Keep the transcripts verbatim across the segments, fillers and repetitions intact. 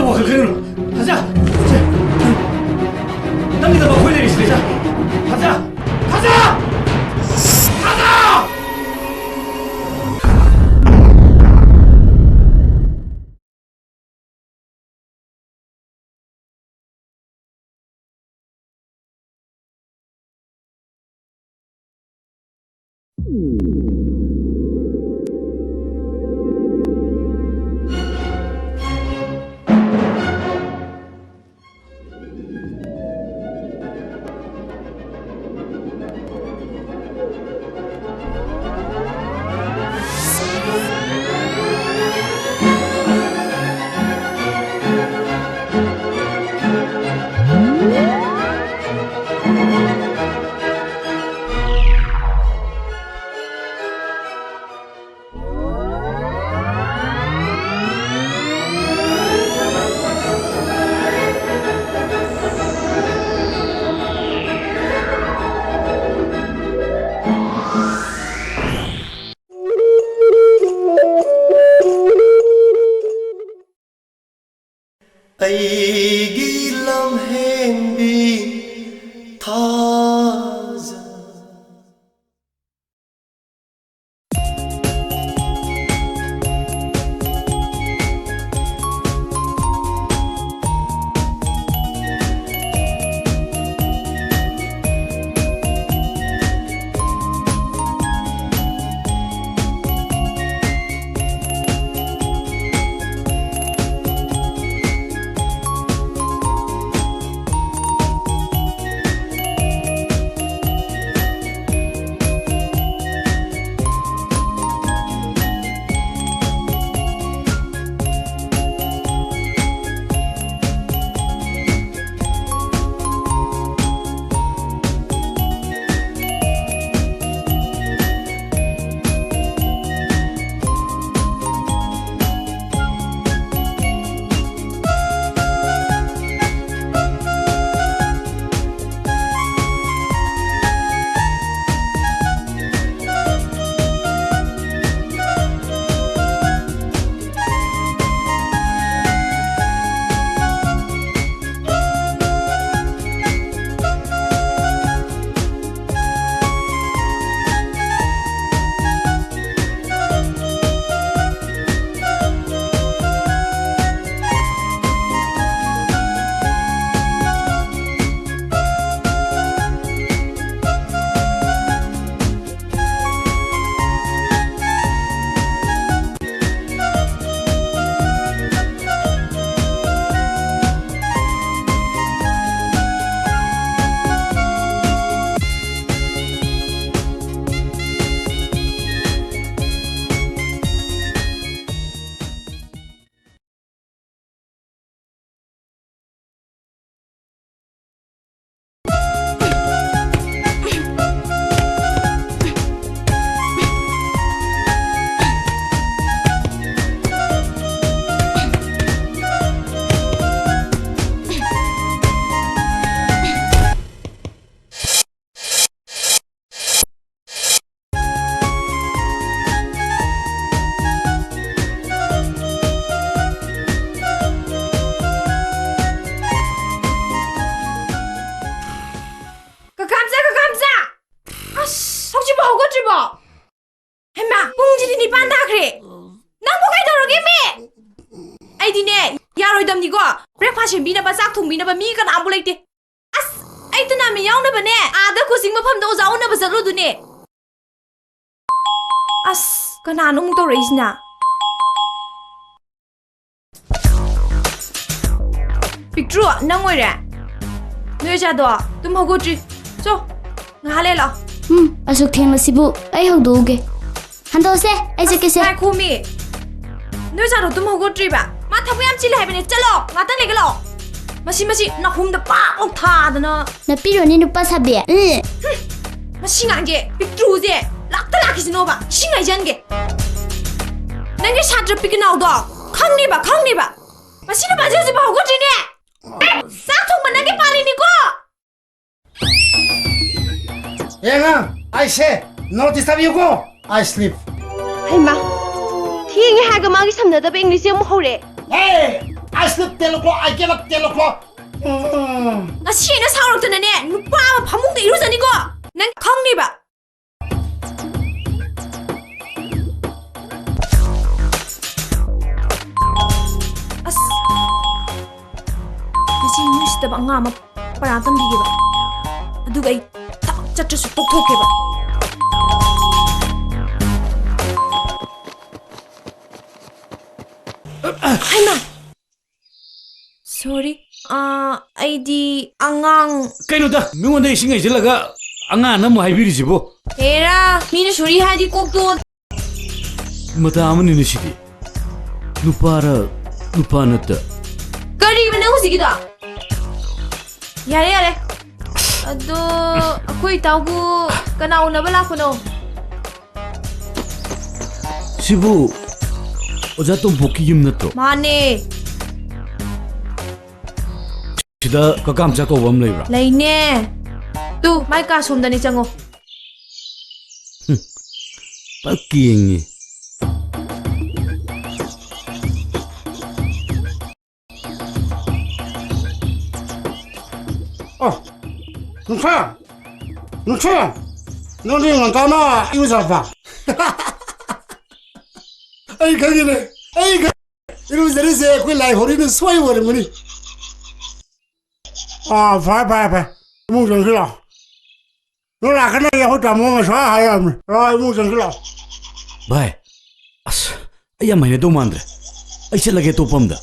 ꯋꯥꯈꯜ ꯈꯜꯂꯨꯅꯨ꯫ ꯊꯥꯖ! ꯁꯦ, ꯅꯪꯒꯤꯗꯃꯛ ꯑꯩꯈꯣꯏ ꯂꯩꯔꯤꯁꯤꯗꯤ, ꯊꯥꯖ! ꯊꯥꯖ! ꯊꯥꯖ! ꯊꯥꯖ! ꯍꯩꯃꯥ, ꯄꯨꯡꯁꯤꯗꯤ ꯅꯤꯄꯥꯟ ꯇꯥꯈ꯭ꯔꯦ꯫ ꯅꯪꯕꯨ ꯀꯩꯗꯧꯔꯒꯦ, ꯃꯤ? ꯑꯩꯗꯤꯅꯦ, ꯌꯥꯔꯣꯏꯗꯝꯅꯤꯀꯣ꯫ Breakfast ꯁꯦꯝꯕꯤꯅꯕ, ꯆꯥꯛ ꯊꯣꯡꯕꯤꯅꯕ ꯃꯤ ꯀꯅꯥꯝꯕꯨ ꯂꯩꯇꯦ꯫ ꯑꯁ, ꯑꯩ ꯇꯣꯔꯅꯥꯃꯦꯟ ꯌꯥꯎꯅꯕꯅꯦ, ꯑꯥꯗ ꯀꯣꯆꯤꯡ ꯃꯐꯝꯗ ꯑꯣꯖꯥ ꯎꯅꯕ ꯆꯠꯂꯨꯗꯨꯅꯦ꯫ ꯑꯁ, ꯀꯅꯥꯅꯣ ꯑꯃꯨꯛ ꯇꯧꯔꯛꯏꯁꯤꯅ? ꯄꯤꯛꯇ꯭ꯔꯨ, ꯅꯪ ꯑꯣꯏꯔꯦ? ꯅꯣꯏ ꯑꯣꯖꯥꯗꯣ ꯇꯨꯝ ꯍꯧꯒꯠꯇ꯭ꯔꯤ꯫ ꯆꯣ, ꯉꯥꯏꯍꯥꯛ ꯂꯩ ꯂꯥꯛꯑꯣ꯫ ꯎꯝ, ꯑꯁꯨꯛ ꯊꯦꯡꯂꯁꯤꯕꯨ ꯑꯩ ꯍꯧꯗꯣꯛꯎꯒꯦ꯫ ꯍꯟꯗꯣꯛꯑꯁꯦ, ꯑꯩ ꯆꯠꯀꯦꯁꯦ꯫ ꯉꯥꯏꯈꯣꯃꯤ꯫ ꯅꯣꯏ ꯑꯣꯖꯥꯗꯣ ꯇꯨꯝ ꯍꯧꯒꯠꯇ꯭ꯔꯤꯕ? ꯃꯥ ꯊꯕꯛ ꯌꯥꯝ ꯆꯤꯜꯂꯦ ꯍꯥꯏꯕꯅꯦ꯫ ꯆꯠꯂꯣ, ꯉꯥꯛꯇꯪ ꯂꯩꯒ ꯂꯥꯛꯑꯣ꯫ ꯃꯁꯤ, ꯃꯁꯤ ꯅꯥꯍꯨꯝꯗ ꯄꯥꯛ ꯂꯥꯎ ꯊꯥꯗꯅ꯫ ꯅꯠꯄꯤꯔꯣꯅꯦ, ꯅꯨꯄꯥ ꯁꯥꯕꯤ꯫ ꯎꯝ꯫ ꯍꯨꯝ! ꯃꯁꯤ ꯉꯥꯡꯁꯦ, ꯄꯤꯛꯇ꯭ꯔꯨꯁꯦ, ꯂꯥꯛꯇ ꯂꯥꯛꯈꯤꯁꯤꯅꯣꯕ, ꯏꯁꯤꯡ ꯍꯩꯖꯟꯒꯦ꯫ ꯅꯪꯒꯤ ꯁꯥꯇ꯭ꯔ ꯄꯤꯛꯅꯥꯎꯗꯣ ꯈꯪꯅꯤꯕ, ꯈꯪꯅꯤꯕ꯫ ꯃꯁꯤ ꯅꯨꯄꯥꯁꯦ ꯍꯧꯖꯤꯛꯐꯥꯎ ꯍꯧꯒꯠꯇ꯭ꯔꯤꯅꯦ꯫ ꯆꯥꯛ ꯊꯣꯡꯕ ꯅꯪꯒꯤ ꯄꯥꯜꯂꯤꯅꯤꯀꯣ꯫ ꯑꯦ ꯑꯉꯥꯡ, ꯑꯩꯁꯦ ꯅꯣꯇꯤꯁ ꯊꯥꯕꯤꯌꯨꯀꯣ꯫ I sleep. ꯍꯩꯃꯥ, ꯊꯦꯡꯉꯦ ꯍꯥꯏꯔꯒ ꯃꯥꯒꯤ ꯁꯝꯅꯗꯕ ꯏꯪꯂꯤꯁꯁꯦ ꯑꯃꯨꯛ ꯍꯧꯔꯦ꯫ Hey, I sleep ten o'clock, I get up ten o'clock. ꯎꯝ꯫ ꯉꯁꯤ ꯑꯩꯅ ꯁꯥꯎꯔꯛꯇꯅꯅꯦ, ꯅꯨꯄꯥ ꯑꯃ ꯐꯃꯨꯡꯗ ꯏꯔꯨꯖꯅꯤꯀꯣ꯫ ꯅꯪ ꯈꯪꯅꯤꯕ꯫ ꯑꯁ, ꯉꯁꯤ ꯃꯤ ꯎꯁꯤꯠꯇꯕ ꯑꯉꯥꯡ ꯑꯃ ꯄꯔꯥ ꯇꯝꯕꯤꯒꯦꯕ꯫ ꯑꯗꯨꯒ ꯑꯩ ꯊꯕꯛ ꯆꯠꯇ꯭ꯔꯁꯨ ꯇꯣꯛꯊꯣꯛꯀꯦꯕ꯫ ꯍꯩꯃꯥ! Sorry, ꯑꯥ, ꯑꯩꯗꯤ ꯑꯉꯥꯡ꯫ ꯀꯩꯅꯣꯗ, ꯃꯤꯉꯣꯟꯗ ꯏꯁꯤꯡ ꯍꯩꯖꯤꯜꯂꯒ ꯑꯉꯥꯡ ꯑꯃꯨꯛ ꯍꯥꯏꯕꯤꯔꯤꯁꯤꯕꯣ? ꯍꯦꯔꯥ, ꯃꯤꯅ sorry ꯍꯥꯏꯗꯤ ꯀꯣꯛꯇꯣ꯫ ꯃꯇꯥ ꯑꯃꯅꯤꯅꯦ ꯁꯤꯗꯤ꯫ ꯅꯨꯄꯥꯔ ꯅꯨꯄꯥ ꯅꯠꯇ꯫ ꯀꯔꯤꯕ ꯅꯪ ꯍꯧꯖꯤꯛꯀꯤꯗꯣ? ꯌꯥꯔꯦ, ꯌꯥꯔꯦ꯫ ꯑꯗꯣ, ꯑꯩꯈꯣꯏ ꯏꯇꯥꯎꯕꯨ ꯀꯅꯥ ꯎꯅꯕ ꯂꯥꯛꯄꯅꯣ? ꯁꯤꯕꯨ ꯑꯣꯖꯥ ꯇꯣꯝꯄꯣꯛꯀꯤ ꯌꯨꯝ ꯅꯠꯇ꯭ꯔꯣ? ꯃꯥꯅꯦ꯫ ꯁꯤꯗ ꯀꯀꯥ ꯃꯆꯥ ꯀꯧꯕ ꯑꯃ ꯂꯩꯕ꯭ꯔꯥ? ꯂꯩꯅꯦ꯫ ꯇꯨ, ꯃꯥꯏ ꯀꯥ ꯁꯣꯝꯗꯅꯦ, ꯆꯪꯉꯣ꯫ ꯍꯨꯝ, ꯐꯖ ꯀꯦꯡꯉꯤ꯫ ꯑꯣ, ꯅꯨꯡꯁꯥ! ꯅꯨꯡꯁꯥ! ꯅꯪꯗꯤ ꯉꯟꯇꯥꯅ ꯏꯔꯨꯖꯔꯛꯄ? ꯑꯩ ꯈꯪꯉꯤꯅꯦ, ꯑꯩ ꯈꯪ-, ꯏꯔꯨꯖꯔꯤꯁꯦ ꯑꯩꯈꯣꯏ ꯂꯥꯏ ꯍꯣꯔꯤꯅ ꯁꯣꯏ ꯑꯣꯏꯔꯝꯒꯅꯤ꯫ ꯑꯥ, ꯐꯔꯦ, ꯐꯔꯦ, ꯐꯔꯦ꯫ ꯏꯃꯨꯡ ꯆꯪꯁꯤꯜꯂꯣ꯫ ꯅꯪ ꯂꯥꯛꯀꯅꯤ ꯑꯩꯈꯣꯏ ꯇꯥꯃꯣ ꯉꯁꯥꯏ ꯍꯥꯏꯔꯝꯃꯤ꯫ ꯂꯥꯛꯑꯣ, ꯏꯃꯨꯡ ꯆꯪꯁꯤꯜꯂꯣ꯫ ꯚꯥꯏ, ꯑꯁ, ꯑꯩ ꯌꯥꯝ ꯍꯩꯅꯗꯧ ꯃꯥꯟꯗ꯭ꯔꯦ꯫ ꯑꯩ ꯆꯠꯂꯒꯦ ꯑꯇꯣꯞꯄ ꯑꯝꯗ꯫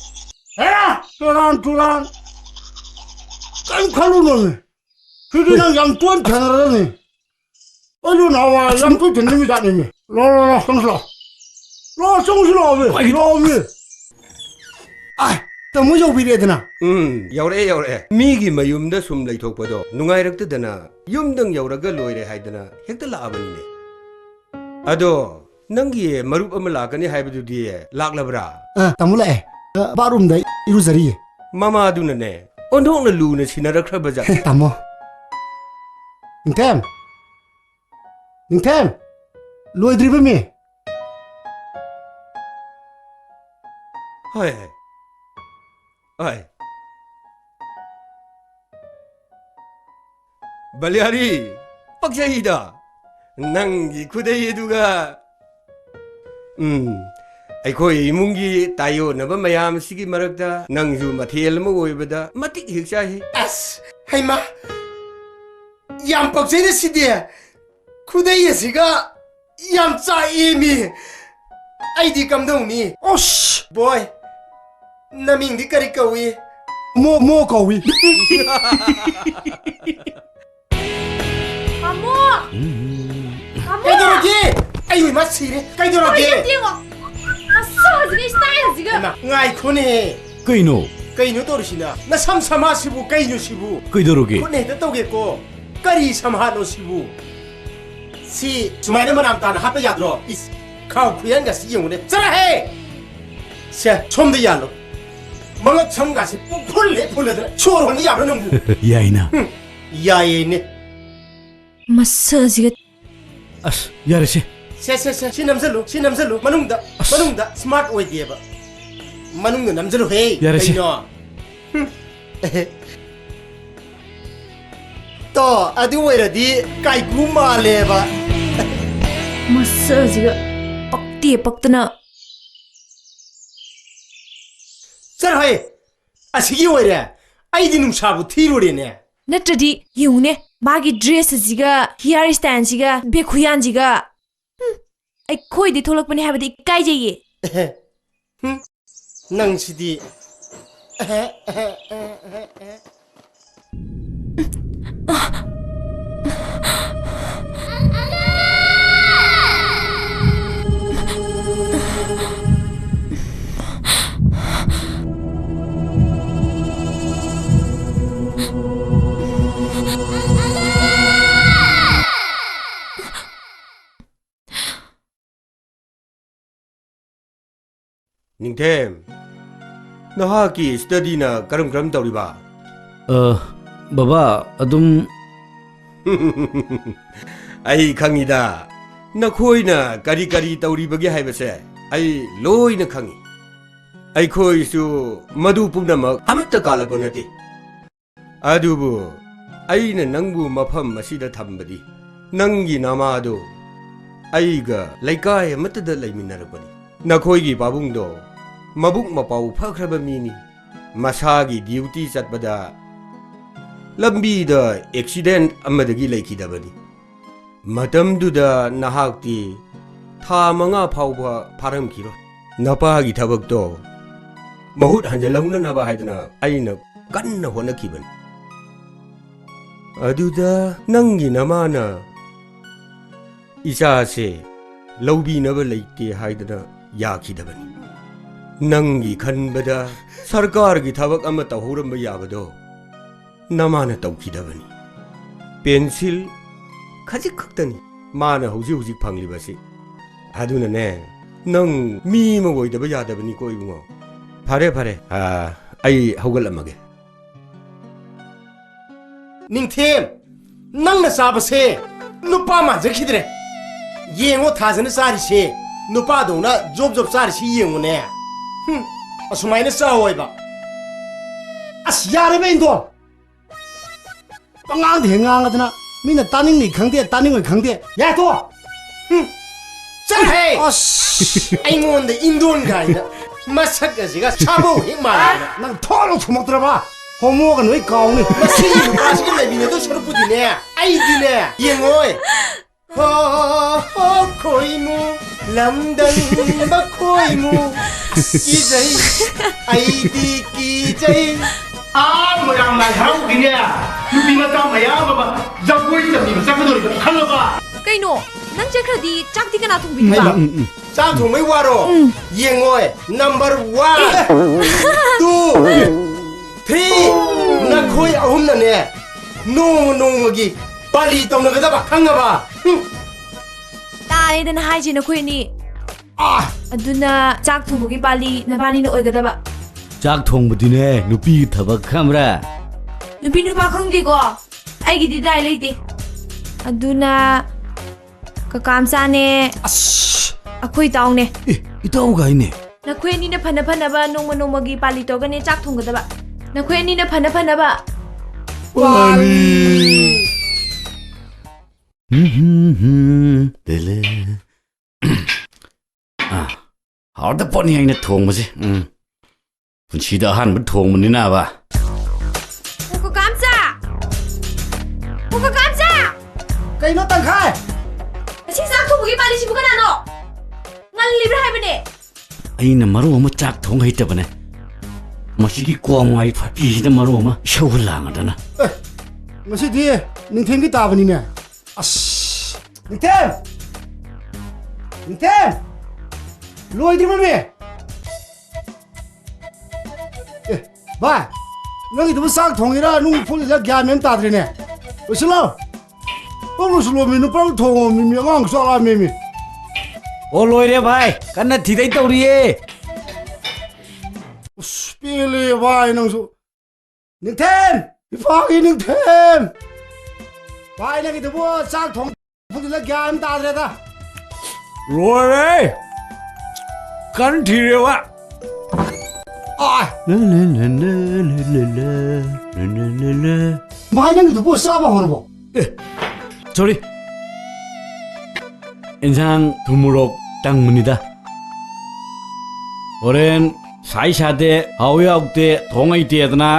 ꯍꯦꯔꯥ! ꯁꯦꯔꯥꯟ ꯇꯨꯔꯥꯟ! ꯀꯔꯤꯝ ꯈꯜꯂꯨꯅꯣꯃꯤ꯫ ꯁꯤꯗꯤ ꯍꯣꯏ꯫ ꯅꯪ ꯌꯥꯝ ꯇꯣꯏꯅ ꯊꯦꯡꯅꯔꯅꯤ꯫ ꯑꯩꯁꯨ ꯅꯍꯥꯟꯋꯥꯏ ꯌꯥꯝ ꯇꯣꯏ ꯊꯦꯡꯅꯕ ꯖꯥꯠꯅꯤꯅꯦ꯫ ꯂꯥꯛꯑꯣ, ꯂꯥꯛꯑꯣ, ꯂꯥꯛꯑꯣ, ꯆꯪꯁꯤ ꯂꯥꯛꯑꯣ꯫ ꯂꯥꯛꯑꯣ, ꯆꯪꯁꯤ ꯂꯥꯛꯑꯣꯃꯤ꯫ ꯀꯃꯥꯏ-, ꯂꯥꯛꯑꯣꯃꯤ꯫ ꯑꯥꯏ, ꯇꯥꯃꯣ ꯌꯧꯕꯤꯔꯦꯗꯅ꯫ ꯎꯝ, ꯌꯧꯔꯛꯑꯦ, ꯌꯧꯔꯛꯑꯦ꯫ ꯃꯤꯒꯤ ꯃꯌꯨꯝꯗ ꯁꯨꯝ ꯂꯩꯊꯣꯛꯄꯗꯣ ꯅꯨꯡꯉꯥꯏꯔꯛꯇꯗꯅ ꯌꯨꯝꯗꯪ ꯌꯧꯔꯒ ꯂꯣꯏꯔꯦ ꯍꯥꯏꯗꯅ ꯍꯦꯛꯇ ꯂꯥꯛꯑꯕꯅꯤꯅꯦ꯫ ꯑꯗꯣ ꯅꯪꯒꯤ ꯃꯔꯨꯞ ꯑꯃ ꯂꯥꯛꯀꯅꯤ ꯍꯥꯏꯕꯗꯨꯗꯤ ꯂꯥꯛꯂꯕ꯭ꯔꯥ? ꯑ, ꯇꯥꯃꯣ ꯂꯥꯛꯑꯦ꯫ ꯑ, ꯕꯥꯠꯔꯨꯝꯗ ꯏꯔꯨꯖꯔꯤꯌꯦ꯫ ꯃꯃꯥꯗꯨꯅꯅꯦ ꯑꯣꯟꯊꯣꯛꯅ ꯂꯨꯅ ꯁꯤꯟꯅꯔꯛꯈ꯭ꯔꯕ ꯖꯥꯠꯅꯤ꯫ ꯇꯥꯃꯣ꯫ ꯅꯤꯡꯊꯦꯝ! ꯅꯤꯡꯊꯦꯝ! ꯂꯣꯏꯗ꯭ꯔꯤꯕꯃꯤ? ꯍꯣꯏ, ꯍꯣꯏ꯫ ꯍꯣꯏ꯫ ꯕꯂꯤꯍꯥꯔꯤ, ꯄꯛꯆꯩꯗ꯫ ꯅꯪꯒꯤ ꯈꯨꯗꯩ ꯑꯗꯨꯒ, ꯎꯝ, ꯑꯩꯈꯣꯏ ꯏꯃꯨꯡꯒꯤ ꯇꯥꯏꯌꯣꯟꯅꯕ ꯃꯌꯥꯝꯁꯤꯒꯤ ꯃꯔꯛꯇ ꯅꯪꯁꯨ ꯃꯊꯦꯜ ꯑꯃ ꯑꯣꯏꯕꯗ ꯃꯇꯤꯛ ꯍꯦꯛ ꯆꯥꯏꯍꯦ꯫ ꯑꯁ, ꯍꯩꯃꯥ! ꯌꯥꯝ ꯄꯛꯆꯩꯅ ꯁꯤꯗꯤ꯫ ꯈꯨꯗꯩ ꯑꯁꯤꯒ ꯌꯥꯝ ꯆꯥꯛꯑꯦꯃꯤ꯫ ꯑꯩꯗꯤ ꯀꯝꯗꯧꯅꯤ? ꯑꯁ! ꯕꯣꯏ, ꯅꯃꯤꯡꯗꯤ ꯀꯔꯤ ꯀꯧꯏ? ꯃꯣ, ꯃꯣ ꯀꯧꯏ꯫ ꯇꯥꯃꯣ! ꯇꯥꯃꯣ! ꯀꯩꯗꯧꯔꯒꯦ? ꯑꯩ ꯏꯃꯥ ꯁꯤꯔꯦ꯫ ꯀꯩꯗꯧꯔꯒꯦ? ꯍꯣꯏ, ꯌꯦꯡꯉꯣ꯫ ꯃꯁꯛꯁꯤꯒ, ꯁ꯭ꯇꯥꯏꯜꯁꯤꯒ꯫ ꯍꯩꯃꯥ, ꯉꯥꯏꯈꯣꯅꯦ꯫ ꯀꯩꯅꯣ? ꯀꯩꯅꯣ ꯇꯧꯔꯤꯁꯤꯅ? ꯅꯁꯝ ꯁꯃꯥꯁꯤꯕꯨ ꯀꯩꯅꯣ ꯁꯤꯕꯨ? ꯀꯩꯗꯧꯔꯒꯦ? ꯈꯨꯠꯅ ꯍꯦꯛꯇ ꯇꯧꯒꯦꯀꯣ꯫ ꯀꯔꯤ ꯁꯝꯍꯥꯠꯅꯣ ꯁꯤꯕꯨ? ꯁꯤ ꯁꯨꯃꯥꯏꯅ ꯃꯅꯥꯝ ꯇꯥꯅ ꯍꯥꯠꯄ ꯌꯥꯗ꯭ꯔꯣ? ꯏꯁ, ꯈꯥꯎ ꯈꯨꯌꯥꯟꯒꯁꯤ ꯌꯦꯡꯉꯨꯅꯦ꯫ ꯆꯠꯂꯍꯦ! ꯁꯦ, ꯁꯣꯝꯗ ꯌꯥꯜꯂꯣ꯫ ꯃꯉꯛ ꯁꯝꯒꯥꯁꯦ ꯄꯨꯡꯐꯨꯜ ꯍꯦꯛ ꯐꯨꯜꯂꯗꯅ ꯁꯣꯔ ꯍꯣꯟꯕ ꯌꯥꯕ꯭ꯔꯥ ꯅꯪꯕꯨ? ꯌꯥꯏꯅ꯫ ꯍꯨꯝ, ꯌꯥꯏꯌꯦꯅꯦ꯫ ꯃꯁꯛ ꯑꯁꯤꯒ꯫ ꯑꯁ, ꯌꯥꯔꯦꯁꯦ꯫ ꯁꯦ, ꯁꯦ, ꯁꯦ, ꯁꯤ ꯅꯝꯁꯜꯂꯨ, ꯁꯤ ꯅꯝꯁꯜꯂꯨ꯫ ꯃꯅꯨꯡꯗ, ꯑꯁ꯫ ꯃꯅꯨꯡꯗ ꯁ꯭ꯃꯥꯔꯠ ꯑꯣꯏꯗꯦꯕ꯫ ꯃꯅꯨꯡꯗ ꯅꯝꯁꯜꯂꯨꯍꯦ꯫ ꯌꯥꯔꯦꯁꯦ꯫ ꯀꯩꯅꯣ? ꯍꯨꯝ꯫ ꯇꯣ, ꯑꯗꯨ ꯑꯣꯏꯔꯗꯤ ꯀꯥꯏꯀꯨ ꯃꯥꯜꯂꯦꯕ꯫ ꯃꯁꯛꯁꯤꯒ ꯄꯛꯇꯦ ꯄꯛꯇꯅ꯫ ꯆꯠꯂꯣꯍꯦ, ꯑꯁꯤꯒꯤ ꯑꯣꯏꯔꯦ꯫ ꯑꯩꯗꯤ ꯅꯨꯡꯁꯥꯕꯨ ꯊꯤꯔꯨꯔꯦꯅꯦ꯫ ꯅꯠꯇ꯭ꯔꯗꯤ ꯌꯦꯡꯉꯨꯅꯦ, ꯃꯥꯒꯤ dress ꯑꯁꯤꯒ, hair style ꯁꯤꯒ, ꯕꯦꯛ ꯈꯨꯌꯥꯟꯁꯤꯒ꯫ ꯍꯨꯝ, ꯑꯩꯈꯣꯏꯗꯤ ꯊꯣꯛꯂꯛꯄꯅꯦ ꯍꯥꯏꯕꯗꯤ ꯏꯀꯥꯏꯖꯩꯌꯦ꯫ ꯍꯨꯝ, ꯅꯪꯁꯤꯗꯤ꯫ ꯅꯤꯡꯊꯦꯝ, ꯅꯍꯥꯛꯀꯤ study ꯅ ꯀꯔꯝ ꯀꯔꯝ ꯇꯧꯔꯤꯕ? ꯑ, ꯕꯕꯥ, ꯑꯗꯨꯝ꯫ ꯑꯩ ꯈꯪꯉꯤꯗ, ꯅꯈꯣꯏꯅ ꯀꯔꯤ ꯀꯔꯤ ꯇꯧꯔꯤꯕꯒꯦ ꯍꯥꯏꯕꯁꯦ ꯑꯩ ꯂꯣꯏꯅ ꯈꯪꯉꯤ꯫ ꯑꯩꯈꯣꯏꯁꯨ ꯃꯗꯨ ꯄꯨꯝꯅꯃꯛ ꯑꯃꯠꯇ ꯀꯥꯜꯂꯛꯄ ꯅꯠꯇꯦ꯫ ꯑꯗꯨꯕꯨ ꯑꯩꯅ ꯅꯪꯕꯨ ꯃꯐꯝ ꯑꯁꯤꯗ ꯊꯝꯕꯗꯤ, ꯅꯪꯒꯤ ꯅꯃꯥꯗꯨ ꯑꯩꯒ ꯂꯩꯀꯥꯏ ꯑꯃꯠꯇꯗ ꯂꯩꯃꯤꯟꯅꯔꯛꯄꯅꯤ꯫ ꯅꯈꯣꯏꯒꯤ ꯄꯥꯕꯨꯡꯗꯣ ꯃꯕꯨꯛ ꯃꯄꯥꯎ ꯐꯈ꯭ꯔꯕ ꯃꯤꯅꯤ꯫ ꯃꯁꯥꯒꯤ duty ꯆꯠꯄꯗ ꯂꯝꯕꯤꯗ accident ꯑꯃꯗꯒꯤ ꯂꯩꯈꯤꯗꯕꯅꯤ꯫ ꯃꯇꯝꯗꯨꯗ ꯅꯍꯥꯛꯇꯤ ꯊꯥ ꯃꯉꯥ ꯐꯥꯎꯕ ꯐꯥꯔꯝꯈꯤꯔꯣꯏ꯫ ꯅꯄꯥꯒꯤ ꯊꯕꯛꯇꯣ ꯃꯍꯨꯠ ꯍꯟꯖꯤꯜꯍꯧꯅꯅꯕ ꯍꯥꯏꯗꯅ ꯑꯩꯅ ꯀꯟꯅ ꯍꯣꯠꯅꯈꯤꯕꯅꯤ꯫ ꯑꯗꯨꯗ ꯅꯪꯒꯤ ꯅꯃꯥꯅ ꯏꯆꯥꯁꯦ ꯂꯧꯕꯤꯅꯕ ꯂꯩꯇꯦ ꯍꯥꯏꯗꯅ ꯌꯥꯈꯤꯗꯕꯅꯤ꯫ ꯅꯪꯒꯤ ꯈꯟꯕꯗ ꯁꯔꯀꯥꯔꯒꯤ ꯊꯕꯛ ꯑꯃ ꯇꯧꯍꯧꯔꯝꯕ ꯌꯥꯕꯗꯣ ꯅꯃꯥꯅ ꯇꯧꯈꯤꯗꯕꯅꯤ꯫ Pencil ꯈꯖꯤꯛ ꯈꯛꯇꯅꯤ ꯃꯥꯅ ꯍꯧꯖꯤꯛ ꯍꯧꯖꯤꯛ ꯐꯪꯂꯤꯕꯁꯤ꯫ ꯑꯗꯨꯅꯅꯦ, ꯅꯪ ꯃꯤ ꯑꯃ ꯑꯣꯏꯗꯕ ꯌꯥꯗꯕꯅꯤꯀꯣ ꯏꯕꯨꯡꯉꯣ꯫ ꯐꯔꯦ, ꯐꯔꯦ, ꯑꯥ, ꯑꯩ ꯍꯧꯒꯠꯂꯝꯃꯒꯦ꯫ ꯅꯤꯡꯊꯦꯝ, ꯅꯪꯅ ꯆꯥꯕꯁꯦ ꯅꯨꯄꯥ ꯃꯥꯟꯖꯈꯤꯗ꯭ꯔꯦ꯫ ꯌꯦꯡꯉꯣ ꯊꯥꯖꯅ ꯆꯥꯔꯤꯁꯦ, ꯅꯨꯄꯥꯗꯧꯅ ꯖꯣꯞ ꯖꯣꯞ ꯆꯥꯔꯤꯁꯤ ꯌꯦꯡꯉꯨꯅꯦ꯫ ꯍꯨꯝ, ꯑꯁꯨꯃꯥꯏꯅ ꯆꯥꯎ ꯍꯥꯏꯕ꯫ ꯑꯁ, ꯌꯥꯔꯦꯕ ꯏꯟꯗꯣ꯫ ꯑꯉꯥꯡꯗ ꯍꯦꯛ ꯉꯥꯡꯉꯗꯅ꯫ ꯃꯤꯅ ꯇꯥꯅꯤꯡꯅꯤ ꯈꯪꯗꯦ, ꯇꯥꯅꯤꯡꯉꯣꯏ ꯈꯪꯗꯦ꯫ ꯌꯥꯔꯦ, ꯇꯣꯛꯑꯣ꯫ ꯆꯠꯍꯦ! ꯑꯁ! ꯑꯩꯉꯣꯟꯗ ꯏꯟꯗꯣꯟ ꯀꯥꯏꯅ꯫ ꯃꯁꯛ ꯑꯁꯤꯒ ꯁꯥꯃꯧ ꯍꯦꯛ ꯃꯥꯟꯅꯗꯅ꯫ ꯅꯪ ꯊꯣꯛꯂꯥꯎ ꯊꯣꯝꯃꯛꯇ꯭ꯔꯕ? ꯍꯣꯃꯣꯒ ꯅꯣꯏ ꯀꯥꯎꯅꯤ꯫ ꯃꯁꯤꯒꯤ ꯅꯨꯄꯥꯁꯤꯒ ꯂꯩꯃꯤꯟꯅꯗꯧ ꯁꯔꯨꯛꯄꯨꯗꯤꯅꯦ, ꯑꯩꯗꯤꯅꯦ, ꯌꯦꯡꯉꯣꯏ꯫ ꯍꯣ, ꯍꯣ, ꯈꯣꯏꯃꯨ, ꯂꯝꯗꯝ ꯃꯈꯣꯏꯃꯨ, ꯀꯤꯖꯩ, ꯑꯩꯗꯤ ꯀꯤꯖꯩ꯫ ꯑꯥ, ꯃꯣꯏꯔꯥꯡ ꯂꯥꯏ ꯍꯔꯥꯎꯕꯒꯤꯅꯦ, ꯅꯨꯄꯤ ꯃꯆꯥ ꯃꯌꯥꯝ ꯑꯃ ꯖꯒꯣꯏ ꯇꯝꯕꯤꯕ ꯆꯠꯀꯗꯧꯔꯤꯕ, ꯈꯪꯉꯕ? ꯀꯩꯅꯣ? ꯅꯪ ꯆꯠꯈ꯭ꯔꯗꯤ ꯆꯥꯛꯇꯤ ꯀꯅꯥ ꯊꯣꯡꯕꯤꯗꯣꯏꯕ? ꯎꯝ, ꯎꯝ, ꯎꯝ꯫ ꯆꯥꯛ ꯊꯣꯡꯕꯩ ꯋꯥꯔꯣ? ꯎꯝ꯫ ꯌꯦꯡꯉꯣꯏ, number one, two, three, ꯅꯈꯣꯏ ꯑꯍꯨꯝꯅꯅꯦ, ꯅꯣꯡꯃ ꯅꯣꯡꯃꯒꯤ ꯄꯥꯂꯤ ꯇꯧꯅꯒꯗꯕ, ꯈꯪꯉꯕ? ꯍꯨꯝ꯫ ꯇꯥꯔꯦꯗꯅ ꯍꯥꯏꯁꯦ ꯅꯈꯣꯏ ꯑꯅꯤ꯫ ꯑꯥ! ꯑꯗꯨꯅ ꯆꯥꯛ ꯊꯣꯡꯕꯒꯤ ꯄꯥꯂꯤ ꯅꯕꯥꯅꯤꯅ ꯑꯣꯏꯒꯗꯕ꯫ ꯆꯥꯛ ꯊꯣꯡꯕꯗꯤꯅꯦ ꯅꯨꯄꯤꯒꯤ ꯊꯕꯛ, ꯈꯪꯕ꯭ꯔꯥ? ꯅꯨꯄꯤ ꯅꯨꯄꯥ ꯈꯪꯗꯦꯀꯣ, ꯑꯩꯒꯤꯗꯤ ꯗꯥꯏ ꯂꯩꯇꯦ꯫ ꯑꯗꯨꯅ ꯀꯀꯥ ꯃꯆꯥꯅꯦ꯫ ꯑꯁ! ꯑꯩꯈꯣꯏ ꯏꯇꯥꯎꯅꯦ꯫ ꯑꯦ, ꯏꯇꯥꯎ ꯀꯥꯏꯅꯦ꯫ ꯅꯈꯣꯏ ꯑꯅꯤꯅ ꯐꯅ ꯐꯅꯕ ꯅꯣꯡꯃ ꯅꯣꯡꯃꯒꯤ ꯄꯥꯂꯤ ꯇꯧꯔꯒꯅꯦ ꯆꯥꯛ ꯊꯣꯡꯒꯗꯕ꯫ ꯅꯈꯣꯏ ꯑꯅꯤꯅ ꯐꯅ ꯐꯅꯕ꯫ ꯄꯥꯂꯤ! ꯍꯝ, ꯍꯝ, ꯍꯝ, ꯂꯦ, ꯂꯦ꯫ ꯑꯥ, ꯍꯥꯎꯔꯗ ꯄꯣꯠꯅꯤ ꯑꯩꯅ ꯊꯣꯡꯕꯁꯦ꯫ ꯎꯝ꯫ ꯄꯨꯟꯁꯤꯗ ꯑꯍꯥꯟꯕ ꯊꯣꯡꯕꯅꯤꯅꯕ꯫ ꯑꯣ, ꯀꯀꯥ ꯃꯆꯥ! ꯑꯣ, ꯀꯀꯥ ꯃꯆꯥ! ꯀꯩꯅꯣ, ꯇꯪꯈꯥꯏ? ꯑꯁꯤ ꯆꯥꯛ ꯊꯣꯡꯕꯒꯤ ꯄꯥꯂꯤꯁꯤꯕꯨ ꯀꯅꯥꯅꯣ? ꯉꯜꯂꯤꯕ꯭ꯔꯥ ꯍꯥꯏꯕꯅꯦ? ꯑꯩꯅ ꯃꯔꯨ ꯑꯃ ꯆꯥꯛ ꯊꯣꯡ ꯍꯩꯇꯕꯅꯦ꯫ ꯃꯁꯤꯒꯤ ꯀꯣꯡꯉꯥꯏ ꯐꯥꯄꯤꯁꯤꯗ ꯃꯔꯨ ꯑꯃ ꯏꯁꯧ ꯂꯥꯡꯉꯗꯅ꯫ ꯑꯦ, ꯉꯁꯤꯗꯤ ꯅꯤꯡꯊꯦꯝꯒꯤ ꯇꯥꯕꯅꯤꯅꯦ꯫ ꯑꯁ! ꯅꯤꯡꯊꯦꯝ! ꯅꯤꯡꯊꯦꯝ! ꯂꯣꯏꯗ꯭ꯔꯤꯕꯅꯦ? ꯑꯦ, ꯚꯥꯏ, ꯅꯪꯒꯤꯗꯨꯕꯨ ꯆꯥꯛ ꯊꯣꯡꯉꯤꯔꯥ ꯅꯨꯡ ꯐꯨꯠꯂꯤꯔꯥ ꯒ꯭ꯌꯥꯟ ꯃꯦꯟ ꯇꯥꯗ꯭ꯔꯦꯅꯦ꯫ ꯂꯣꯏꯁꯤꯜꯂꯣ꯫ ꯄꯨꯡ ꯂꯣꯏꯁꯤꯜꯂꯣꯃꯤ, ꯅꯨꯄꯥ ꯑꯃ ꯊꯣꯡꯉꯣꯃꯤ, ꯃꯤ ꯑꯉꯥꯡ ꯆꯥꯛ ꯂꯥꯝꯃꯦꯃꯤ꯫ ꯑꯣ, ꯂꯣꯏꯔꯦ ꯚꯥꯏ, ꯀꯟꯅ ꯊꯤꯗꯩ ꯇꯧꯔꯤꯌꯦ꯫ ꯑꯁ, ꯄꯦꯜꯂꯦ ꯚꯥꯏ ꯅꯪꯁꯨ꯫ ꯅꯤꯡꯊꯦꯝ! ꯏꯄꯥꯒꯤ ꯅꯤꯡꯊꯦꯝ! ꯚꯥꯏ, ꯅꯪꯒꯤꯗꯨꯕꯨ ꯆꯥꯛ ꯊꯣꯡ ꯐꯨꯠꯂꯤꯔꯥ ꯒ꯭ꯌꯥꯟ ꯑꯃ ꯇꯥꯗ꯭ꯔꯦꯗ꯫ ꯂꯣꯏꯔꯦ! ꯀꯟꯅ ꯊꯤꯔꯦꯕ꯫ ꯑꯥ! ꯚꯥꯏ, ꯅꯪꯒꯤꯗꯨꯕꯨ ꯆꯥꯕ ꯍꯧꯔꯕꯣ? ꯑꯦ, ꯁꯣꯔꯤ꯫ ꯏꯟꯁꯥꯡ ꯊꯨꯝ ꯃꯣꯔꯣꯛ ꯇꯪꯕꯅꯤꯗ꯫ ꯍꯣꯔꯦꯟ ꯁꯥꯏ ꯁꯥꯗꯦ, ꯍꯥꯎꯏ ꯍꯥꯎꯇꯦ, ꯊꯣꯡ ꯍꯩꯇꯦꯗꯅ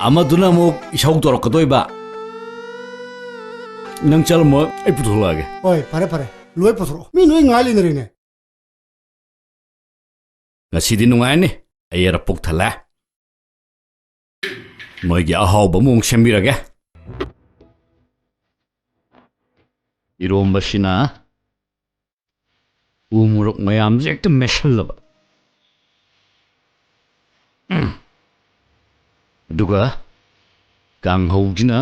ꯑꯃꯗꯨꯅ ꯑꯃꯨꯛ ꯏꯁꯧ ꯇꯧꯔꯛꯀꯗꯣꯏꯕ꯫ ꯅꯪ ꯆꯠꯂꯝꯃꯣ, ꯑꯩ ꯄꯨꯊꯣꯛꯂꯛꯑꯒꯦ꯫ ꯍꯣꯏ, ꯐꯔꯦ, ꯐꯔꯦ꯫ ꯂꯣꯏ ꯄꯨꯊꯣꯔꯛꯑꯣ꯫ ꯃꯤ ꯂꯣꯏ ꯉꯥꯏ ꯂꯩꯅꯔꯦꯅꯦ꯫ ꯉꯁꯤꯗꯤ ꯅꯨꯡꯉꯥꯏꯔꯅꯤ꯫ ꯑꯩ ꯑꯔ ꯄꯨꯛ ꯊꯜꯂꯦ꯫ ꯅꯣꯏꯒꯤ ꯑꯍꯥꯎꯕ ꯑꯃꯨꯛ ꯁꯦꯝꯕꯤꯔꯒꯦ꯫ ꯏꯔꯣꯝꯕꯁꯤꯅ ꯎ ꯃꯣꯔꯣꯛ ꯃꯌꯥꯝꯁꯦ ꯍꯦꯛꯇ ꯃꯦꯠꯁꯜꯂꯕ꯫ ꯎꯝ꯫ ꯑꯗꯨꯒ ꯀꯥꯡꯍꯧꯁꯤꯅ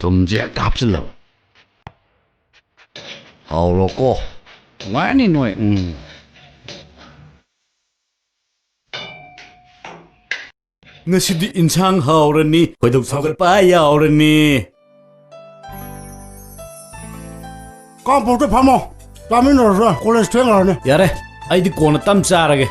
ꯊꯨꯝꯁꯦ ꯍꯦꯛꯇ ꯍꯥꯞꯆꯤꯜꯂꯕ꯫ ꯍꯥꯎꯔꯣꯀꯣ꯫ ꯅꯨꯡꯉꯥꯏꯔꯅꯤ ꯅꯣꯏ꯫ ꯎꯝ꯫ ꯉꯁꯤꯗꯤ ꯏꯟꯁꯥꯡ ꯍꯥꯎꯔꯅꯤ, ꯈꯣꯏꯗꯧ ꯁꯥꯎꯒꯠꯄ ꯌꯥꯎꯔꯅꯤ꯫ ꯀꯥꯡꯄꯣꯛꯇ ꯐꯝꯃꯣ, ꯆꯥꯃꯤꯟꯅꯔꯁꯨ ꯌꯥꯏ, ꯀꯣꯂꯦꯖ ꯊꯦꯡꯉꯔꯅꯤ꯫ ꯌꯥꯔꯦ, ꯑꯩꯗꯤ ꯀꯣꯟꯅ ꯇꯝ ꯆꯥꯔꯒꯦ꯫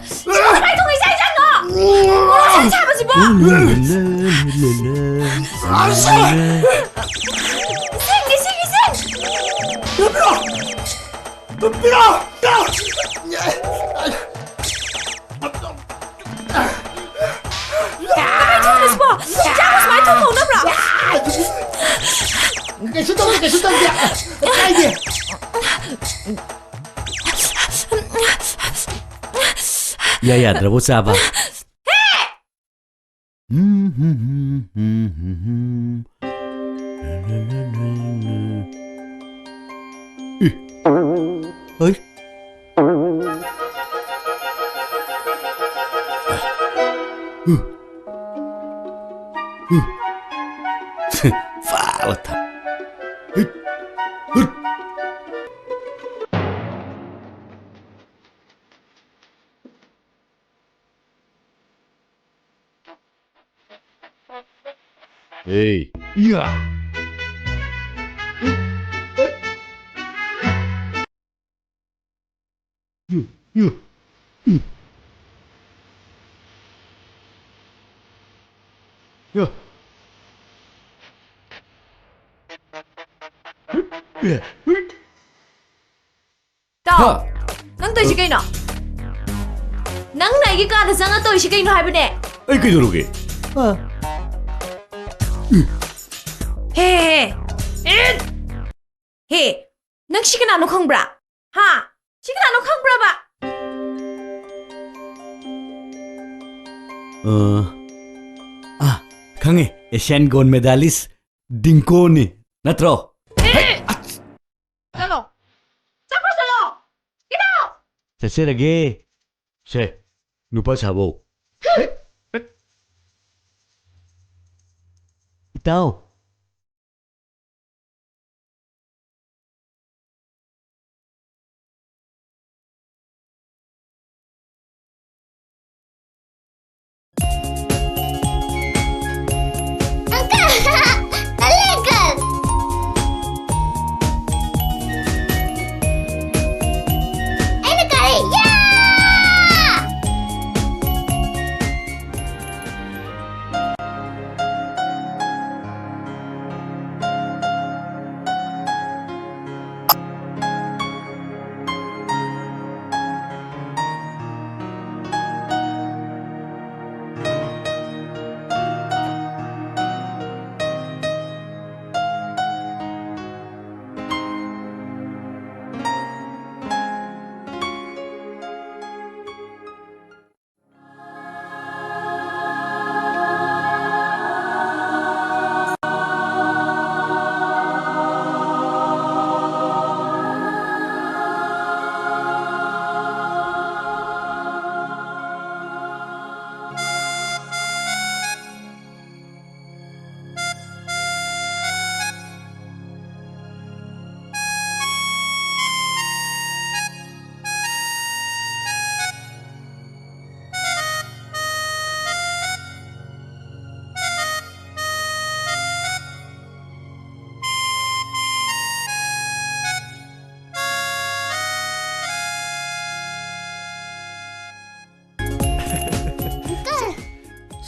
ꯁꯤꯕꯨ ꯀꯃꯥꯏ ꯊꯣꯡꯉꯤ ꯆꯥꯛ ꯏꯟꯖꯥꯡꯅꯣ? ꯃꯣꯔꯣꯛ ꯑꯁꯥꯕ ꯁꯥꯕꯁꯤꯕꯣ? ꯏꯁꯤꯡ, ꯏꯁꯤꯡ, ꯏꯁꯤꯡ! ꯄꯤꯔꯛꯑꯣ! ꯄꯤꯔꯛꯑꯣ! ꯀꯃꯥꯏ ꯊꯣꯡꯉꯤꯅꯣ ꯁꯤꯕꯣ? ꯆꯥꯛꯄꯨ ꯁꯨꯃꯥꯏ ꯊꯣꯡ ꯍꯧꯅꯕ꯭ꯔꯣ? ꯀꯩꯁꯨ ꯇꯧꯗꯦ, ꯀꯩꯁꯨ ꯇꯧꯗꯦ꯫ ꯀꯥꯏꯗꯦ꯫ ꯏꯌꯥ ꯌꯥꯗ꯭ꯔꯕꯣ ꯆꯥꯕ? ꯍꯩ꯫ ꯐꯥꯕ ꯊꯛ꯫ ꯍꯨꯠ, ꯍꯨꯠ꯫ Hey. Yeah. ꯇꯥꯎ꯫ ꯍꯥ? ꯅꯪ ꯇꯧꯔꯤꯁꯤ ꯀꯩꯅꯣ? ꯅꯪꯅ ꯑꯩꯒꯤ ꯀꯥꯗ ꯆꯪꯉ ꯇꯧꯔꯤꯁꯤ ꯀꯩꯅꯣ ꯍꯥꯏꯕꯅꯦ? ꯑꯩ ꯀꯩꯗꯧꯔꯒꯦ? ꯍꯦ, ꯍꯦ, ꯍꯦ꯫ ꯑꯦ! ꯍꯦ, ꯅꯪ ꯁꯤ ꯀꯅꯥꯅꯣ ꯈꯪꯕ꯭ꯔꯥ? ꯍꯥ? ꯁꯤ ꯀꯅꯥꯅꯣ ꯈꯪꯕ꯭ꯔꯕ? ꯑ, ꯑ, ꯈꯪꯉꯦ꯫ ꯑꯦꯁꯤꯌꯥꯟ ꯒꯣꯜꯗ ꯃꯦꯗꯥꯂꯤꯁ ꯗꯤꯡꯀꯣꯅꯤ, ꯅꯠꯇ꯭ꯔꯣ? ꯑꯦ! ꯆꯠꯂꯣ! ꯆꯠꯈ꯭ꯔꯣ ꯆꯠꯂꯣ! Get out! ꯆꯠꯆꯔꯒꯦ꯫ ꯁꯦ, ꯅꯨꯄꯥ ꯁꯥꯕꯧ꯫ ꯏꯇꯥꯎ꯫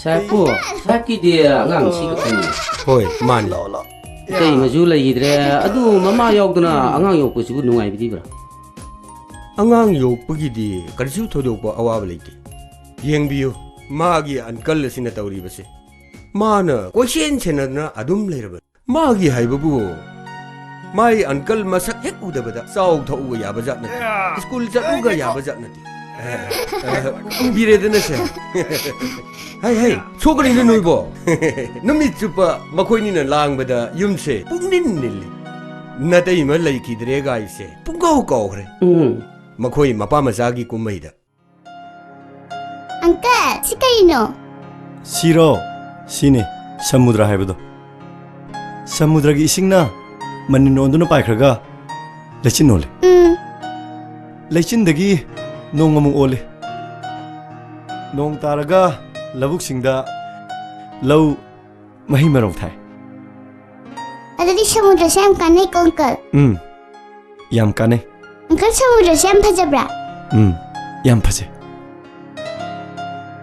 ꯁꯥꯍꯦꯕꯄꯨ, ꯁꯥꯍꯦꯕꯀꯤꯗꯤ ꯑꯉꯥꯡ ꯁꯤ ꯈꯛꯇꯅꯤ꯫ ꯍꯣꯏ, ꯃꯥꯅꯤ꯫ ꯂꯥꯛꯑꯣ, ꯂꯥꯛꯑꯣ꯫ ꯑꯇꯩ ꯃꯆꯨ ꯂꯩꯈꯤꯗ꯭ꯔꯦ꯫ ꯑꯗꯨ ꯃꯃꯥ ꯌꯥꯎꯗꯅ ꯑꯉꯥꯡ ꯌꯣꯛꯄꯁꯤꯕꯨ ꯅꯨꯡꯉꯥꯏꯕꯤꯗꯤꯕ꯭ꯔꯥ? ꯑꯉꯥꯡ ꯌꯣꯛꯄꯒꯤꯗꯤ ꯀꯔꯤꯁꯨ ꯊꯣꯏꯗꯣꯛꯄ ꯑꯋꯥꯕ ꯂꯩꯇꯦ꯫ ꯌꯦꯡꯕꯤꯌꯨ, ꯃꯥꯒꯤ uncle ꯑꯁꯤꯅ ꯇꯧꯔꯤꯕꯁꯦ꯫ ꯃꯥꯅ ꯀꯣꯏꯁꯦꯟ ꯁꯦꯟꯅꯗꯅ ꯑꯗꯨꯝ ꯂꯩꯔꯕꯅꯤ꯫ ꯃꯥꯒꯤ ꯍꯥꯏꯕꯕꯨ, ꯃꯥꯒꯤ uncle ꯃꯁꯛ ꯍꯦꯛ ꯎꯗꯕꯗ ꯆꯥꯎ ꯊꯛꯎꯒ ꯌꯥꯕ ꯖꯥꯠ ꯅꯠꯇꯦ꯫ ꯁ꯭ꯀꯨꯜ ꯆꯠꯂꯨꯒ ꯌꯥꯕ ꯖꯥꯠ ꯅꯠꯇꯦ꯫ ꯑꯦ, ꯑꯦ, ꯎꯕꯤꯔꯦꯗꯅ ꯁꯦ꯫ ꯍꯩ, ꯍꯩ, ꯁꯣꯛꯀꯅꯤꯅ ꯅꯣꯏꯕꯣ꯫ ꯅꯨꯃꯤꯠ ꯆꯨꯞꯄ ꯃꯈꯣꯏꯅꯤꯅ ꯂꯥꯡꯕꯗ ꯌꯨꯝꯁꯦ ꯄꯨꯡꯅꯤꯟ ꯅꯤꯜꯂꯤ꯫ ꯅꯇꯩꯃ ꯂꯩꯈꯤꯗ꯭ꯔꯦ ꯒꯥꯏꯁꯦ ꯄꯨꯡꯀꯥꯎ ꯀꯥꯎꯈ꯭ꯔꯦ꯫ ꯎꯝ꯫ ꯃꯈꯣꯏ ꯃꯄꯥ ꯃꯆꯥꯒꯤ ꯀꯨꯝꯍꯩꯗ꯫ Uncle, ꯁꯤ ꯀꯩꯅꯣ? ꯁꯤꯔꯣ? ꯁꯤꯅꯤ ꯁꯃꯨꯗ꯭ꯔ ꯍꯥꯏꯕꯗꯣ꯫ ꯁꯃꯨꯗ꯭ꯔꯒꯤ ꯏꯁꯤꯡꯅ ꯃꯅꯤꯟ ꯑꯣꯟꯗꯨꯅ ꯄꯥꯏꯈ꯭ꯔꯒ ꯂꯩꯆꯤꯟ ꯑꯣꯜꯂꯤ꯫ ꯎꯝ꯫ ꯂꯩꯆꯤꯟꯗꯒꯤ ꯅꯣꯡ ꯑꯃꯨꯛ ꯑꯣꯜꯂꯤ꯫ ꯅꯣꯡ ꯇꯥꯔꯒ ꯂꯧꯕꯨꯛꯁꯤꯡꯗ ꯂꯧ ꯃꯍꯩ ꯃꯔꯣꯡ ꯊꯥꯏ꯫ ꯑꯗꯨꯗꯤ ꯁꯃꯨꯗ꯭ꯔꯁꯦ ꯌꯥꯝ ꯀꯥꯟꯅꯩꯀꯣ, uncle? ꯎꯝ, ꯌꯥꯝ ꯀꯥꯟꯅꯩ꯫ Uncle, ꯁꯃꯨꯗ꯭ꯔꯁꯦ ꯌꯥꯝ ꯐꯖꯕ꯭ꯔꯥ? ꯎꯝ, ꯌꯥꯝ ꯐꯖꯩ꯫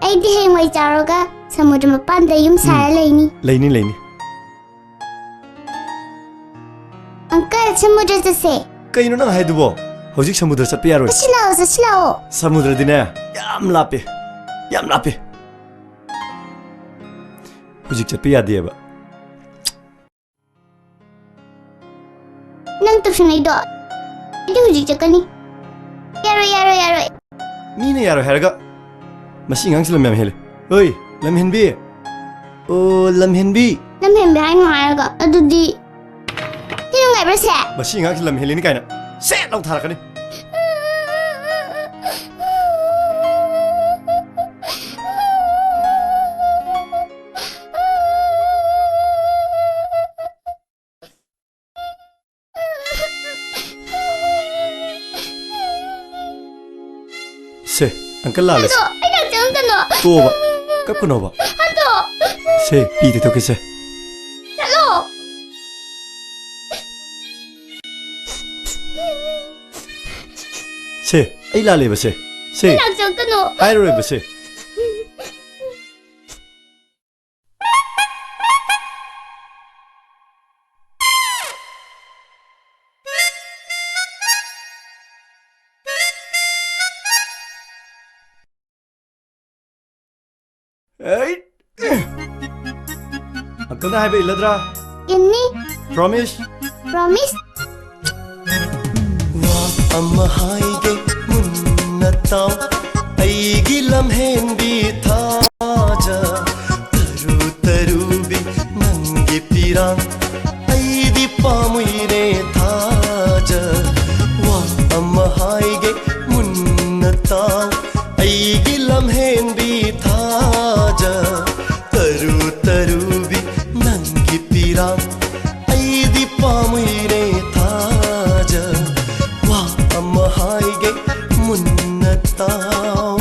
ꯑꯩꯗꯤ ꯍꯌꯦꯡꯋꯥꯏ ꯆꯥꯎꯔꯒ ꯁꯃꯨꯗ꯭ꯔ ꯃꯄꯥꯟꯗ ꯌꯨꯝ ꯁꯥꯔ ꯎꯝ꯫ ꯂꯩꯅꯤ꯫ ꯂꯩꯅꯤ, ꯂꯩꯅꯤ꯫ Uncle, ꯁꯃꯨꯗ꯭ꯔ ꯆꯠꯁꯦ꯫ ꯀꯩꯅꯣ ꯅꯪ ꯍꯥꯏꯗꯨꯕꯣ? ꯍꯧꯖꯤꯛ ꯁꯃꯨꯗ꯭ꯔ ꯆꯠꯄ ꯌꯥꯔꯣꯏ꯫ ꯆꯠꯁꯤ ꯂꯥꯛꯑꯣ, ꯆꯠꯁꯤ ꯂꯥꯛꯑꯣ꯫ ꯁꯃꯨꯗ꯭ꯔꯗꯤꯅꯦ, ꯌꯥꯝ ꯂꯥꯞꯄꯦ, ꯌꯥꯝ ꯂꯥꯞꯄꯦ꯫ ꯍꯧꯖꯤꯛ ꯆꯠꯄ ꯌꯥꯗꯦꯕ꯫ ꯅꯪ ꯇꯧꯁꯟꯅꯩꯗꯣ? ꯑꯩꯗꯤ ꯍꯧꯖꯤꯛ ꯆꯠꯀꯅꯤ꯫ ꯌꯥꯔꯣꯏ, ꯌꯥꯔꯣꯏ, ꯌꯥꯔꯣꯏ꯫ ꯃꯤꯅ ꯌꯥꯔꯣꯏ ꯍꯥꯏꯔꯒ ꯃꯁꯤ ꯑꯉꯥꯡꯁꯤ ꯂꯝ ꯌꯥꯝ ꯍꯦꯜꯂꯦ꯫ ꯍꯣꯏ, ꯂꯝꯍꯦꯟꯕꯤ꯫ ꯑꯣ, ꯂꯝꯍꯦꯟꯕꯤ꯫ ꯂꯝꯍꯦꯟꯕꯤ ꯍꯥꯏꯅꯣ ꯍꯥꯏꯔꯒ ꯑꯗꯨꯗꯤ ꯁꯤ ꯅꯨꯡꯉꯥꯏꯕ꯭ꯔꯥ ꯁꯦ? ꯃꯁꯤ ꯑꯉꯥꯡꯁꯤ ꯂꯝ ꯍꯦꯜꯂꯤꯅꯤ ꯀꯥꯏꯅ ꯁꯦꯠ ꯂꯥꯎ ꯊꯥꯔꯛꯀꯅꯤ꯫ ꯁꯦ, uncle ꯂꯥꯜꯂꯦ ꯁꯦ꯫ ꯍꯟꯗꯣ, ꯑꯩ ꯅꯥꯛ ꯆꯪꯉꯛꯀꯅꯣ꯫ ꯇꯣꯛꯑꯣꯕ, ꯀꯞꯀꯅꯣꯕ꯫ ꯍꯟꯗꯣ꯫ ꯁꯦ, ꯄꯤ ꯇꯩꯊꯣꯛꯀꯦ ꯁꯦ꯫ ꯆꯠꯂꯣ꯫ ꯁꯦ, ꯑꯩ ꯂꯥꯜꯂꯦꯕ ꯁꯦ꯫ ꯁꯦ꯫ ꯑꯩ ꯅꯥꯛ ꯆꯪꯉꯛꯀꯅꯣ꯫ ꯍꯥꯏꯔꯔꯣꯏꯕ ꯁꯦ꯫ ꯑꯩ ꯑꯪꯀꯜꯅ ꯍꯥꯏꯕ ꯏꯜꯂꯗ꯭ꯔꯥ? ꯏꯟꯅꯤ꯫ Promise? Promise꯫ ꯋꯥ ꯑꯃ ꯍꯥꯏꯒꯦ ꯃꯨꯟꯅ ꯇꯥꯎ, ꯑꯩꯒꯤ ꯂꯝꯍꯦꯟꯕꯤ ꯊꯥꯖ, ꯇꯔꯨ ꯇꯔꯨꯕꯤ ꯅꯪꯒꯤ ꯄꯤꯔꯥꯡ, ꯑꯩꯗꯤ ꯄꯥꯝꯃꯨꯏꯔꯦ ꯊꯥꯖ꯫ ꯋꯥ ꯑꯃ ꯍꯥꯏꯒꯦ ꯃꯨꯟꯅ ꯇꯥꯎ, ꯑꯩꯒꯤ ꯂꯝꯍꯦꯟꯕꯤ ꯊꯥꯖ, ꯇꯔꯨ ꯇꯔꯨꯕꯤ ꯅꯪꯒꯤ ꯄꯤꯔꯥꯡ, ꯑꯩꯗꯤ ꯄꯥꯝꯃꯨꯏꯔꯦ ꯊꯥꯖ꯫ ꯋꯥ ꯑꯃ ꯍꯥꯏꯒꯦ ꯃꯨꯟꯅ ꯇꯥꯎ꯫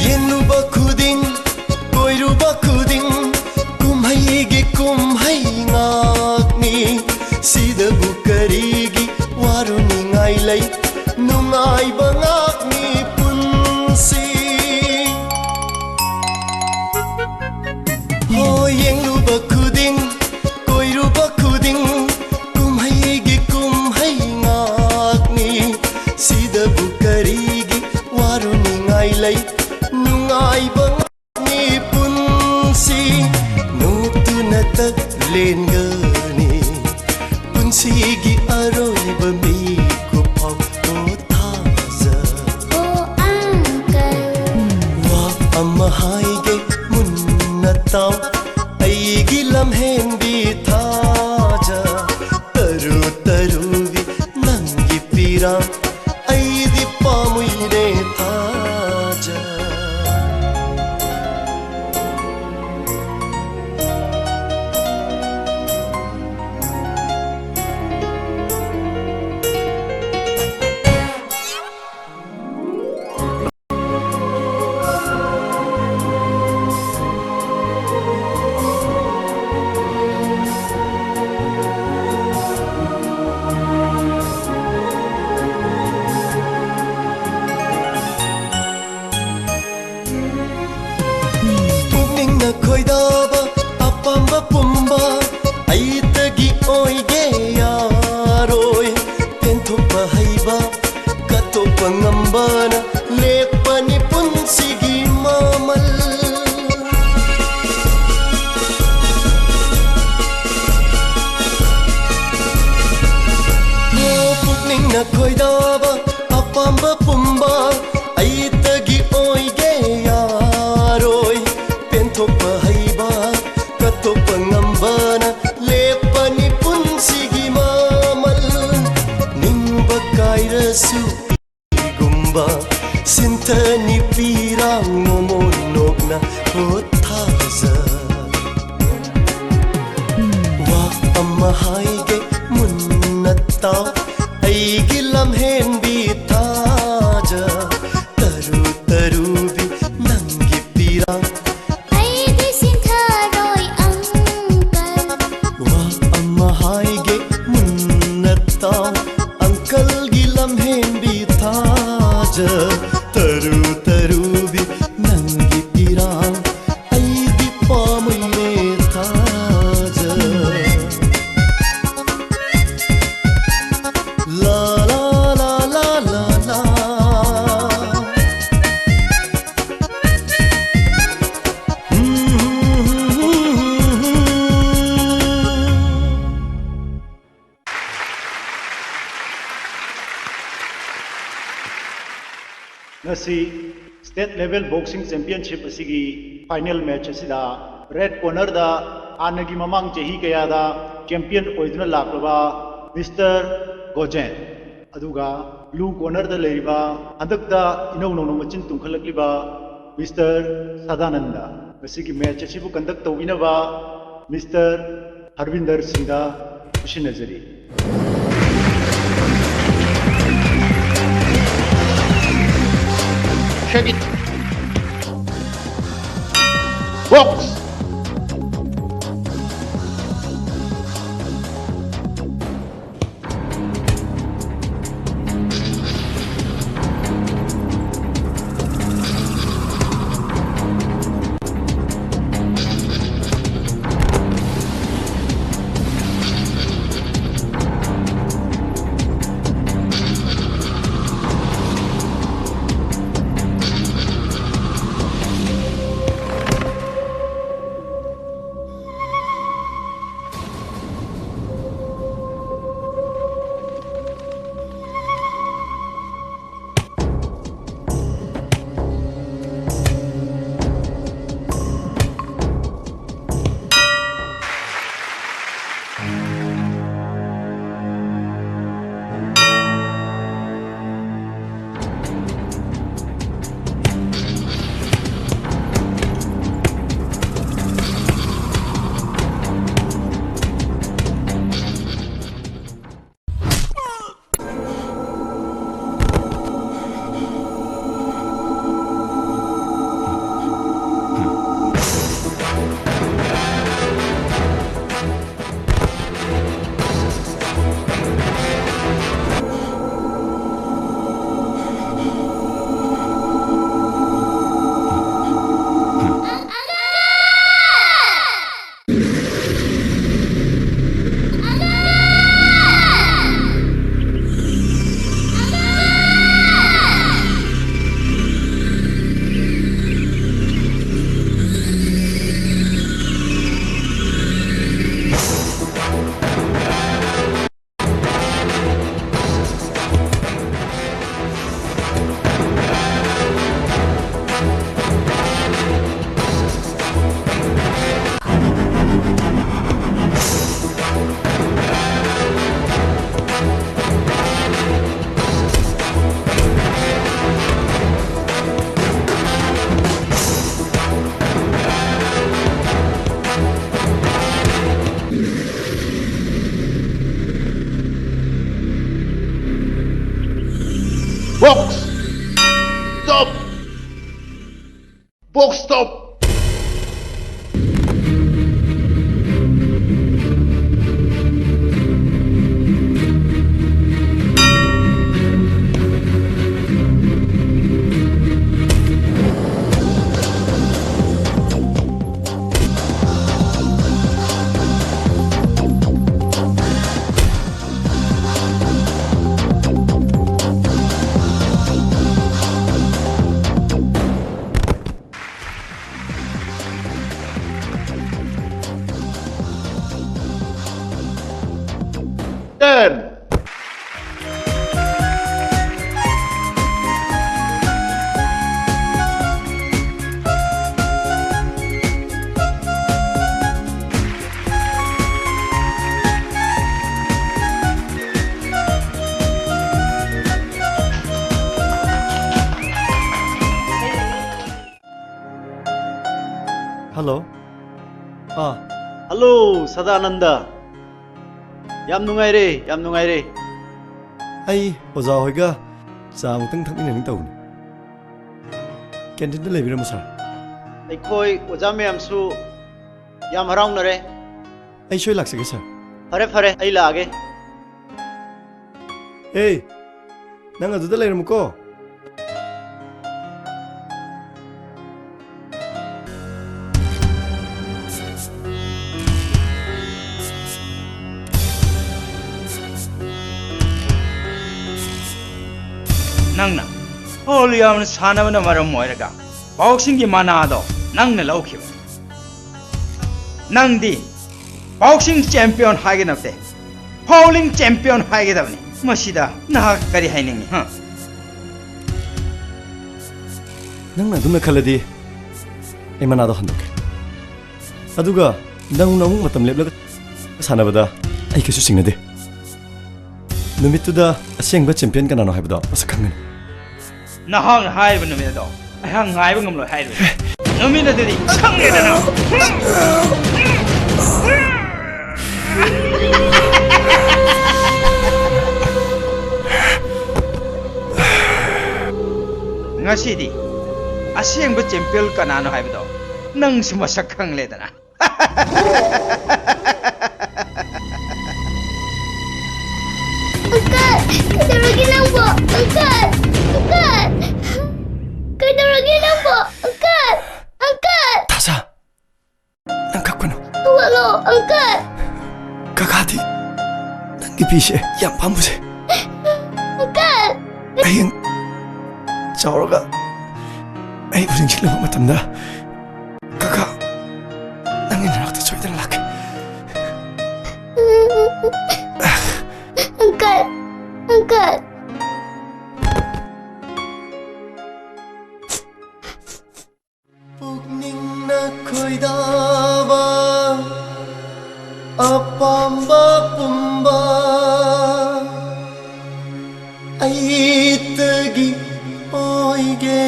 ꯌꯦꯡꯂꯨꯕ ꯈꯨꯗꯤꯡ, ꯀꯣꯏꯔꯨꯕ ꯈꯨꯗꯤꯡ, ꯀꯨꯝꯍꯩꯒꯤ ꯀꯨꯝꯍꯩ ꯉꯥꯛꯅꯤ꯫ ꯁꯤꯗꯕꯨ ꯀꯔꯤꯒꯤ ꯋꯥꯔꯨꯅꯤꯡꯉꯥꯏ ꯂꯩ? ꯅꯨꯡꯉꯥꯏꯕ ꯉꯥꯛꯅꯤ ꯄꯨꯟꯁꯤ꯫ ꯍꯣ, ꯌꯦꯡꯂꯨꯕ ꯈꯨꯗꯤꯡ, ꯀꯣꯏꯔꯨꯕ ꯈꯨꯗꯤꯡ, ꯀꯨꯝꯍꯩꯒꯤ ꯀꯨꯝꯍꯩ ꯉꯥꯛꯅꯤ꯫ ꯁꯤꯗꯕꯨ ꯀꯔꯤꯒꯤ ꯋꯥꯔꯨꯅꯤꯡꯉꯥꯏ ꯂꯩ? ꯅꯨꯡꯉꯥꯏꯕ ꯉꯥꯛꯅꯤ ꯄꯨꯟꯁꯤ꯫ ꯅꯣꯛꯇꯨꯅꯇ ꯂꯦꯟꯒꯅꯤ ꯄꯨꯟꯁꯤꯒꯤ ꯑꯔꯣꯏꯕ ꯃꯤꯀꯨꯞ ꯐꯥꯎ꯫ ꯊꯥꯖ꯫ ꯑꯣ ꯑꯪꯀꯜ꯫ ꯋꯥ ꯑꯃ ꯍꯥꯏꯒꯦ ꯃꯨꯟꯅ ꯇꯥꯎ, ꯑꯩꯒꯤ ꯂꯝꯍꯦꯟꯕꯤ ꯊꯥꯖ꯫ ꯇꯔꯨ ꯇꯔꯨꯕꯤ ꯅꯪꯒꯤ ꯄꯤꯔꯥꯡ, ꯑꯩꯗꯤ ꯄꯥꯝꯃꯨꯏꯔꯦ ꯊꯥꯖ꯫ ꯈꯣꯏꯗꯥꯕ ꯑꯄꯥꯝꯕ ꯄꯨꯝꯕ ꯑꯩꯇꯒꯤ ꯑꯣꯏꯒꯦ ꯌꯥꯔꯣꯏ꯫ ꯄꯦꯟꯊꯣꯛꯄ ꯍꯩꯕ ꯀꯠꯊꯣꯛꯄ ꯉꯝꯕꯅ ꯂꯦꯞꯄꯅꯤ ꯄꯨꯟꯁꯤꯒꯤ ꯃꯃꯜ꯫ ꯅꯤꯡꯕ ꯀꯥꯏꯔꯁꯨ ꯄꯤꯒꯨꯝꯕ ꯁꯤꯟꯊꯅꯤ ꯄꯤꯔꯥꯡ ꯃꯣꯃꯣꯟ ꯅꯣꯛꯅ ꯄꯣꯊꯥꯖ꯫ ꯋꯥ ꯑꯃ ꯍꯥꯏꯒꯦ ꯃꯨꯟꯅ ꯇꯥꯎ ꯑꯩꯒꯤ ꯂꯝꯍꯦꯟꯕꯤ ꯊꯥꯖ꯫ ꯇꯔꯨ ꯇꯔꯨꯕꯤ ꯅꯪꯒꯤ ꯄꯤꯔꯥꯡ ꯑꯩꯗꯤ ꯁꯤꯟꯊꯔꯣꯏ ꯑꯪꯀꯜ꯫ ꯋꯥ ꯑꯃ ꯍꯥꯏꯒꯦ ꯃꯨꯟꯅ ꯇꯥꯎ ꯑꯪꯀꯜꯒꯤ ꯂꯝꯍꯦꯟꯕꯤ ꯊꯥꯖ꯫ ꯇꯔꯨ ꯇꯔꯨꯕꯤ ꯅꯪꯒꯤ ꯄꯤꯔꯥꯡ ꯑꯩꯗꯤ ꯄꯥꯝꯃꯨꯏꯅꯦ ꯊꯥꯖ꯫ ꯂꯥ ꯂꯥ ꯂꯥ ꯂꯥ ꯂꯥ ꯂꯥ꯫ ꯉꯁꯤ state level boxing championship ꯑꯁꯤꯒꯤ final match ꯑꯁꯤꯗ red cornerꯗ ꯍꯥꯟꯅꯒꯤ ꯃꯃꯥꯡ ꯆꯍꯤ ꯀꯌꯥꯗ champion ꯑꯣꯏꯗꯨꯅ ꯂꯥꯛꯂꯕ ꯃꯤꯁꯇꯔ ꯒꯣꯖꯦꯟ, ꯑꯗꯨꯒ blue cornerꯗ ꯂꯩꯔꯤꯕ ꯍꯟꯗꯛꯇ ꯏꯅꯧ ꯅꯧꯅ ꯃꯆꯤꯟ ꯇꯨꯝꯈꯠꯂꯛꯂꯤꯕ ꯃꯤꯁꯇꯔ ꯁꯗꯥꯅꯟꯗ, ꯉꯁꯤꯒꯤ match ꯑꯁꯤꯕꯨ conduct ꯇꯧꯕꯤꯅꯕ ꯃꯤꯁꯇꯔ ꯍꯔꯕꯤꯟꯗꯔ ꯁꯤꯡꯗ ꯈꯨꯠꯁꯤꯟꯅꯖꯔꯤ꯫ Shake it. Box. Box! Stop! Box stop! Ten. Hello. Ah. Hello, Sadananda. ꯌꯥꯝ ꯅꯨꯡꯉꯥꯏꯔꯦ, ꯌꯥꯝ ꯅꯨꯡꯉꯥꯏꯔꯦ꯫ ꯑꯩ ꯑꯣꯖꯥ ꯍꯣꯏꯒ ꯆꯥ ꯑꯃꯨꯛꯇꯪ ꯊꯛꯃꯤꯟꯅꯅꯤꯡ ꯇꯧꯕꯅꯤ꯫ Canteen ꯗ ꯂꯩꯕꯤꯔꯝꯃꯣ, sir꯫ ꯑꯩꯈꯣꯏ ꯑꯣꯖꯥ ꯃꯌꯥꯝꯁꯨ ꯌꯥꯝ ꯍꯔꯥꯎꯅꯔꯦ꯫ ꯑꯩ ꯁꯣꯏ ꯂꯥꯛꯆꯒꯦ, sir꯫ ꯐꯔꯦ, ꯐꯔꯦ, ꯑꯩ ꯂꯥꯛꯑꯒꯦ꯫ ꯑꯦ, ꯅꯪ ꯑꯗꯨꯗ ꯂꯩꯔꯝꯃꯨꯀꯣ꯫ ꯅꯪꯅ ꯐꯥꯎꯜ ꯌꯥꯝꯅ ꯁꯥꯟꯅꯕꯅ ꯃꯔꯝ ꯑꯣꯏꯔꯒ ꯕꯣꯛꯁꯤꯡꯒꯤ ꯃꯅꯥꯗꯣ ꯅꯪꯅ ꯂꯧꯈꯤꯕ꯫ ꯅꯪꯗꯤ ꯕꯣꯛꯁꯤꯡ ꯆꯦꯝꯄꯤꯌꯟ ꯍꯥꯏꯒꯗꯕꯗꯦ, ꯐꯥꯎꯂꯤꯡ ꯆꯦꯝꯄꯤꯌꯟ ꯍꯥꯏꯒꯗꯕꯅꯤ꯫ ꯃꯁꯤꯗ ꯅꯍꯥꯛ ꯀꯔꯤ ꯍꯥꯏꯅꯤꯡꯉꯤ, ꯍꯥ? ꯅꯪꯅ ꯑꯗꯨꯝꯅ ꯈꯜꯂꯗꯤ ꯑꯩ ꯃꯅꯥꯗꯣ ꯍꯟꯗꯣꯛꯀꯦ꯫ ꯑꯗꯨꯒ ꯅꯧꯅ ꯑꯃꯨꯛ ꯃꯇꯝ ꯂꯦꯞꯂꯒ ꯁꯥꯟꯅꯕꯗ ꯑꯩ ꯀꯩꯁꯨ ꯆꯤꯡꯅꯗꯦ꯫ ꯅꯨꯃꯤꯠꯇꯨꯗ ꯑꯁꯦꯡꯕ ꯆꯦꯝꯄꯤꯌꯟ ꯀꯅꯥꯅꯣ ꯍꯥꯏꯕꯗꯣ ꯃꯁꯛ ꯈꯪꯒꯅꯤ꯫ ꯅꯍꯥꯛꯅ ꯍꯥꯏꯔꯤꯕ ꯅꯨꯃꯤꯠ ꯑꯗꯣ ꯑꯩꯍꯥꯛ ꯉꯥꯏꯕ ꯉꯝꯂꯣꯏ ꯍꯥꯏꯔꯤꯕꯅꯤ꯫ ꯅꯨꯃꯤꯠ ꯑꯗꯨꯗꯤ ꯈꯪꯒꯦꯗꯅ꯫ ꯉꯁꯤꯗꯤ ꯑꯁꯦꯡꯕ ꯆꯦꯝꯄꯤꯌꯟ ꯀꯅꯥꯅꯣ ꯍꯥꯏꯕꯗꯣ ꯅꯪꯁꯨ ꯃꯁꯛ ꯈꯪꯂꯦꯗꯅ꯫ ꯑꯪꯀꯜ, ꯀꯩꯗꯧꯔꯒꯦ ꯅꯪꯕꯣ? ꯑꯪꯀꯜ, ꯑꯪꯀꯜ, ꯀꯩꯗꯧꯔꯒꯦ ꯅꯪꯕꯣ? ꯑꯪꯀꯜ, ꯑꯪꯀꯜ! ꯊꯥꯖ, ꯅꯪ ꯀꯞꯀꯅꯨ꯫ ꯍꯧꯒꯠꯂꯣ, ꯑꯪꯀꯜ! ꯀꯀꯥꯗꯤ ꯅꯪꯒꯤ ꯐꯤꯁꯦ ꯌꯥꯝ ꯄꯥꯝꯕꯁꯦ꯫ ꯑꯪꯀꯜ! ꯍꯌꯦꯡ ꯆꯥꯎꯔꯒ ꯑꯩꯕꯨ ꯅꯤꯡꯁꯤꯡꯂꯕ ꯃꯇꯝꯗ ꯀꯀꯥ ꯅꯪꯒꯤ ꯅꯥꯛꯇ ꯁꯣꯏꯗꯅ ꯂꯥꯛꯀꯦ꯫ ꯑꯪꯀꯜ! ꯑꯪꯀꯜ! ꯄꯨꯛꯅꯤꯡꯅ ꯈꯣꯏꯗꯥꯕ ꯑꯄꯥꯝꯕ ꯄꯨꯝꯕ ꯑꯩꯇꯒꯤ ꯑꯣꯏꯒꯦ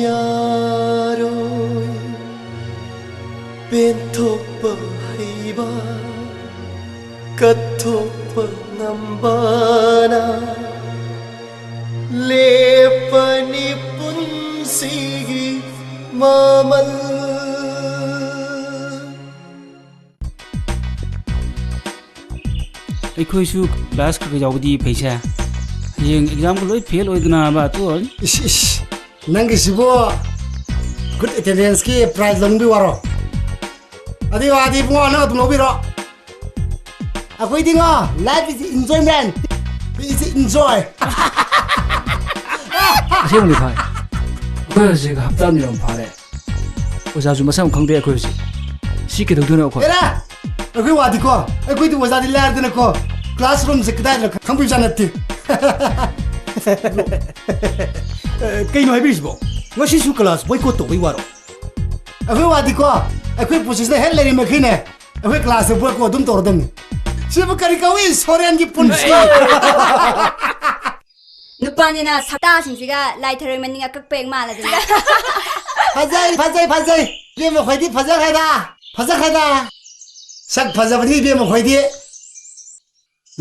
ꯌꯥꯔꯣꯏ꯫ ꯄꯦꯟꯊꯣꯛꯄ ꯍꯩꯕ, ꯀꯠꯊꯣꯛꯄ ꯉꯝꯕꯅ ꯂꯦꯞꯄꯅꯤ ꯄꯨꯟꯁꯤꯒꯤ ꯃꯃꯜ꯫ ꯑꯩꯈꯣꯏꯁꯨ ꯀ꯭ꯂꯥꯁ ꯈꯔ ꯈꯔ ꯌꯥꯎꯕꯗꯤ ꯐꯩꯁꯦ꯫ ꯍꯌꯦꯡ ꯑꯦꯛꯖꯥꯝꯒ ꯂꯣꯏ ꯐꯦꯜ ꯑꯣꯏꯗꯅꯕ, ꯇꯣꯛꯑꯅꯤ꯫ ꯏꯁ, ꯏꯁ, ꯅꯪꯒꯤꯁꯤꯕꯨ ꯒꯨꯗ ꯑꯦꯇꯦꯟꯗꯦꯟꯁꯀꯤ ꯄ꯭ꯔꯥꯏꯖ ꯂꯧꯅꯕꯤ ꯋꯥꯔꯣ? ꯑꯗꯨꯏ ꯋꯥꯗꯤ ꯏꯕꯨꯡꯉꯣ, ꯅꯪ ꯑꯗꯨꯝ ꯂꯧꯕꯤꯔꯣ꯫ ꯑꯩꯈꯣꯏꯗꯤꯉꯣ, life is enjoyment, we is enjoy꯫ ꯑꯁꯦꯡꯕꯅꯤ ꯚꯥꯏ, ꯑꯩꯈꯣꯏ ꯍꯧꯖꯤꯛ ꯍꯞꯇꯥ ꯑꯅꯤꯔꯣꯝ ꯐꯥꯔꯦ꯫ ꯑꯣꯖꯥꯁꯨ ꯃꯁꯛ ꯑꯃ ꯈꯪꯗꯦ ꯑꯩꯈꯣꯏ ꯍꯧꯖꯤꯛ꯫ ꯁꯤ ꯀꯩꯗꯧꯗꯣꯏꯅꯣ ꯑꯩꯈꯣꯏ? ꯑꯦꯔꯥ! ꯑꯩꯈꯣꯏ ꯋꯥꯗꯤꯀꯣ, ꯑꯩꯈꯣꯏꯗꯤ ꯑꯣꯖꯥꯗꯤ ꯂꯥꯏꯔꯗꯅꯀꯣ, classroomꯁꯦ ꯀꯗꯥꯏꯗꯅꯣ ꯈꯪꯕꯤꯕꯖꯥꯠ ꯅꯠꯇꯦ꯫ ꯑꯦ, ꯀꯩꯅꯣ ꯍꯥꯏꯕꯤꯔꯤꯁꯤꯕꯣ? ꯉꯁꯤꯁꯨ class boycott ꯇꯧꯕꯩ ꯋꯥꯔꯣ? ꯑꯩꯈꯣꯏ ꯋꯥꯗꯤꯀꯣ, ꯑꯩꯈꯣꯏ ꯄꯨꯟꯁꯤꯁꯤꯗ ꯍꯦꯛ ꯂꯩꯔꯤ ꯃꯈꯩꯅꯦ, ꯑꯩꯈꯣꯏ classꯁꯦ boycott ꯑꯗꯨꯝ ꯇꯧꯔꯗꯝꯅꯤ꯫ ꯁꯤꯕꯨ ꯀꯔꯤ ꯀꯧꯏ? ꯁꯣꯔꯦꯟꯒꯤ ꯄꯨꯟꯁꯤ꯫ ꯅꯨꯄꯥꯅꯤꯅ ꯁꯛꯇꯥꯁꯤꯡꯁꯤꯒ ꯂꯥꯏ ꯊꯔꯣꯏ ꯃꯅꯤꯡ ꯑꯀꯛꯄ ꯍꯦꯛ ꯃꯥꯜꯂꯗꯅ꯫ ꯐꯖꯩ, ꯐꯖꯩ, ꯐꯖꯩ꯫ ꯏꯕꯦꯝꯃ ꯈꯣꯏꯗꯤ ꯐꯖꯈ꯭ꯔꯦꯗ, ꯐꯖꯈ꯭ꯔꯦꯗ꯫ ꯁꯛ ꯐꯖꯕꯗꯤ ꯏꯕꯦꯝꯃ ꯈꯣꯏꯗꯤ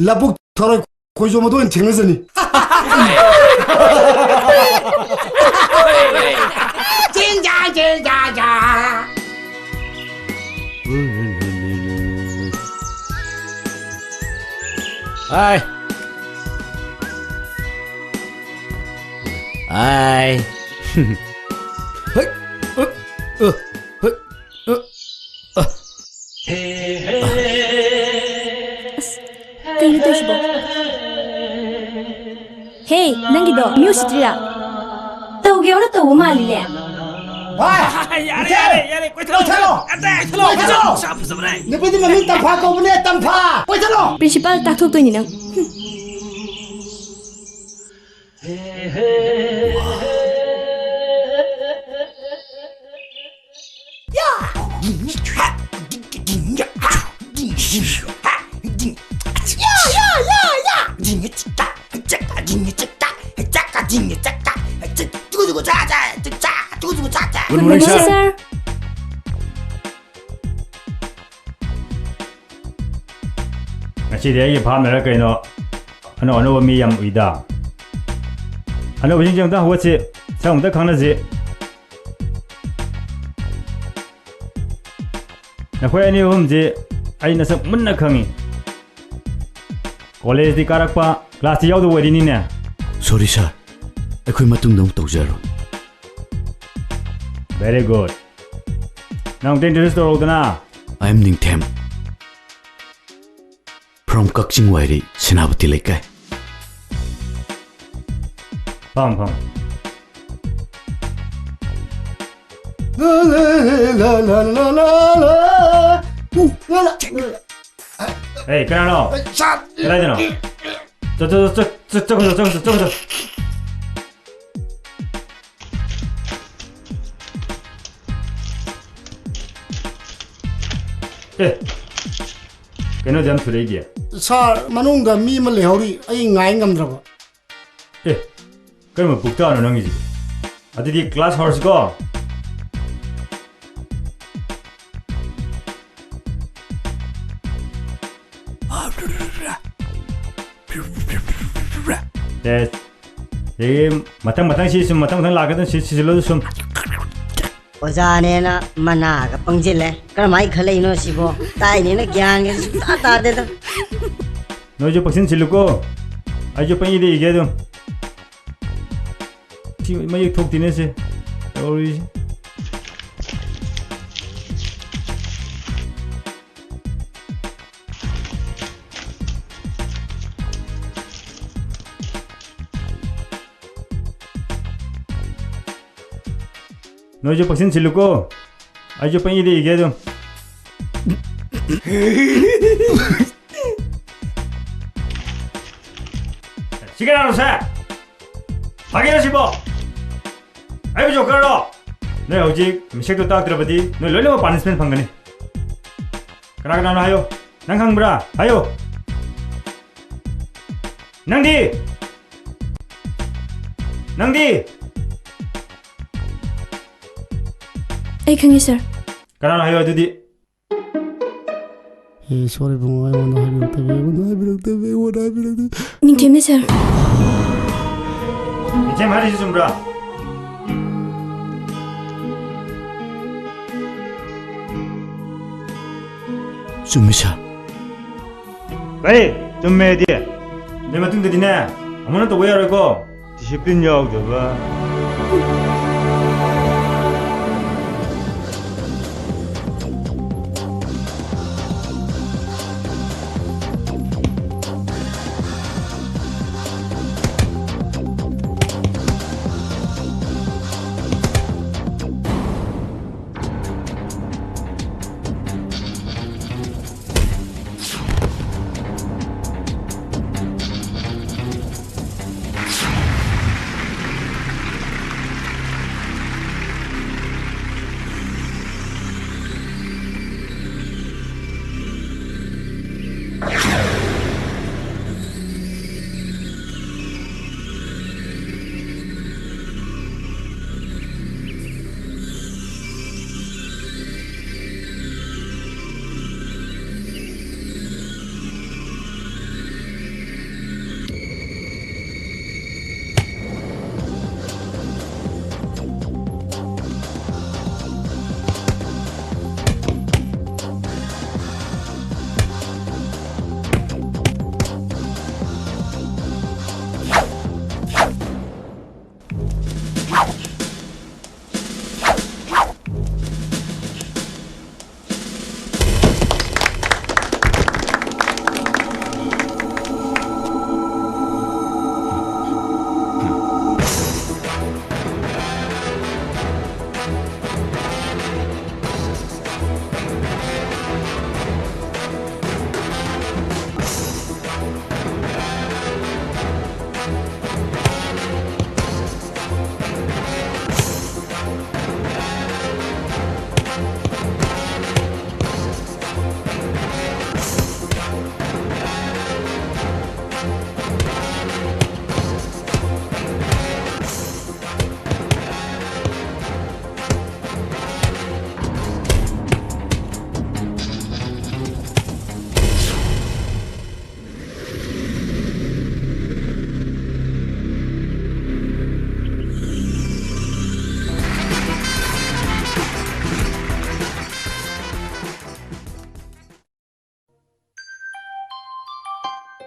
ꯂꯧꯕꯨꯛ ꯊꯔꯣꯏ ꯈꯣꯏꯖꯣꯝꯕꯗ ꯑꯣꯏꯅ ꯊꯦꯡꯅꯖꯅꯤ꯫ ꯆꯦꯟꯖꯥ, ꯆꯦꯟꯖꯥ, ꯖꯥ꯫ ꯑꯥꯏ꯫ ꯑꯥꯏ꯫ ꯍꯣꯏ꯫ ꯎ, ꯎ, ꯍꯣꯏ꯫ ꯎ, ꯎ꯫ ꯑꯁ, ꯀꯩꯅꯣ ꯇꯧꯏꯁꯤꯕꯣ? ꯍꯦ, ꯅꯪꯒꯤꯗꯣ ꯃꯤ ꯎꯁꯤꯠꯇ꯭ꯔꯤꯔꯥ? ꯇꯧꯒꯦ ꯍꯧꯅ ꯇꯧꯕ ꯃꯥꯜꯂꯤꯅꯦ꯫ ꯚꯥꯏ! ꯌꯥꯔꯦ, ꯌꯥꯔꯦ, ꯌꯥꯔꯦ, ꯀꯣꯏꯊꯠꯂꯣ꯫ ꯀꯣꯏꯊꯠꯂꯣ! ꯑꯇꯩ ꯀꯣꯏꯊꯠꯂꯣ! ꯀꯣꯏꯊꯠꯂꯣ! ꯃꯁꯛ ꯐꯖꯕꯅꯦ꯫ ꯅꯨꯄꯤꯗꯤ ꯃꯃꯤꯡ ꯇꯝꯐꯥ ꯀꯧꯕꯅꯦ, ꯇꯝꯐꯥ! ꯀꯣꯏꯊꯠꯂꯣ! ꯄ꯭ꯔꯤꯟꯁꯤꯄꯥꯜ ꯇꯥꯛꯊꯣꯛꯇꯣꯏꯅꯤ ꯅꯪ꯫ ꯍꯨꯝ꯫ Good morning, sir. Sir. ꯉꯁꯤꯗꯤ ꯑꯩꯒꯤ ꯐꯥꯝꯗꯔ ꯀꯩꯅꯣ ꯑꯅꯧ ꯑꯅꯧꯕ ꯃꯤ ꯌꯥꯝ ꯎꯏꯗ꯫ ꯑꯅꯧꯕꯁꯤꯡꯁꯦ ꯑꯃꯨꯛꯇ ꯍꯧꯒꯠꯁꯤ, ꯁꯛ ꯑꯃꯨꯛꯇ ꯈꯪꯅꯁꯤ꯫ ꯅꯈꯣꯏ ꯑꯅꯤ ꯑꯍꯨꯝꯁꯤ ꯑꯩ ꯅꯁꯛ ꯃꯨꯟꯅ ꯈꯪꯉꯤ꯫ ꯀꯣꯂꯦꯖꯇꯤ ꯀꯥꯔꯛꯄ, ꯀ꯭ꯂꯥꯁꯇꯤ ꯌꯥꯎꯗꯕ ꯑꯣꯏꯔꯤꯅꯤꯅꯦ꯫ Sorry, sir. ꯑꯩꯈꯣꯏ ꯃꯇꯨꯡꯗ ꯑꯃꯨꯛ ꯇꯧꯖꯔꯣ꯫ Very good. ꯅꯪ ꯑꯝꯇ introduce ꯇꯧꯔꯛꯎꯗꯅ꯫ I am ꯅꯤꯡꯊꯦꯝ, from ꯀꯛꯆꯤꯡ ꯋꯥꯏꯔꯤ, ꯁꯦꯅꯥꯄꯇꯤ ꯂꯩꯀꯥꯏ꯫ ꯐꯝ, ꯐꯝ꯫ ꯍꯦ, ꯀꯅꯥꯅꯣ? ꯁꯥꯔ! ꯀꯗꯥꯏꯗꯅꯣ? ꯆꯠ, ꯆꯠ, ꯆꯠ, ꯆꯠ, ꯆꯠꯈꯣ, ꯆꯠꯈꯣ, ꯆꯠꯈꯣ꯫ ꯑꯦ, ꯀꯩꯅꯣ ꯑꯗꯨ ꯌꯥꯝ ꯊꯨꯔꯛꯏꯗꯤ? ꯁꯥꯔ, ꯃꯅꯨꯡꯗ ꯃꯤ ꯑꯃ ꯂꯩꯍꯧꯔꯤ, ꯑꯩ ꯉꯥꯏ ꯉꯝꯗ꯭ꯔꯕ꯫ ꯑꯦ, ꯀꯔꯝꯕ ꯄꯨꯛꯇꯥꯅꯣ ꯅꯪꯒꯤꯁꯤꯗꯤ? ꯑꯗꯨꯗꯤ ꯀ꯭ꯂꯥꯁ ꯍꯧꯔꯁꯤꯀꯣ꯫ ꯇꯦꯁ꯫ ꯑꯦ, ꯃꯊꯪ ꯃꯊꯪ ꯁꯤ ꯁꯨꯝ ꯃꯊꯪ ꯃꯊꯪ ꯂꯥꯛꯀꯗꯧꯅꯤ, ꯁꯤ ꯁꯤꯖꯤꯜꯂꯣ ꯁꯨꯝ꯫ ꯑꯣꯖꯥꯅꯦꯅ ꯃꯅꯥꯒ ꯄꯪꯁꯤꯜꯂꯦ꯫ ꯀꯔꯝꯍꯥꯏꯅ ꯈꯜꯂꯛꯏꯅꯣ ꯁꯤꯕꯣ? ꯇꯥꯏꯅꯦꯅ ꯒ꯭ꯌꯥꯟꯒ ꯁꯨꯡꯇꯥ ꯇꯥꯗꯦꯗ꯫ ꯅꯣꯏꯁꯨ ꯄꯪꯁꯤꯟ ꯁꯤꯜꯂꯨꯀꯣ꯫ ꯑꯩꯁꯨ ꯄꯪꯏꯗ ꯏꯒꯦ ꯑꯗꯨꯝ꯫ ꯁꯤ ꯃꯌꯦꯛ ꯊꯣꯛꯇꯦꯅꯦ ꯁꯦ꯫ ꯇꯧꯔꯤꯁꯦ꯫ ꯅꯣꯏꯁꯨ ꯄꯪꯁꯤꯟ ꯁꯤꯜꯂꯨꯀꯣ꯫ ꯑꯩꯁꯨ ꯄꯪꯏꯗ ꯏꯒꯦ ꯑꯗꯨꯝ꯫ ꯁꯤ ꯀꯅꯥꯅꯣ ꯁꯦ? ꯐꯥꯒꯦꯔꯣ ꯁꯤꯕꯣ? ꯑꯩꯕꯨ ꯖꯣꯀꯔꯔꯣ? ꯅꯣꯏ ꯍꯧꯖꯤꯛ ꯃꯤꯁꯛꯇꯣ ꯇꯥꯛꯇ꯭ꯔꯕꯗꯤ ꯅꯣꯏ ꯂꯣꯏꯅꯃꯛ ꯄꯥꯅꯤꯁꯃꯦꯟ ꯐꯪꯒꯅꯤ꯫ ꯀꯅꯥ ꯀꯅꯥꯅꯣ ꯍꯥꯏꯌꯣ꯫ ꯅꯪ ꯈꯪꯕ꯭ꯔꯥ? ꯍꯥꯏꯌꯣ꯫ ꯅꯪꯗꯤ? ꯅꯪꯗꯤ? ꯑꯩ ꯈꯪꯉꯤ, ꯁꯥꯔ꯫ ꯀꯅꯥꯅꯣ ꯍꯥꯏꯌꯣ ꯑꯗꯨꯗꯤ? ꯑꯦ, ꯁꯣꯔꯤ ꯏꯕꯨꯡꯉꯣ, ꯑꯩꯉꯣꯟꯗ ꯍꯥꯏꯕꯤꯔꯛꯇꯕ, ꯑꯩꯉꯣꯟꯗ ꯍꯥꯏꯕꯤꯔꯛꯇꯕ, ꯑꯩꯉꯣꯟꯗ ꯍꯥꯏꯕꯤꯔꯛꯇꯕ꯫ ꯅꯤꯡꯊꯦꯝꯅꯦ, ꯁꯥꯔ꯫ ꯅꯤꯡꯊꯦꯝ ꯍꯥꯏꯔꯤꯁꯤ ꯆꯨꯝꯕ꯭ꯔꯥ? ꯆꯨꯝꯃꯤ, ꯁꯥꯔ꯫ ꯀꯔꯤ? ꯆꯨꯝꯃꯦꯗꯤ? ꯑꯗꯨꯏ ꯃꯇꯨꯡꯗꯗꯤꯅꯦ, ꯑꯃꯨꯛ ꯍꯟꯅ ꯇꯧꯕ ꯌꯥꯔꯣꯏꯀꯣ꯫ ꯗꯤꯁꯤꯄ꯭ꯂꯤꯟ ꯌꯥꯎꯗꯕ꯫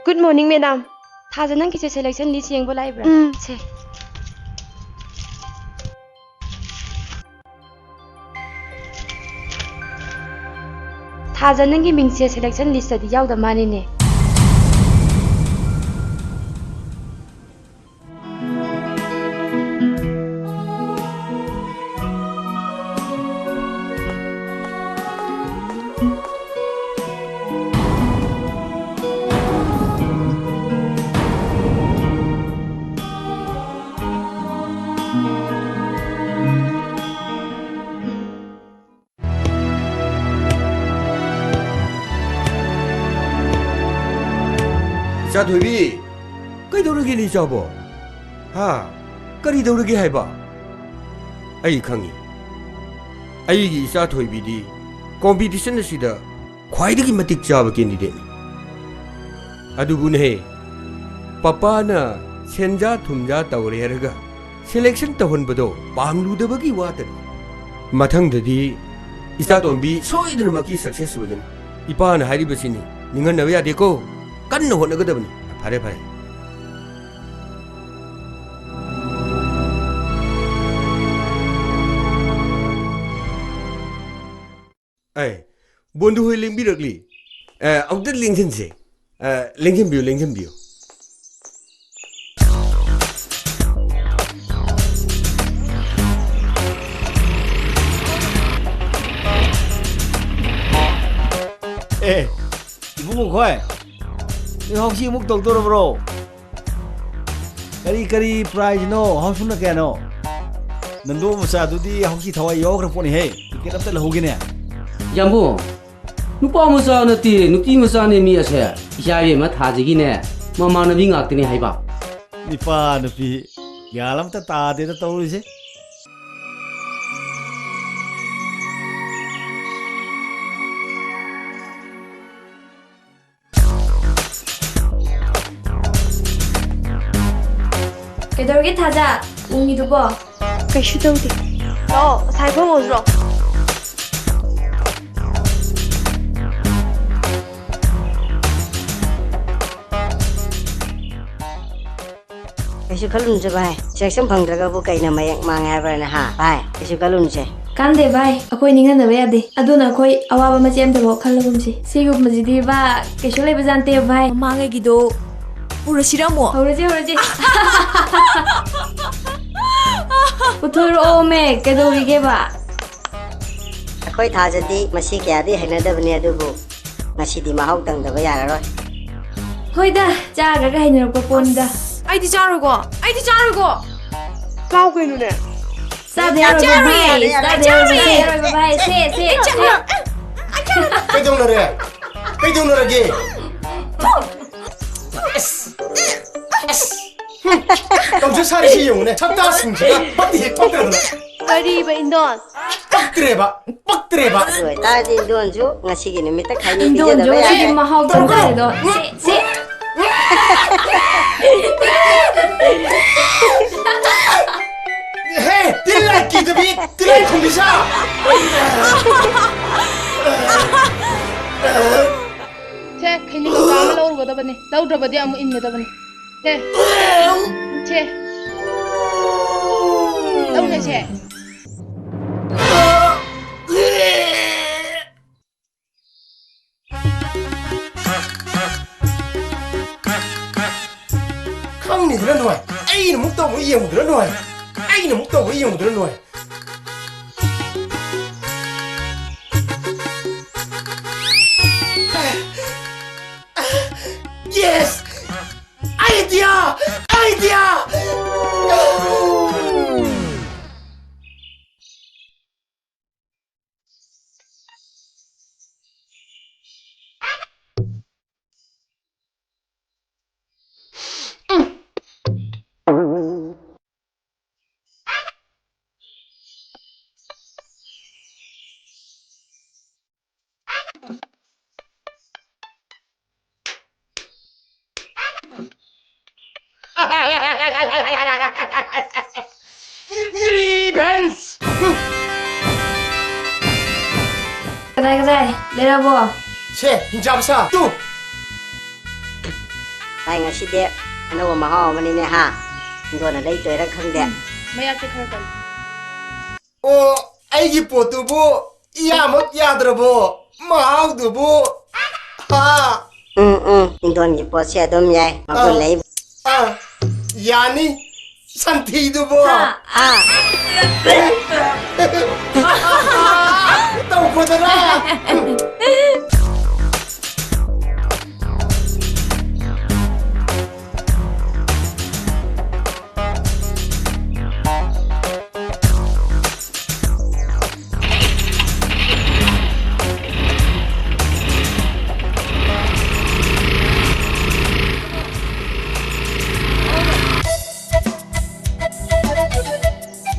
Good morning, madam. ꯊꯥꯖ, ꯅꯪꯒꯤꯁꯦ selection list ꯌꯦꯡꯕ ꯂꯥꯛꯏꯕ꯭ꯔꯥ? ꯎꯝ꯫ ꯁꯦ꯫ ꯊꯥꯖ, ꯅꯪꯒꯤ ꯃꯤꯡꯁꯦ selection listꯇꯗꯤ ꯌꯥꯎꯗ ꯃꯥꯜꯂꯤꯅꯦ꯫ ꯏꯆꯥ ꯊꯣꯏꯕꯤ, ꯀꯩꯗꯧꯔꯒꯦꯅꯦ ꯏꯆꯥꯕꯣ? ꯍꯥ? ꯀꯔꯤ ꯇꯧꯔꯒꯦ ꯍꯥꯏꯕ? ꯑꯩ ꯈꯪꯉꯤ꯫ ꯑꯩꯒꯤ ꯏꯆꯥ ꯊꯣꯏꯕꯤꯗꯤ competition ꯑꯁꯤꯗ ꯈ꯭ꯋꯥꯏꯗꯒꯤ ꯃꯇꯤꯛ ꯆꯥꯕ candidateꯅꯤ꯫ ꯑꯗꯨꯕꯨꯅꯦꯍꯦ, ꯄꯄꯥꯅ ꯁꯦꯟꯖꯥ ꯊꯨꯝꯖꯥ ꯇꯧꯔꯦ ꯍꯥꯏꯔꯒ selection ꯇꯧꯍꯟꯕꯗꯣ ꯄꯥꯝꯂꯨꯗꯕꯒꯤ ꯋꯥꯇꯅꯤ꯫ ꯃꯊꯪꯗꯗꯤ ꯏꯆꯥꯇꯣꯝꯕꯤ ꯁꯣꯏꯗꯅꯃꯛꯀꯤ success ꯑꯣꯏꯒꯅꯤ꯫ ꯏꯄꯥꯅ ꯍꯥꯏꯔꯤꯕꯁꯤꯅꯤ, ꯅꯤꯡꯍꯟꯅꯕ ꯌꯥꯗꯦꯀꯣ꯫ ꯀꯟꯅ ꯍꯣꯠꯅꯒꯗꯕꯅꯤ꯫ ꯐꯔꯦ, ꯐꯔꯦ꯫ ꯑꯦ, ꯕꯣꯟꯗꯨ ꯍꯣꯏ ꯂꯦꯡꯕꯤꯔꯛꯂꯤ꯫ ꯑꯦ, ꯑꯃꯨꯛꯇ ꯂꯦꯡꯁꯤꯟꯁꯦ꯫ ꯑꯦ, ꯂꯦꯡꯁꯤꯟꯕꯤꯌꯨ, ꯂꯦꯡꯁꯤꯟꯕꯤꯌꯨ꯫ ꯑꯦ, ꯏꯕꯨꯡꯉꯣ ꯈꯣꯏ, ꯅꯣꯏ ꯍꯧꯖꯤꯛ ꯑꯃꯨꯛ ꯇꯧꯗꯣꯔꯕ꯭ꯔꯣ? ꯀꯔꯤ ꯀꯔꯤ prizeꯅꯣ? ꯍꯥꯎꯁꯐꯨꯜꯅ ꯀꯌꯥꯅꯣ? ꯅꯟꯗꯣ ꯃꯆꯥꯗꯨꯗꯤ ꯍꯧꯖꯤꯛ ꯊꯋꯥꯏ ꯌꯥꯎꯈ꯭ꯔ ꯄꯣꯠꯅꯤꯍꯦ꯫ ꯇꯤꯀꯦꯠ ꯑꯝꯇ ꯂꯧꯍꯧꯒꯦꯅꯦ꯫ ꯌꯥꯝꯕꯨꯡ, ꯅꯨꯄꯥ ꯃꯆꯥ ꯅꯠꯇꯦ, ꯅꯨꯄꯤ ꯃꯆꯥꯅꯦ ꯃꯤ ꯑꯁꯦ꯫ ꯏꯆꯥ ꯏꯕꯦꯝꯃ ꯊꯥꯖꯒꯤꯅꯦ, ꯃꯃꯥꯟꯅꯕꯤ ꯉꯥꯛꯇꯅꯦ ꯍꯥꯏꯕ꯫ ꯅꯤꯄꯥ ꯅꯨꯄꯤ ꯒ꯭ꯌꯥꯟ ꯑꯝꯇ ꯇꯥꯗꯦꯗ ꯇꯧꯔꯤꯁꯦ꯫ ꯀꯩꯗꯧꯔꯒꯦ ꯊꯥꯖ? ꯎꯪꯉꯤꯗꯨꯕꯣ? ꯀꯩꯁꯨ ꯇꯧꯗꯦ꯫ ꯂꯥꯛꯑꯣ, ꯑꯁꯥꯏ ꯐꯝꯃꯨꯁꯤ ꯂꯥꯛꯑꯣ꯫ ꯀꯩꯁꯨ ꯈꯜꯂꯨꯅꯨꯁꯦ ꯚꯥꯏ, selection ꯐꯪꯗ꯭ꯔꯒꯕꯨ ꯀꯩꯅ ꯃꯌꯦꯛ ꯃꯥꯡꯉꯦ ꯍꯥꯏꯕ꯭ꯔꯅꯦ ꯍꯥ? ꯚꯥꯏ, ꯀꯩꯁꯨ ꯈꯜꯂꯨꯅꯨꯁꯦ꯫ ꯀꯥꯟꯗꯦ ꯚꯥꯏ, ꯑꯩꯈꯣꯏ ꯅꯤꯡꯍꯟꯅꯕ ꯌꯥꯗꯦ꯫ ꯑꯗꯨꯅ ꯑꯩꯈꯣꯏ ꯑꯋꯥꯕ ꯃꯆꯦ ꯑꯝꯇꯐꯥꯎ ꯈꯜꯂꯒꯨꯝꯁꯤ꯫ ꯁꯤꯒꯨꯝꯕꯁꯤꯗꯤ ꯚꯥꯏ, ꯀꯩꯁꯨ ꯂꯩꯕꯖꯥꯠ ꯅꯠꯇꯦ ꯚꯥꯏ꯫ ꯃꯃꯥꯡꯉꯩꯒꯤꯗꯣ ꯄꯨꯔꯁꯤꯔ ꯑꯃꯨꯛ? ꯍꯧꯔꯁꯤ, ꯍꯧꯔꯁꯤ꯫ ꯄꯨꯊꯣꯔꯛꯑꯣꯃꯦ, ꯀꯩꯗꯧꯔꯤꯒꯦꯕ? ꯑꯩꯈꯣꯏ ꯊꯥꯖꯗꯤ ꯃꯁꯤ ꯀꯌꯥꯗꯤ ꯍꯩꯅꯗꯕꯅꯤ, ꯑꯗꯨꯕꯨ ꯉꯁꯤꯗꯤ ꯃꯍꯥꯎ ꯇꯪꯗꯕ ꯌꯥꯔꯔꯣꯏ꯫ ꯍꯣꯏꯗ, ꯆꯥꯈ꯭ꯔꯒ ꯍꯩꯅꯔꯛꯄ ꯄꯣꯠꯅꯤꯗ꯫ ꯑꯩꯗꯤ ꯆꯥꯔꯣꯏꯀꯣ, ꯑꯩꯗꯤ ꯆꯥꯔꯣꯏꯀꯣ꯫ ꯆꯥꯎ ꯀꯩꯅꯣꯅꯦ꯫ ꯆꯥꯗ ꯌꯥꯔꯣꯏ ꯆꯥꯔꯣꯏ, ꯚꯥꯏ, ꯆꯥꯗ ꯌꯥꯔꯣꯏ, ꯆꯥꯔꯣꯏ꯫ ꯆꯥꯗ ꯌꯥꯔꯣꯏ, ꯚꯥꯏ꯫ ꯁꯦ, ꯁꯦ, ꯁꯦ꯫ ꯀꯩꯗꯧꯅꯔꯦ? ꯀꯩꯗꯧꯅꯔꯒꯦ? ꯑꯁ! ꯑꯁ! ꯇꯧꯖ ꯁꯥꯔꯤꯁꯤ ꯌꯦꯡꯉꯨꯅꯦ, ꯁꯛꯇꯥꯁꯤꯡꯁꯤꯒ ꯄꯛꯇꯤ ꯍꯦꯛ ꯄꯛꯇ꯭ꯔꯕꯅꯦ꯫ ꯀꯔꯤꯕ ꯏꯟꯗꯣꯟ? ꯄꯛꯇ꯭ꯔꯦꯕ, ꯄꯛꯇ꯭ꯔꯦꯕ꯫ ꯑꯗꯨ ꯑꯣꯏꯇꯥꯔꯗꯤ ꯏꯟꯗꯣꯟꯁꯨ ꯉꯁꯤꯒꯤ ꯅꯨꯃꯤꯠꯇ ꯈꯥꯏꯅꯤ ꯏꯟꯗꯣꯟꯁꯨ ꯄꯤꯖꯗꯕ ꯉꯁꯤꯒꯤ ꯌꯥꯔꯦ꯫ ꯃꯍꯥꯎ ꯇꯧꯔꯣ꯫ ꯇꯪꯖꯔꯦꯗꯣ꯫ ꯁꯦ, ꯁꯦ꯫ ꯍꯦ, ꯇꯤꯜ ꯂꯥꯏ ꯀꯤꯗꯕꯤ, ꯇꯤꯜꯂꯥꯏ ꯈꯨꯝꯕꯤ ꯁꯥ꯫ ꯁꯦ, ꯈꯩꯅꯤ ꯀꯧꯇꯥ ꯑꯃ ꯂꯧꯔꯨꯒꯗꯕꯅꯤ꯫ ꯂꯧꯗ꯭ꯔꯕꯗꯤ ꯑꯃꯨꯛ ꯏꯟꯒꯗꯕꯅꯤ꯫ ꯁꯦ꯫ ꯁꯦ꯫ ꯂꯧꯅꯦ, ꯁꯦ꯫ ꯈꯪꯅꯤꯗꯅ ꯅꯣꯏ꯫ ꯑꯩꯅ ꯑꯃꯨꯛ ꯇꯧꯕ ꯌꯦꯡꯉꯨꯗꯅ ꯅꯣꯏ꯫ ꯑꯩꯅ ꯑꯃꯨꯛ ꯇꯧꯕ ꯌꯦꯡꯉꯨꯗꯅ ꯅꯣꯏ꯫ Yes! Idea! Idea! Revenge! ꯀꯗꯥꯏ, ꯀꯗꯥꯏ? ꯂꯩꯔꯕꯣ? ꯁꯦ, ꯍꯤꯡꯆꯥꯕ ꯁꯥ, ꯇꯨ! ꯚꯥꯏ, ꯉꯁꯤꯗꯤ ꯑꯅꯧꯕ ꯃꯍꯥꯎ ꯑꯃꯅꯤꯅꯦ, ꯍꯥ? ꯍꯤꯡꯒꯣꯜꯅ ꯂꯩꯇꯣꯏꯔꯥ ꯈꯪꯗꯦ꯫ ꯎꯝ, ꯃꯌꯥꯛꯇꯤ ꯈꯔ ꯀꯜꯂꯤ꯫ ꯑꯣ, ꯑꯩꯒꯤ ꯄꯣꯠꯇꯨꯕꯨ ꯏꯌꯥꯃꯛ ꯌꯥꯗ꯭ꯔꯕꯣ? ꯃꯍꯥꯎꯗꯨꯕꯨ? ꯍꯥ? ꯎꯝ, ꯎꯝ, ꯍꯤꯡꯒꯣꯜꯒꯤ ꯄꯣꯠꯁꯦ ꯑꯗꯨꯝ ꯌꯥꯏ, ꯃꯒꯨꯟ ꯑꯥ, ꯂꯩ꯫ ꯑꯥ, ꯌꯥꯅꯤ꯫ ꯁꯟꯊꯤꯗꯨꯕꯣ? ꯍꯥ? ꯑꯥ꯫ ꯇꯧꯕꯗꯔꯥ?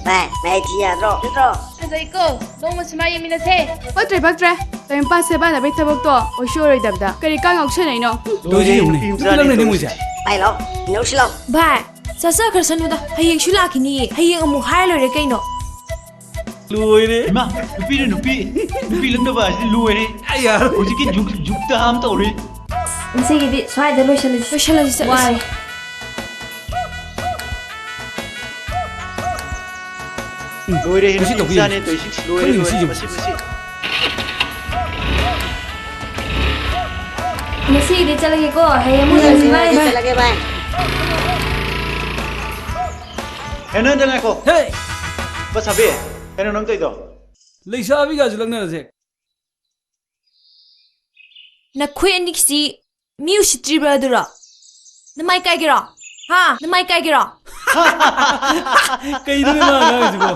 ꯚꯥꯏ, ꯃꯍꯩ ꯊꯤ ꯌꯥꯗ꯭ꯔꯣ? ꯅꯠꯇ꯭ꯔꯣ? ꯐꯖꯩꯀꯣ? ꯅꯣꯡꯃ ꯁꯤꯃꯥ ꯌꯦꯡꯃꯤꯟꯅꯁꯦ꯫ ꯄꯛꯇ꯭ꯔꯦ, ꯄꯛꯇ꯭ꯔꯦ꯫ ꯇꯥꯏꯝ ꯄꯥꯁ ꯁꯦꯕꯥ ꯅꯥꯕꯩ ꯊꯕꯛꯇꯣ ꯑꯣꯏꯁꯨ ꯑꯣꯏꯔꯣꯏꯗꯕꯗ꯫ ꯀꯔꯤ ꯀꯥ ꯉꯥꯎꯁꯟꯅꯩꯅꯣ? ꯍꯨꯝ꯫ ꯇꯧꯔꯤꯁꯤ ꯌꯦꯡꯉꯨꯅꯦ꯫ ꯅꯨꯄꯤ ꯂꯪꯅꯩꯅꯦ ꯃꯣꯏꯁꯦ꯫ ꯚꯥꯏ, ꯂꯥꯎ꯫ ꯏꯅꯧꯁꯤ ꯂꯥꯎ꯫ ꯚꯥꯏ, ꯆꯥꯆꯈ꯭ꯔꯁꯅꯨꯗ꯫ ꯍꯌꯦꯡꯁꯨ ꯂꯥꯛꯈꯤꯅꯤꯌꯦ꯫ ꯍꯌꯦꯡ ꯑꯃꯨꯛ ꯍꯥꯏꯔ ꯂꯣꯏꯔꯦ ꯀꯩꯅꯣ꯫ ꯂꯣꯏꯔꯦ꯫ ꯏꯃꯥ, ꯅꯨꯄꯤꯅ ꯅꯨꯄꯤ, ꯅꯨꯄꯤ ꯂꯪꯅꯕ ꯍꯥꯏꯁꯤꯗꯤ ꯂꯣꯏꯔꯦ꯫ ꯑꯩ ꯌꯥꯔꯣꯏ꯫ ꯍꯧꯖꯤꯛꯀꯤ ꯖꯨꯛ, ꯖꯨꯛꯇ ꯍꯥꯝ ꯇꯧꯔꯤ꯫ ꯉꯁꯤꯒꯤꯗꯤ ꯁ꯭ꯋꯥꯏꯗ ꯂꯣꯏꯁꯤꯜꯂꯁꯤ꯫ ꯂꯣꯏꯁꯤꯜꯂꯁꯤ, ꯆꯠꯂꯁꯤ꯫ ꯋꯥꯔꯦ꯫ ꯂꯣꯏꯔꯦ, ꯉꯁꯤ ꯇꯧꯕꯤ ꯏꯆꯥꯅꯦ ꯌꯦꯡꯉꯨ꯫ ꯇꯧꯏꯁꯤ꯫ ꯂꯣꯏꯔꯦ, ꯈꯪꯗꯦ, ꯂꯣꯏꯔꯦ, ꯉꯁꯤ ꯌꯦꯡꯉꯨ꯫ ꯃꯁꯤ, ꯃꯁꯤ꯫ ꯉꯁꯤꯒꯤꯗꯤ ꯆꯠꯂꯒꯦꯀꯣ, ꯍꯌꯦꯡ ꯑꯃꯨꯛ ꯎꯝ, ꯎꯅꯁꯤ, ꯚꯥꯏ꯫ ꯆꯠꯂꯒꯦ, ꯚꯥꯏ꯫ ꯍꯦ, ꯅꯪ ꯑꯝꯇ ꯉꯥꯏꯈꯣ꯫ ꯍꯦ! ꯕꯁ ꯍꯥꯞꯄꯤ, ꯀꯩꯅꯣ ꯅꯪ ꯇꯧꯔꯤꯗꯣ? ꯂꯩꯁꯥꯕꯤꯒꯁꯨ ꯂꯛꯅꯔꯁꯦ꯫ ꯅꯈꯣꯏ ꯑꯅꯤꯒꯤꯁꯤ ꯃꯤ ꯎꯁꯤꯠꯇ꯭ꯔꯤꯕ꯭ꯔꯥ ꯑꯗꯨꯔꯣ? ꯅꯃꯥꯏ ꯀꯥꯏꯒꯦꯔꯣ? ꯍꯥ? ꯅꯃꯥꯏ ꯀꯥꯏꯒꯦꯔꯣ? ꯀꯩꯅꯣꯅꯦ ꯃꯥ ꯉꯥꯡꯉꯤꯁꯤꯕꯣ?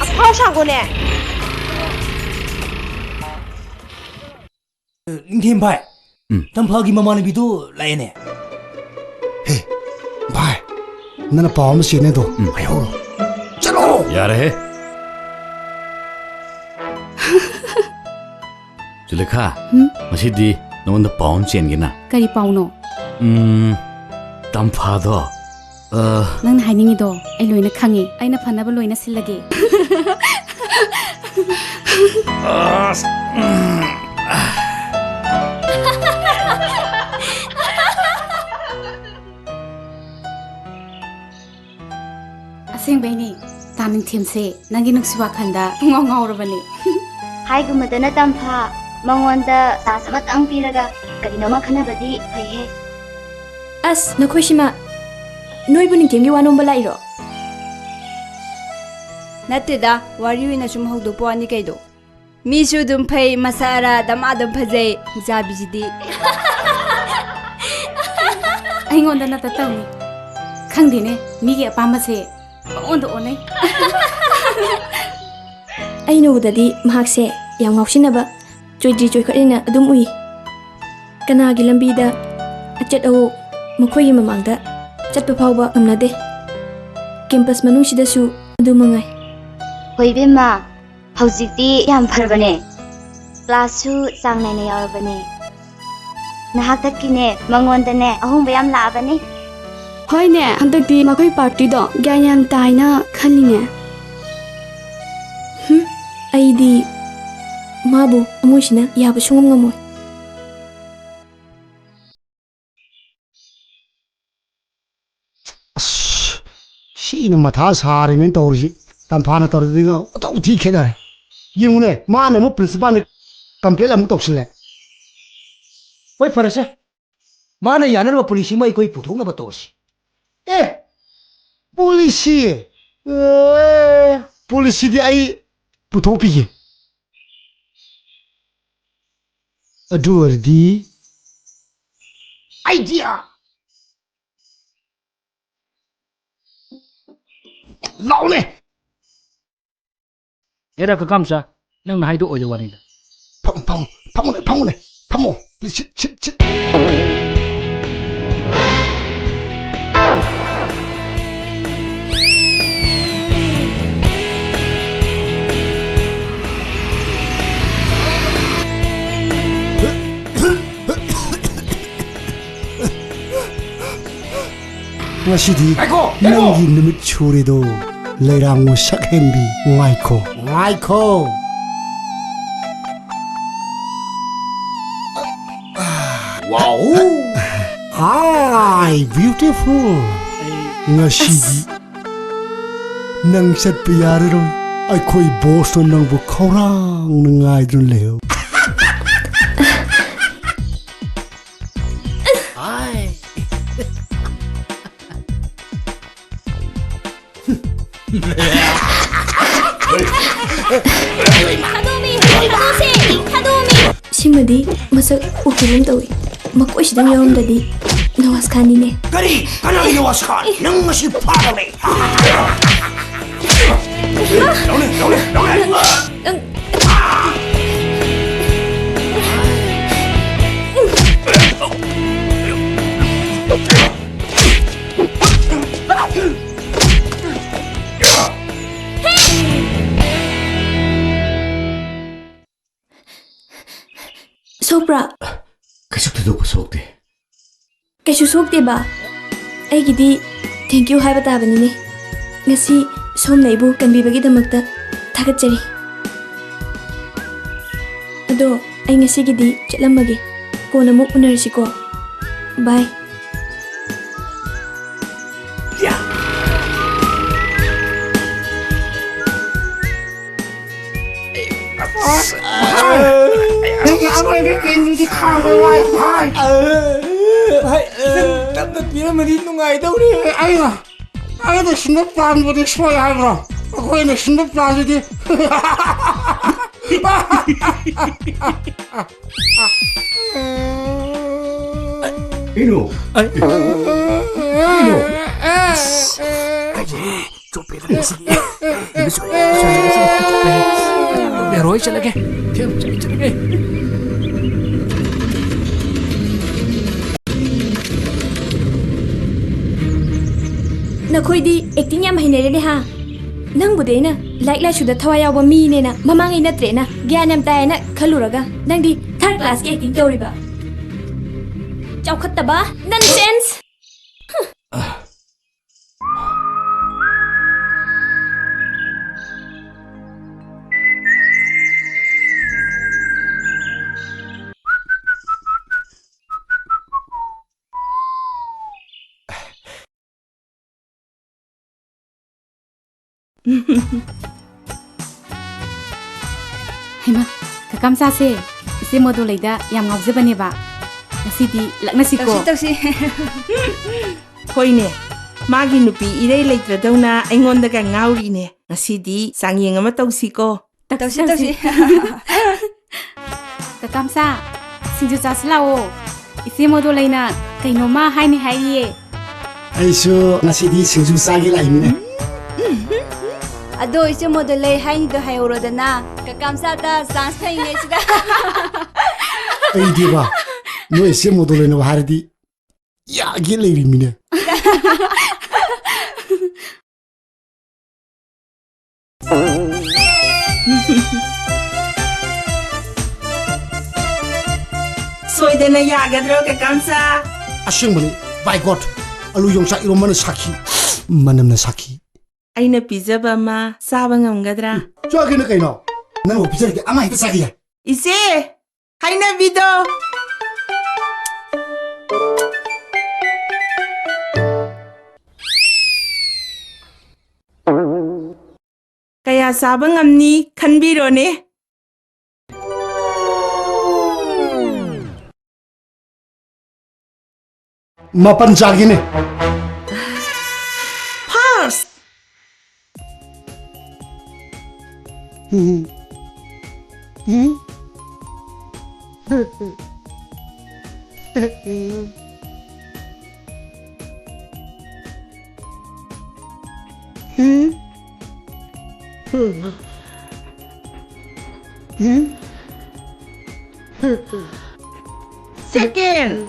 ꯑꯐꯥꯎ ꯁꯥꯒꯣꯅꯦ꯫ ꯅꯤꯡꯊꯦꯝ ꯚꯥꯏ, ꯎꯝ꯫ ꯇꯝꯐꯥꯒꯤ ꯃꯃꯥꯟꯅꯕꯤꯗꯨ ꯂꯥꯛꯑꯦꯅꯦ꯫ ꯍꯦ, ꯚꯥꯏ, ꯅꯪꯅ ꯄꯥꯎ ꯑꯃ ꯆꯦꯅꯦꯗꯣ, ꯎꯝ꯫ ꯍꯥꯏꯍꯧꯔꯣ꯫ ꯆꯠꯂꯣ! ꯌꯥꯔꯦꯍꯦ꯫ ꯁꯨꯂꯦꯈꯥ, ꯍꯨꯝ? ꯉꯁꯤꯗꯤ ꯅꯉꯣꯟꯗ ꯄꯥꯎ ꯑꯃ ꯆꯦꯟꯒꯦꯅ꯫ ꯀꯔꯤ ꯄꯥꯎꯅꯣ? ꯎꯝ, ꯇꯝꯐꯥꯗꯣ, ꯑ, ꯅꯪꯅ ꯍꯥꯏꯅꯤꯡꯉꯤꯗꯣ ꯑꯩ ꯂꯣꯏꯅ ꯈꯪꯉꯦ꯫ ꯑꯩꯅ ꯐꯅꯕ ꯂꯣꯏꯅ ꯁꯤꯜꯂꯒꯦ꯫ ꯑꯁ, ꯎꯝ꯫ ꯑꯁꯦꯡꯕꯩꯅꯦ, ꯇꯥ ꯅꯤꯡꯊꯦꯝꯁꯦ ꯅꯪꯒꯤ ꯅꯨꯡꯁꯤ ꯋꯥꯈꯜꯗ ꯄꯨꯡꯉꯥꯎ ꯉꯥꯎꯔꯕꯅꯦ꯫ ꯍꯥꯏꯒꯨꯝꯕꯗꯅ ꯇꯝꯐꯥ, ꯃꯉꯣꯟꯗ ꯆꯥꯟꯁ ꯑꯃꯇꯪ ꯄꯤꯔꯒ ꯀꯔꯤꯅꯣꯃ ꯈꯟꯅꯕꯗꯤ ꯐꯩꯍꯦ꯫ ꯑꯁ, ꯅꯈꯣꯏꯁꯤꯃ ꯅꯣꯏꯕꯨ ꯅꯤꯡꯊꯦꯝꯒꯤ ꯋꯥ ꯅꯣꯝꯕ ꯂꯥꯛꯏꯔꯣ? ꯅꯠꯇꯦꯗ, ꯋꯥꯔꯤ ꯑꯣꯏꯅ ꯁꯨꯝ ꯍꯧꯗꯣꯛꯄ ꯋꯥꯅꯤ ꯀꯩꯗꯣ꯫ ꯃꯤꯁꯨ ꯑꯗꯨꯝ ꯐꯩ, ꯃꯁꯛ ꯑꯔꯥ ꯗꯃꯥ ꯑꯗꯨꯝ ꯐꯖꯩ, ꯍꯤꯡꯆꯥꯕꯤꯁꯤꯗꯤ꯫ ꯑꯩꯉꯣꯟꯗ ꯅꯠꯇ ꯇꯧꯅꯤ꯫ ꯈꯪꯗꯦꯅꯦ, ꯃꯤꯒꯤ ꯑꯄꯥꯝꯕꯁꯦ ꯄꯪꯑꯣꯟꯗ ꯑꯣꯟꯅꯩ꯫ ꯑꯩꯅ ꯎꯕꯗꯗꯤ ꯃꯍꯥꯛꯁꯦ ꯌꯥꯝ ꯉꯥꯎꯁꯤꯟꯅꯕ, ꯆꯣꯏꯗ꯭ꯔꯤ ꯆꯣꯏꯈꯠꯂꯤꯅ ꯑꯗꯨꯝ ꯎꯏ꯫ ꯀꯅꯥꯒꯤ ꯂꯝꯕꯤꯗ ꯑꯆꯠ ꯑꯋꯣꯛ ꯃꯈꯣꯏꯒꯤ ꯃꯃꯥꯡꯗ ꯆꯠꯄ ꯐꯥꯎꯕ ꯉꯝꯅꯗꯦ꯫ ꯀꯦꯝꯄꯁ ꯃꯅꯨꯡꯁꯤꯗꯁꯨ ꯑꯗꯨ ꯃꯉꯥꯏ꯫ ꯍꯣꯏ ꯏꯕꯦꯝꯃ, ꯍꯧꯖꯤꯛꯇꯤ ꯌꯥꯝ ꯐꯔꯕꯅꯦ꯫ ꯀ꯭ꯂꯥꯁꯁꯨ ꯆꯥꯡ ꯅꯥꯏꯅ ꯌꯥꯎꯔꯕꯅꯦ꯫ ꯅꯍꯥꯛꯇꯛꯀꯤꯅꯦ, ꯃꯉꯣꯟꯗꯅꯦ ꯑꯍꯣꯡꯕ ꯌꯥꯝ ꯂꯥꯛꯑꯕꯅꯤ꯫ ꯍꯣꯏꯅꯦ, ꯍꯟꯗꯛꯇꯤ ꯃꯈꯣꯏ ꯄꯥꯔꯇꯤꯗꯣ ꯒ꯭ꯌꯥꯟ ꯌꯥꯝ ꯇꯥꯏꯅ ꯈꯜꯂꯤꯅꯦ꯫ ꯍꯨꯝ, ꯑꯩꯗꯤ ꯃꯥꯕꯨ ꯊꯃꯣꯏꯁꯤꯅ ꯌꯥꯕ ꯁꯨꯡꯉꯝ ꯉꯝꯃꯣꯏ꯫ ꯑꯁ, ꯁꯤꯅ ꯃꯊꯥ ꯁꯥꯔꯤꯃꯦꯅ ꯇꯧꯔꯤꯁꯤ꯫ ꯇꯝꯐꯥꯅ ꯇꯧꯔꯤꯗꯨꯒ ꯑꯣꯟꯊꯣꯛ ꯊꯤ ꯈꯦꯠꯅꯔꯦ꯫ ꯌꯦꯡꯉꯨꯅꯦ, ꯃꯥꯅ ꯑꯃꯨꯛ ꯄ꯭ꯔꯤꯟꯁꯤꯄꯥꯜꯅ ꯀꯝꯄ꯭ꯂꯦꯟ ꯑꯃꯨꯛ ꯇꯧꯁꯤꯜꯂꯦ꯫ ꯍꯣꯏ, ꯐꯔꯦꯁꯦ꯫ ꯃꯥꯅ ꯌꯥꯅꯅꯕ ꯄꯣꯂꯤꯁꯤ ꯑꯃ ꯑꯩꯈꯣꯏ ꯄꯨꯊꯣꯛꯅꯕ ꯇꯧꯔꯁꯤ꯫ ꯑꯦ, ꯄꯣꯂꯤꯁꯤ? ꯑꯦ, ꯄꯣꯂꯤꯁꯤꯗꯤ ꯑꯩ ꯄꯨꯊꯣꯛꯄꯤꯒꯦ꯫ ꯑꯗꯨ ꯑꯣꯏꯔꯗꯤ ꯑꯥꯏꯗꯤꯌꯥ! ꯂꯥꯎꯅꯦ! ꯑꯦꯔꯥ ꯀꯀꯥꯝꯆꯥ, ꯅꯪꯅ ꯍꯥꯏꯗꯣ ꯑꯣꯏꯗ ꯋꯥꯅꯤꯗ꯫ ꯐꯝ-, ꯐꯝ-, ꯐꯝꯃꯨꯅꯦ, ꯐꯝꯃꯨꯅꯦ, ꯐꯝꯃꯣ꯫ Sit, sit, sit. ꯉꯁꯤꯗꯤ ꯉꯥꯏꯈꯣ, ꯉꯥꯏꯈꯣ꯫ ꯅꯪꯒꯤ ꯅꯨꯃꯤꯠ ꯁꯨꯔꯦꯗꯣ, ꯂꯩꯔꯥꯡ ꯃꯁꯛ ꯍꯦꯟꯕꯤ꯫ ꯉꯥꯏꯈꯣ꯫ ꯉꯥꯏꯈꯣ꯫ ꯋꯥꯎ꯫ Hi, beautiful. ꯉꯁꯤꯗꯤ ꯅꯪ ꯆꯠꯄ ꯌꯥꯔꯔꯣꯏ꯫ ꯑꯩꯈꯣꯏ ꯕꯣꯁꯅ ꯅꯪꯕꯨ ꯈꯧꯔꯥꯡꯅ ꯉꯥꯏꯗꯨꯅ ꯂꯩꯍꯧ꯫ ꯊꯥꯗꯣꯛꯑꯝꯃꯤ! ꯊꯥꯗꯣꯛꯁꯦ! ꯊꯥꯗꯣꯛꯑꯝꯃꯤ! ꯁꯤꯃꯗꯤ ꯃꯁꯛ ꯎꯈꯤꯒꯨꯝ ꯇꯧꯏ꯫ ꯃꯀꯣꯏꯁꯤꯗꯪ ꯌꯥꯎꯔꯝꯗ꯭ꯔꯗꯤ ꯅꯋꯥꯖ ꯈꯥꯟꯅꯤꯅꯦ꯫ ꯀꯔꯤ? ꯀꯅꯥꯒꯤ ꯅꯋꯥꯖ ꯈꯥꯟ? ꯅꯪ ꯉꯁꯤ ꯐꯥꯗꯧꯔꯦ꯫ ꯂꯧꯅꯦ, ꯂꯧꯅꯦ, ꯂꯧꯅꯦ꯫ ꯅꯪ ꯁꯣꯛꯄ꯭ꯔꯥ? ꯀꯩꯁꯨ ꯊꯣꯏꯗꯣꯛꯄ ꯁꯣꯛꯇꯦ꯫ ꯀꯩꯁꯨ ꯁꯣꯛꯇꯦꯕ꯫ ꯑꯩꯒꯤꯗꯤ thank you ꯍꯥꯏꯕ ꯇꯥꯕꯅꯤꯅꯦ꯫ ꯉꯁꯤ ꯁꯣꯝꯅ ꯑꯩꯕꯨ ꯀꯟꯕꯤꯕꯒꯤꯗꯃꯛꯇ ꯊꯥꯒꯠꯆꯔꯤ꯫ ꯑꯗꯣ ꯑꯩ ꯉꯁꯤꯒꯤꯗꯤ ꯆꯠꯂꯝꯃꯒꯦ꯫ ꯀꯣꯟꯅ ꯑꯃꯨꯛ ꯎꯅꯔꯁꯤꯀꯣ꯫ Bye꯫ ꯅꯪꯒꯤ ꯑꯔꯣꯏꯕ ꯀꯦꯟꯗꯨꯗꯤ ꯈꯥꯡꯕ ꯋꯥꯏ, ꯚꯥꯏ꯫ ꯚꯥꯏ, ꯈꯤꯇꯪ ꯇꯞꯅ ꯄꯤꯔꯝꯃꯗꯤ ꯅꯨꯡꯉꯥꯏꯗꯧꯅꯤ꯫ ꯑꯩꯅ, ꯑꯩꯅ ꯁꯤꯟꯕ ꯄ꯭ꯂꯥꯟꯕꯨꯗꯤ ꯁꯣꯏ ꯍꯥꯏꯕ꯭ꯔꯣ? ꯑꯩꯈꯣꯏꯅ ꯁꯤꯟꯕ ꯄ꯭ꯂꯥꯟꯁꯤꯗꯤ꯫ ꯀꯩꯅꯣ? ꯑꯩ ꯀꯩꯅꯣ? ꯆꯣꯞꯄꯦꯗ ꯉꯁꯤꯗꯤ꯫ ꯅꯨꯃꯤꯠ ꯁꯣꯏ, ꯅꯨꯃꯤꯠ ꯁꯣꯏ, ꯅꯨꯃꯤꯠ ꯁꯣꯏ꯫ ꯌꯥꯔꯣꯏ, ꯆꯠꯂꯒꯦ꯫ ꯊꯦꯡ ꯆꯠꯂꯒꯦ, ꯆꯠꯂꯒꯦ꯫ ꯅꯈꯣꯏꯗꯤ acting ꯌꯥꯝ ꯍꯩꯅꯔꯦꯅꯦ ꯍꯥ? ꯅꯪꯕꯨꯗꯤ ꯑꯩꯅ ꯂꯥꯏꯔꯤꯛ ꯂꯥꯏꯁꯨꯗ ꯊꯋꯥꯏ ꯌꯥꯎꯕ ꯃꯤꯅꯦꯅ ꯃꯃꯥꯡꯉꯩ ꯅꯠꯇ꯭ꯔꯦꯅ ꯒ꯭ꯌꯥꯟ ꯌꯥꯝ ꯇꯥꯏꯌꯦꯅ ꯈꯜꯂꯨꯔꯒ ꯅꯪꯗꯤ third class ꯀꯤ acting ꯇꯧꯔꯤꯕ꯫ ꯆꯥꯎꯈꯠꯇꯕ, nonsense! ꯍꯩꯃꯥ, ꯀꯀꯥ ꯃꯆꯥꯁꯦ, ꯏꯆꯦ ꯃꯣꯗꯣꯂꯩꯗ ꯌꯥꯝ ꯉꯥꯎꯖꯕꯅꯦꯕ꯫ ꯉꯁꯤꯗꯤ ꯂꯛꯅꯁꯤꯀꯣ꯫ ꯇꯧꯁꯤ, ꯇꯧꯁꯤ꯫ ꯍꯣꯏꯅꯦ, ꯃꯥꯒꯤ ꯅꯨꯄꯤ ꯏꯔꯩ ꯂꯩꯇ꯭ꯔꯗꯧꯅ ꯑꯩꯉꯣꯟꯗꯒ ꯉꯥꯎꯔꯤꯅꯦ꯫ ꯉꯁꯤꯗꯤ ꯆꯥꯡꯌꯦꯡ ꯑꯃ ꯇꯧꯁꯤꯀꯣ꯫ ꯇꯧꯁꯤ, ꯇꯧꯁꯤ꯫ ꯀꯀꯥ ꯃꯆꯥ, ꯁꯤꯡꯖꯨ ꯆꯥꯁꯤ ꯂꯥꯛꯑꯣ꯫ ꯏꯆꯦ ꯃꯣꯗꯣꯂꯩꯅ ꯀꯩꯅꯣꯝꯃ ꯍꯥꯏꯅꯤ ꯍꯥꯏꯔꯤꯌꯦ꯫ ꯑꯩꯁꯨ ꯉꯁꯤꯗꯤ ꯁꯤꯡꯖꯨ ꯆꯥꯒꯦ ꯂꯥꯛꯏꯅꯤꯅꯦ꯫ ꯑꯗꯣ ꯏꯆꯦ ꯃꯣꯗꯣꯂꯩ ꯍꯥꯏꯅꯤꯗꯣ ꯍꯥꯏꯍꯧꯔꯣꯗꯅ꯫ ꯀꯀꯥ ꯃꯆꯥꯗ chance ꯐꯪꯉꯤꯉꯩꯁꯤꯗ꯫ ꯑꯩꯗꯤꯕ, ꯅꯣꯏ ꯏꯆꯦ ꯃꯣꯗꯣꯂꯩꯅꯕꯨ ꯍꯥꯏꯔꯗꯤ ꯌꯥꯒꯦ ꯂꯩꯔꯤꯃꯤꯅꯦ꯫ ꯁꯣꯏꯗꯅ ꯌꯥꯒꯗ꯭ꯔꯣ, ꯀꯀꯥ ꯃꯆꯥ? ꯑꯁꯦꯡꯕꯅꯤ, by God, ꯑꯂꯨ ꯌꯣꯡꯆꯥꯛ ꯏꯔꯣꯝꯕꯅ ꯁꯥꯈꯤ, ꯃꯅꯝꯅ ꯁꯥꯈꯤ꯫ ꯑꯩꯅ ꯄꯤꯖꯕ ꯑꯃ ꯆꯥꯕ ꯉꯝꯒꯗ꯭ꯔꯥ? ꯆꯥꯒꯦꯅ ꯀꯩꯅꯣ? ꯅꯪꯕꯨ ꯄꯤꯖꯔꯒꯦ, ꯑꯃ ꯍꯦꯛꯇ ꯆꯥꯒꯦ ꯌꯥꯏ꯫ ꯏꯆꯦ! ꯍꯩꯅꯕꯤꯗꯣ! ꯀꯌꯥ ꯆꯥꯕ ꯉꯝꯅꯤ ꯈꯟꯕꯤꯔꯣꯅꯦ꯫ ꯃꯥꯄꯟ ꯆꯥꯒꯦꯅꯦ꯫ First! Second.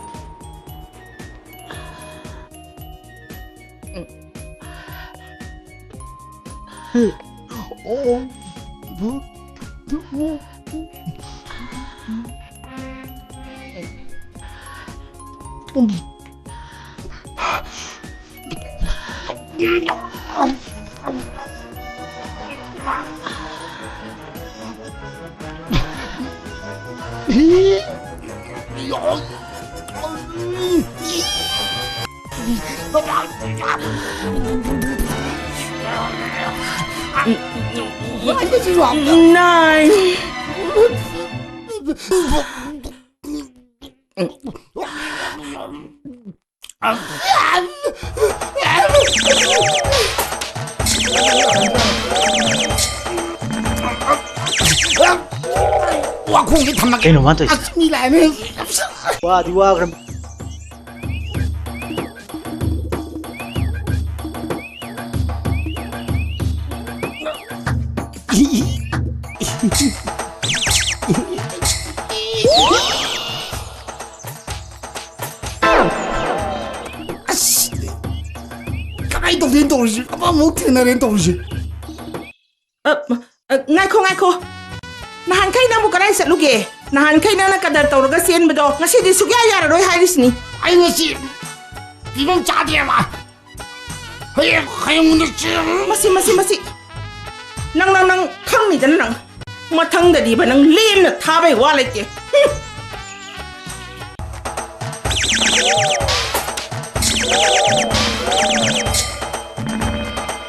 ꯍꯥꯏꯕꯁꯤꯁꯨ ꯍꯥꯞꯄ꯫ Nine. ꯋꯥꯈꯣꯡꯁꯤ ꯊꯝꯃꯒꯦ꯫ ꯀꯩꯅꯣ ꯃꯥ ꯇꯧꯔꯤꯁꯦ? ꯑꯁ, ꯃꯤ ꯂꯥꯛꯑꯦꯅꯦ꯫ ꯋꯥꯗꯤ ꯋꯥꯈ꯭ꯔꯦ꯫ ꯑꯁ! ꯀꯃꯥꯏ ꯇꯧꯗꯣꯏꯅꯣ ꯇꯧꯔꯤꯁꯦ? ꯑꯃꯃꯨꯛ ꯊꯦꯡꯅꯔꯦꯅ ꯇꯧꯔꯤꯁꯦ꯫ ꯑ, ꯑ, ꯉꯥꯏꯈꯣ, ꯉꯥꯏꯈꯣ꯫ ꯅꯍꯥꯟꯈꯩ ꯅꯪꯕꯨ ꯀꯗꯥꯏ ꯆꯠꯂꯨꯒꯦ? ꯅꯍꯥꯟꯈꯩ ꯅꯪꯅ ꯀꯗꯔ ꯇꯧꯔꯒ ꯆꯦꯟꯕꯗꯣ ꯉꯁꯤꯗꯤ ꯁꯨꯛꯌꯥ ꯌꯥꯔꯔꯣꯏ ꯍꯥꯏꯔꯤꯁꯤꯅꯤ꯫ ꯑꯩ ꯉꯁꯤ ꯐꯤꯕꯝ ꯆꯥꯗ꯭ꯔꯦꯕ꯫ ꯍꯌꯦꯡ, ꯍꯌꯦꯡ ꯎꯅꯁꯤ꯫ ꯃꯁꯤ, ꯃꯁꯤ, ꯃꯁꯤ꯫ ꯅꯪ, ꯅꯪ, ꯅꯪ ꯈꯪꯅꯤꯗꯅ ꯅꯪ꯫ ꯃꯊꯪꯗꯗꯤꯕ ꯅꯪ ꯂꯦꯝꯅ ꯊꯥꯕꯩ ꯋꯥ ꯂꯩꯇꯦ꯫ ꯍꯨꯝ꯫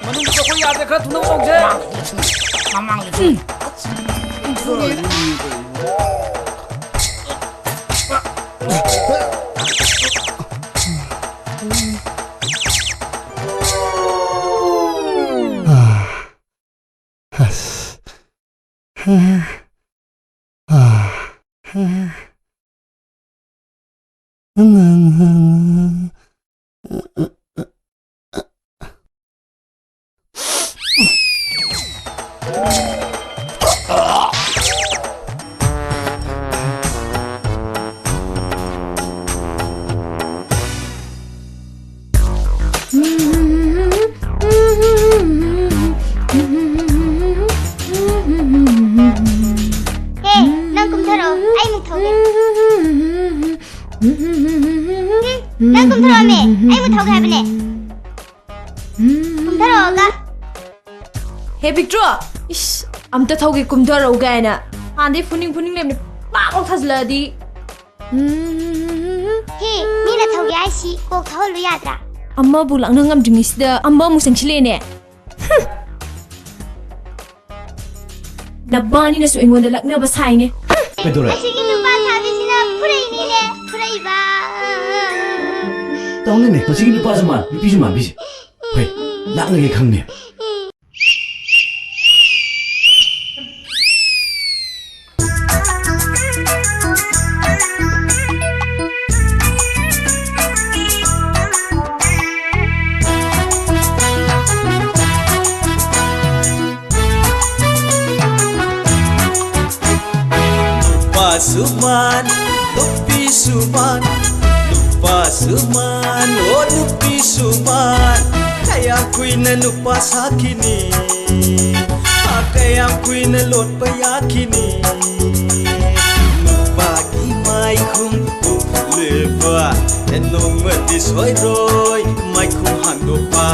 ꯃꯅꯨꯡꯗ ꯑꯩꯈꯣꯏ ꯌꯥꯗ꯭ꯔꯦ, ꯈꯔ ꯊꯨꯅꯕ ꯇꯧꯁꯦ꯫ ꯃꯃꯥꯡꯗꯁꯨ꯫ ꯍꯦ, ꯅꯪ ꯀꯨꯝꯊꯔꯛꯑꯣ, ꯑꯩ ꯑꯃꯨꯛ ꯊꯧꯒꯦ꯫ ꯍꯦ, ꯅꯪ ꯀꯨꯝꯊꯔꯛꯑꯣꯃꯦ, ꯑꯩ ꯑꯃꯨꯛ ꯊꯧꯒꯦ ꯍꯥꯏꯕꯅꯦ꯫ ꯀꯨꯝꯊꯔꯛꯑꯣꯒ꯫ ꯍꯦ ꯄꯤꯛꯇ꯭ꯔꯨ, ꯏꯁ, ꯑꯝꯇ ꯊꯧꯒꯦ ꯀꯨꯝꯊꯔꯛꯎ ꯀꯥꯏꯅ꯫ ꯍꯥꯟꯅꯗꯩ ꯐꯨꯅꯤꯡ ꯐꯨꯅꯤꯡ ꯂꯩꯕꯅꯤ, ꯄꯥꯛ ꯂꯥꯎ ꯊꯥꯖꯤꯜꯂꯛꯑꯗꯤ꯫ ꯍꯦ, ꯃꯤꯅ ꯊꯧꯒꯦ ꯍꯥꯏꯁꯤ ꯀꯣꯛ ꯊꯧꯍꯜꯂꯨ ꯌꯥꯗ꯭ꯔꯥ? ꯑꯃꯕꯨ ꯂꯥꯛꯅ ꯉꯝꯗ꯭ꯔꯤꯉꯩꯁꯤꯗ ꯑꯃꯃꯨꯛ ꯆꯪꯁꯤꯜꯂꯛꯑꯦꯅꯦ꯫ ꯍꯨꯝ꯫ ꯅꯕꯥꯅꯤꯅꯁꯨ ꯑꯩꯉꯣꯟꯗ ꯂꯛꯅꯕ ꯁꯥꯏꯅꯦ꯫ ꯀꯩꯗꯧꯔꯦ? ꯑꯁꯤꯒꯤ ꯅꯨꯄꯥ ꯁꯥꯕꯤꯁꯤꯅ ꯐꯨꯔꯛꯏꯅꯤꯅꯦ, ꯐꯨꯔꯛꯏꯕ꯫ ꯇꯧꯅꯤꯅꯦ, ꯃꯁꯤꯒꯤ ꯅꯨꯄꯥꯁꯨ ꯃꯥꯟ, ꯅꯨꯄꯤꯁꯨ ꯃꯥꯟꯕꯤꯁꯦ꯫ ꯍꯣꯏ, ꯂꯥꯛꯅꯒꯦ ꯈꯪꯅꯦ꯫ ꯅꯨꯄꯥꯁꯨ ꯃꯥꯟ, ꯅꯨꯄꯤꯁꯨ ꯃꯥꯟ, ꯅꯨꯄꯥꯁꯨ ꯃꯥꯟ, ꯑꯣ ꯅꯨꯄꯤꯁꯨ ꯃꯥꯟ꯫ ꯀꯌꯥꯝ ꯀꯨꯏꯅ ꯅꯨꯄꯥ ꯁꯥꯈꯤꯅꯤ? ꯀꯌꯥꯝ ꯀꯨꯏꯅ ꯂꯣꯠꯄ ꯌꯥꯈꯤꯅꯤ? ꯅꯨꯄꯥꯒꯤ ꯃꯥꯏꯈꯨꯝ ꯎꯞꯂꯤꯕ, ꯅꯣꯡꯃꯗꯤ ꯁꯣꯏꯔꯣꯏ ꯃꯥꯏꯈꯨꯝ ꯍꯥꯡꯗꯣꯛꯄ꯫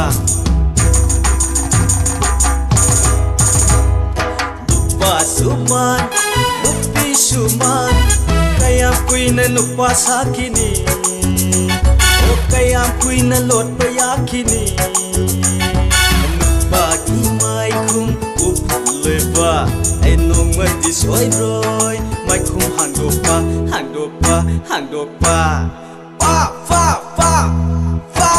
ꯅꯨꯄꯥꯁꯨ ꯃꯥꯟ, ꯅꯨꯄꯤꯁꯨ ꯃꯥꯟ, ꯀꯌꯥꯝ ꯀꯨꯏꯅ ꯅꯨꯄꯥ ꯁꯥꯈꯤꯅꯤ? ꯑꯣ, ꯀꯌꯥꯝ ꯀꯨꯏꯅ ꯂꯣꯠꯄ ꯌꯥꯈꯤꯅꯤ? ꯅꯨꯄꯥꯒꯤ ꯃꯥꯏꯈꯨꯝ ꯎꯞꯂꯤꯕ, ꯑꯩ ꯅꯣꯡꯃꯗꯤ ꯁꯣꯏꯔꯣꯏ ꯃꯥꯏꯈꯨꯝ ꯍꯥꯡꯗꯣꯛꯄ, ꯍꯥꯡꯗꯣꯛꯄ, ꯍꯥꯡꯗꯣꯛꯄ꯫ ꯄꯥ, ꯄꯥ, ꯄꯥ, ꯄꯥ꯫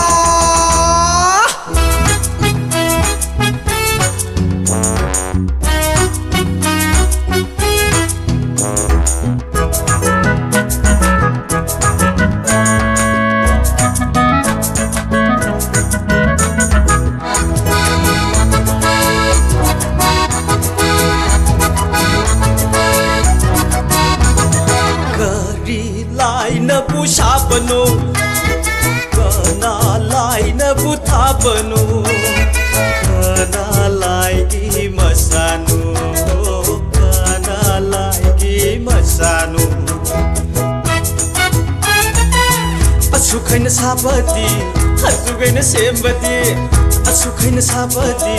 ꯀꯔꯤ ꯂꯥꯏꯅꯕꯨ ꯁꯥꯕꯅꯣ? ꯀꯅꯥ ꯂꯥꯏꯅꯕꯨ ꯊꯥꯕꯅꯣ? ꯀꯅꯥ ꯂꯥꯏꯒꯤ ꯃꯆꯥꯅꯣ? ꯀꯅꯥ ꯂꯥꯏꯒꯤ ꯃꯆꯥꯅꯣ? ꯑꯁꯨꯛ ꯍꯩꯅ ꯁꯥꯕꯗꯤ, ꯑꯁꯨꯛ ꯍꯩꯅ ꯁꯦꯝꯕꯗꯤ, ꯑꯁꯨꯛ ꯍꯩꯅ ꯁꯥꯕꯗꯤ,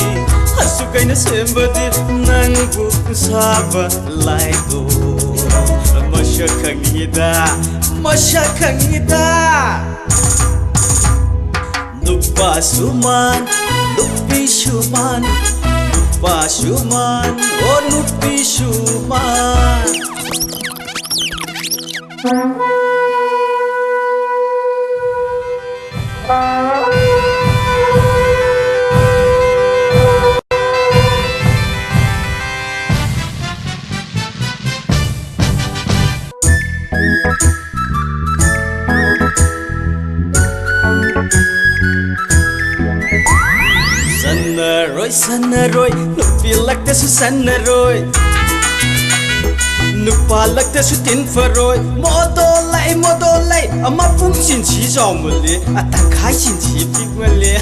ꯑꯁꯨꯛ ꯍꯩꯅ ꯁꯦꯝꯕꯗꯤ, ꯅꯪꯕꯨ ꯁꯥꯕ ꯂꯥꯏꯗꯣ ꯃꯁꯛ ꯈꯪꯉꯤꯗ, ꯃꯁꯛ ꯈꯪꯉꯤꯗ꯫ ꯅꯨꯄꯥꯁꯨ ꯃꯥꯟ, ꯅꯨꯄꯤꯁꯨ ꯃꯥꯟ, ꯅꯨꯄꯥꯁꯨ ꯃꯥꯟ, ꯑꯣ ꯅꯨꯄꯤꯁꯨ ꯃꯥꯟ꯫ ꯁꯥꯟꯅꯔꯣꯏ, ꯁꯥꯟꯅꯔꯣꯏ, ꯅꯨꯄꯤ ꯂꯛꯇꯁꯨ ꯁꯥꯟꯅꯔꯣꯏ, ꯅꯨꯄꯥ ꯂꯛꯇꯁꯨ ꯇꯤꯟ ꯐꯔꯣꯏ꯫ ꯃꯣꯗꯣ ꯂꯩ, ꯃꯣꯗꯣ ꯂꯩ, ꯑꯃ ꯄꯨꯡ ꯆꯤꯟꯁꯤ ꯆꯥꯎꯃꯜꯂꯤ, ꯑ ꯇꯪꯈꯥꯏ ꯆꯤꯟꯁꯤ ꯄꯤꯛꯃꯜꯂꯤ꯫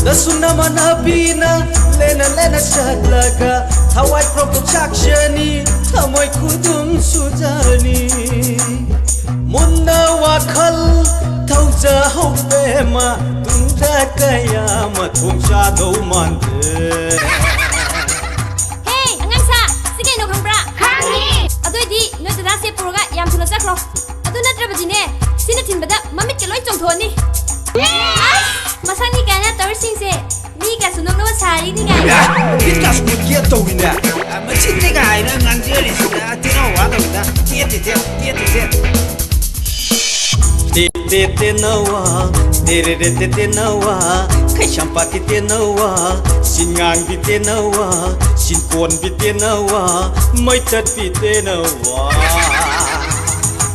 ꯅꯁꯨ ꯅꯃꯥꯟꯅꯕꯤꯅ ꯂꯦꯟꯅ ꯂꯦꯟꯅ ꯆꯠꯂꯒ ꯊꯋꯥꯏ ꯄ꯭ꯔꯣꯛꯄ ꯆꯥꯛꯆꯅꯤ, ꯊꯃꯣꯏ ꯈꯨꯗꯨꯝ ꯁꯨꯖꯅꯤ꯫ ꯃꯨꯟꯅ ꯋꯥꯈꯜ ꯊꯧꯖꯍꯧꯕꯦꯝꯃ, ꯇꯨꯡꯗ ꯀꯌꯥ ꯑꯃ ꯊꯣꯡ ꯆꯥꯗꯧ ꯃꯥꯟꯗꯦ꯫ ꯍꯦ, ꯑꯉꯥꯡꯁꯥ, ꯁꯤ ꯀꯩꯅꯣ ꯈꯪꯕ꯭ꯔꯥ? ꯈꯪꯉꯤ꯫ ꯑꯗꯨꯑꯣꯏꯗꯤ ꯅꯣꯏ ꯗꯗꯥꯁꯦ ꯄꯨꯔꯒ ꯌꯥꯝ ꯊꯨꯅ ꯆꯠꯈ꯭ꯔꯣ꯫ ꯑꯗꯨ ꯅꯠꯇ꯭ꯔꯕꯗꯤꯅꯦ, ꯁꯤꯅ ꯊꯤꯟꯕꯗ ꯃꯃꯤꯠꯀ ꯂꯣꯏ ꯆꯣꯡꯊꯣꯛꯑꯅꯤ꯫ ꯑꯁ, ꯃꯁꯛꯅꯤ ꯀꯥꯏꯅ ꯇꯧꯔꯤꯁꯤꯡꯁꯦ ꯃꯤꯒꯁꯨ ꯅꯣꯛꯅꯕ ꯁꯥꯔꯤꯅꯤ ꯀꯥꯏꯅ꯫ ꯕꯤꯠꯀꯥꯁꯨ ꯃꯨꯠꯀꯦ ꯇꯧꯏꯅꯦ꯫ ꯃꯁꯤꯗꯤ ꯀꯥꯏꯅ ꯉꯥꯡꯖꯔꯤꯁꯤꯅ ꯇꯤꯟꯅꯧ ꯋꯥꯗꯧꯅ ꯇꯦꯠ ꯇꯦꯠ ꯇꯦꯠ ꯇꯦꯠ ꯇꯦꯠ꯫ ꯇꯦ ꯇꯦ ꯇꯦꯅꯧꯋꯥ, ꯇꯦꯔꯦꯔꯦ ꯇꯦ ꯇꯦꯅꯧꯋꯥ, ꯀꯩꯁꯥꯝꯄꯥꯠꯀꯤ ꯇꯦꯅꯧꯋꯥ, ꯆꯤꯡꯉꯥꯡꯕꯤ ꯇꯦꯅꯧꯋꯥ, ꯆꯤꯡꯀꯣꯟꯕꯤ ꯇꯦꯅꯧꯋꯥ, ꯃꯩꯇꯠꯄꯤ ꯇꯦꯅꯧꯋꯥ꯫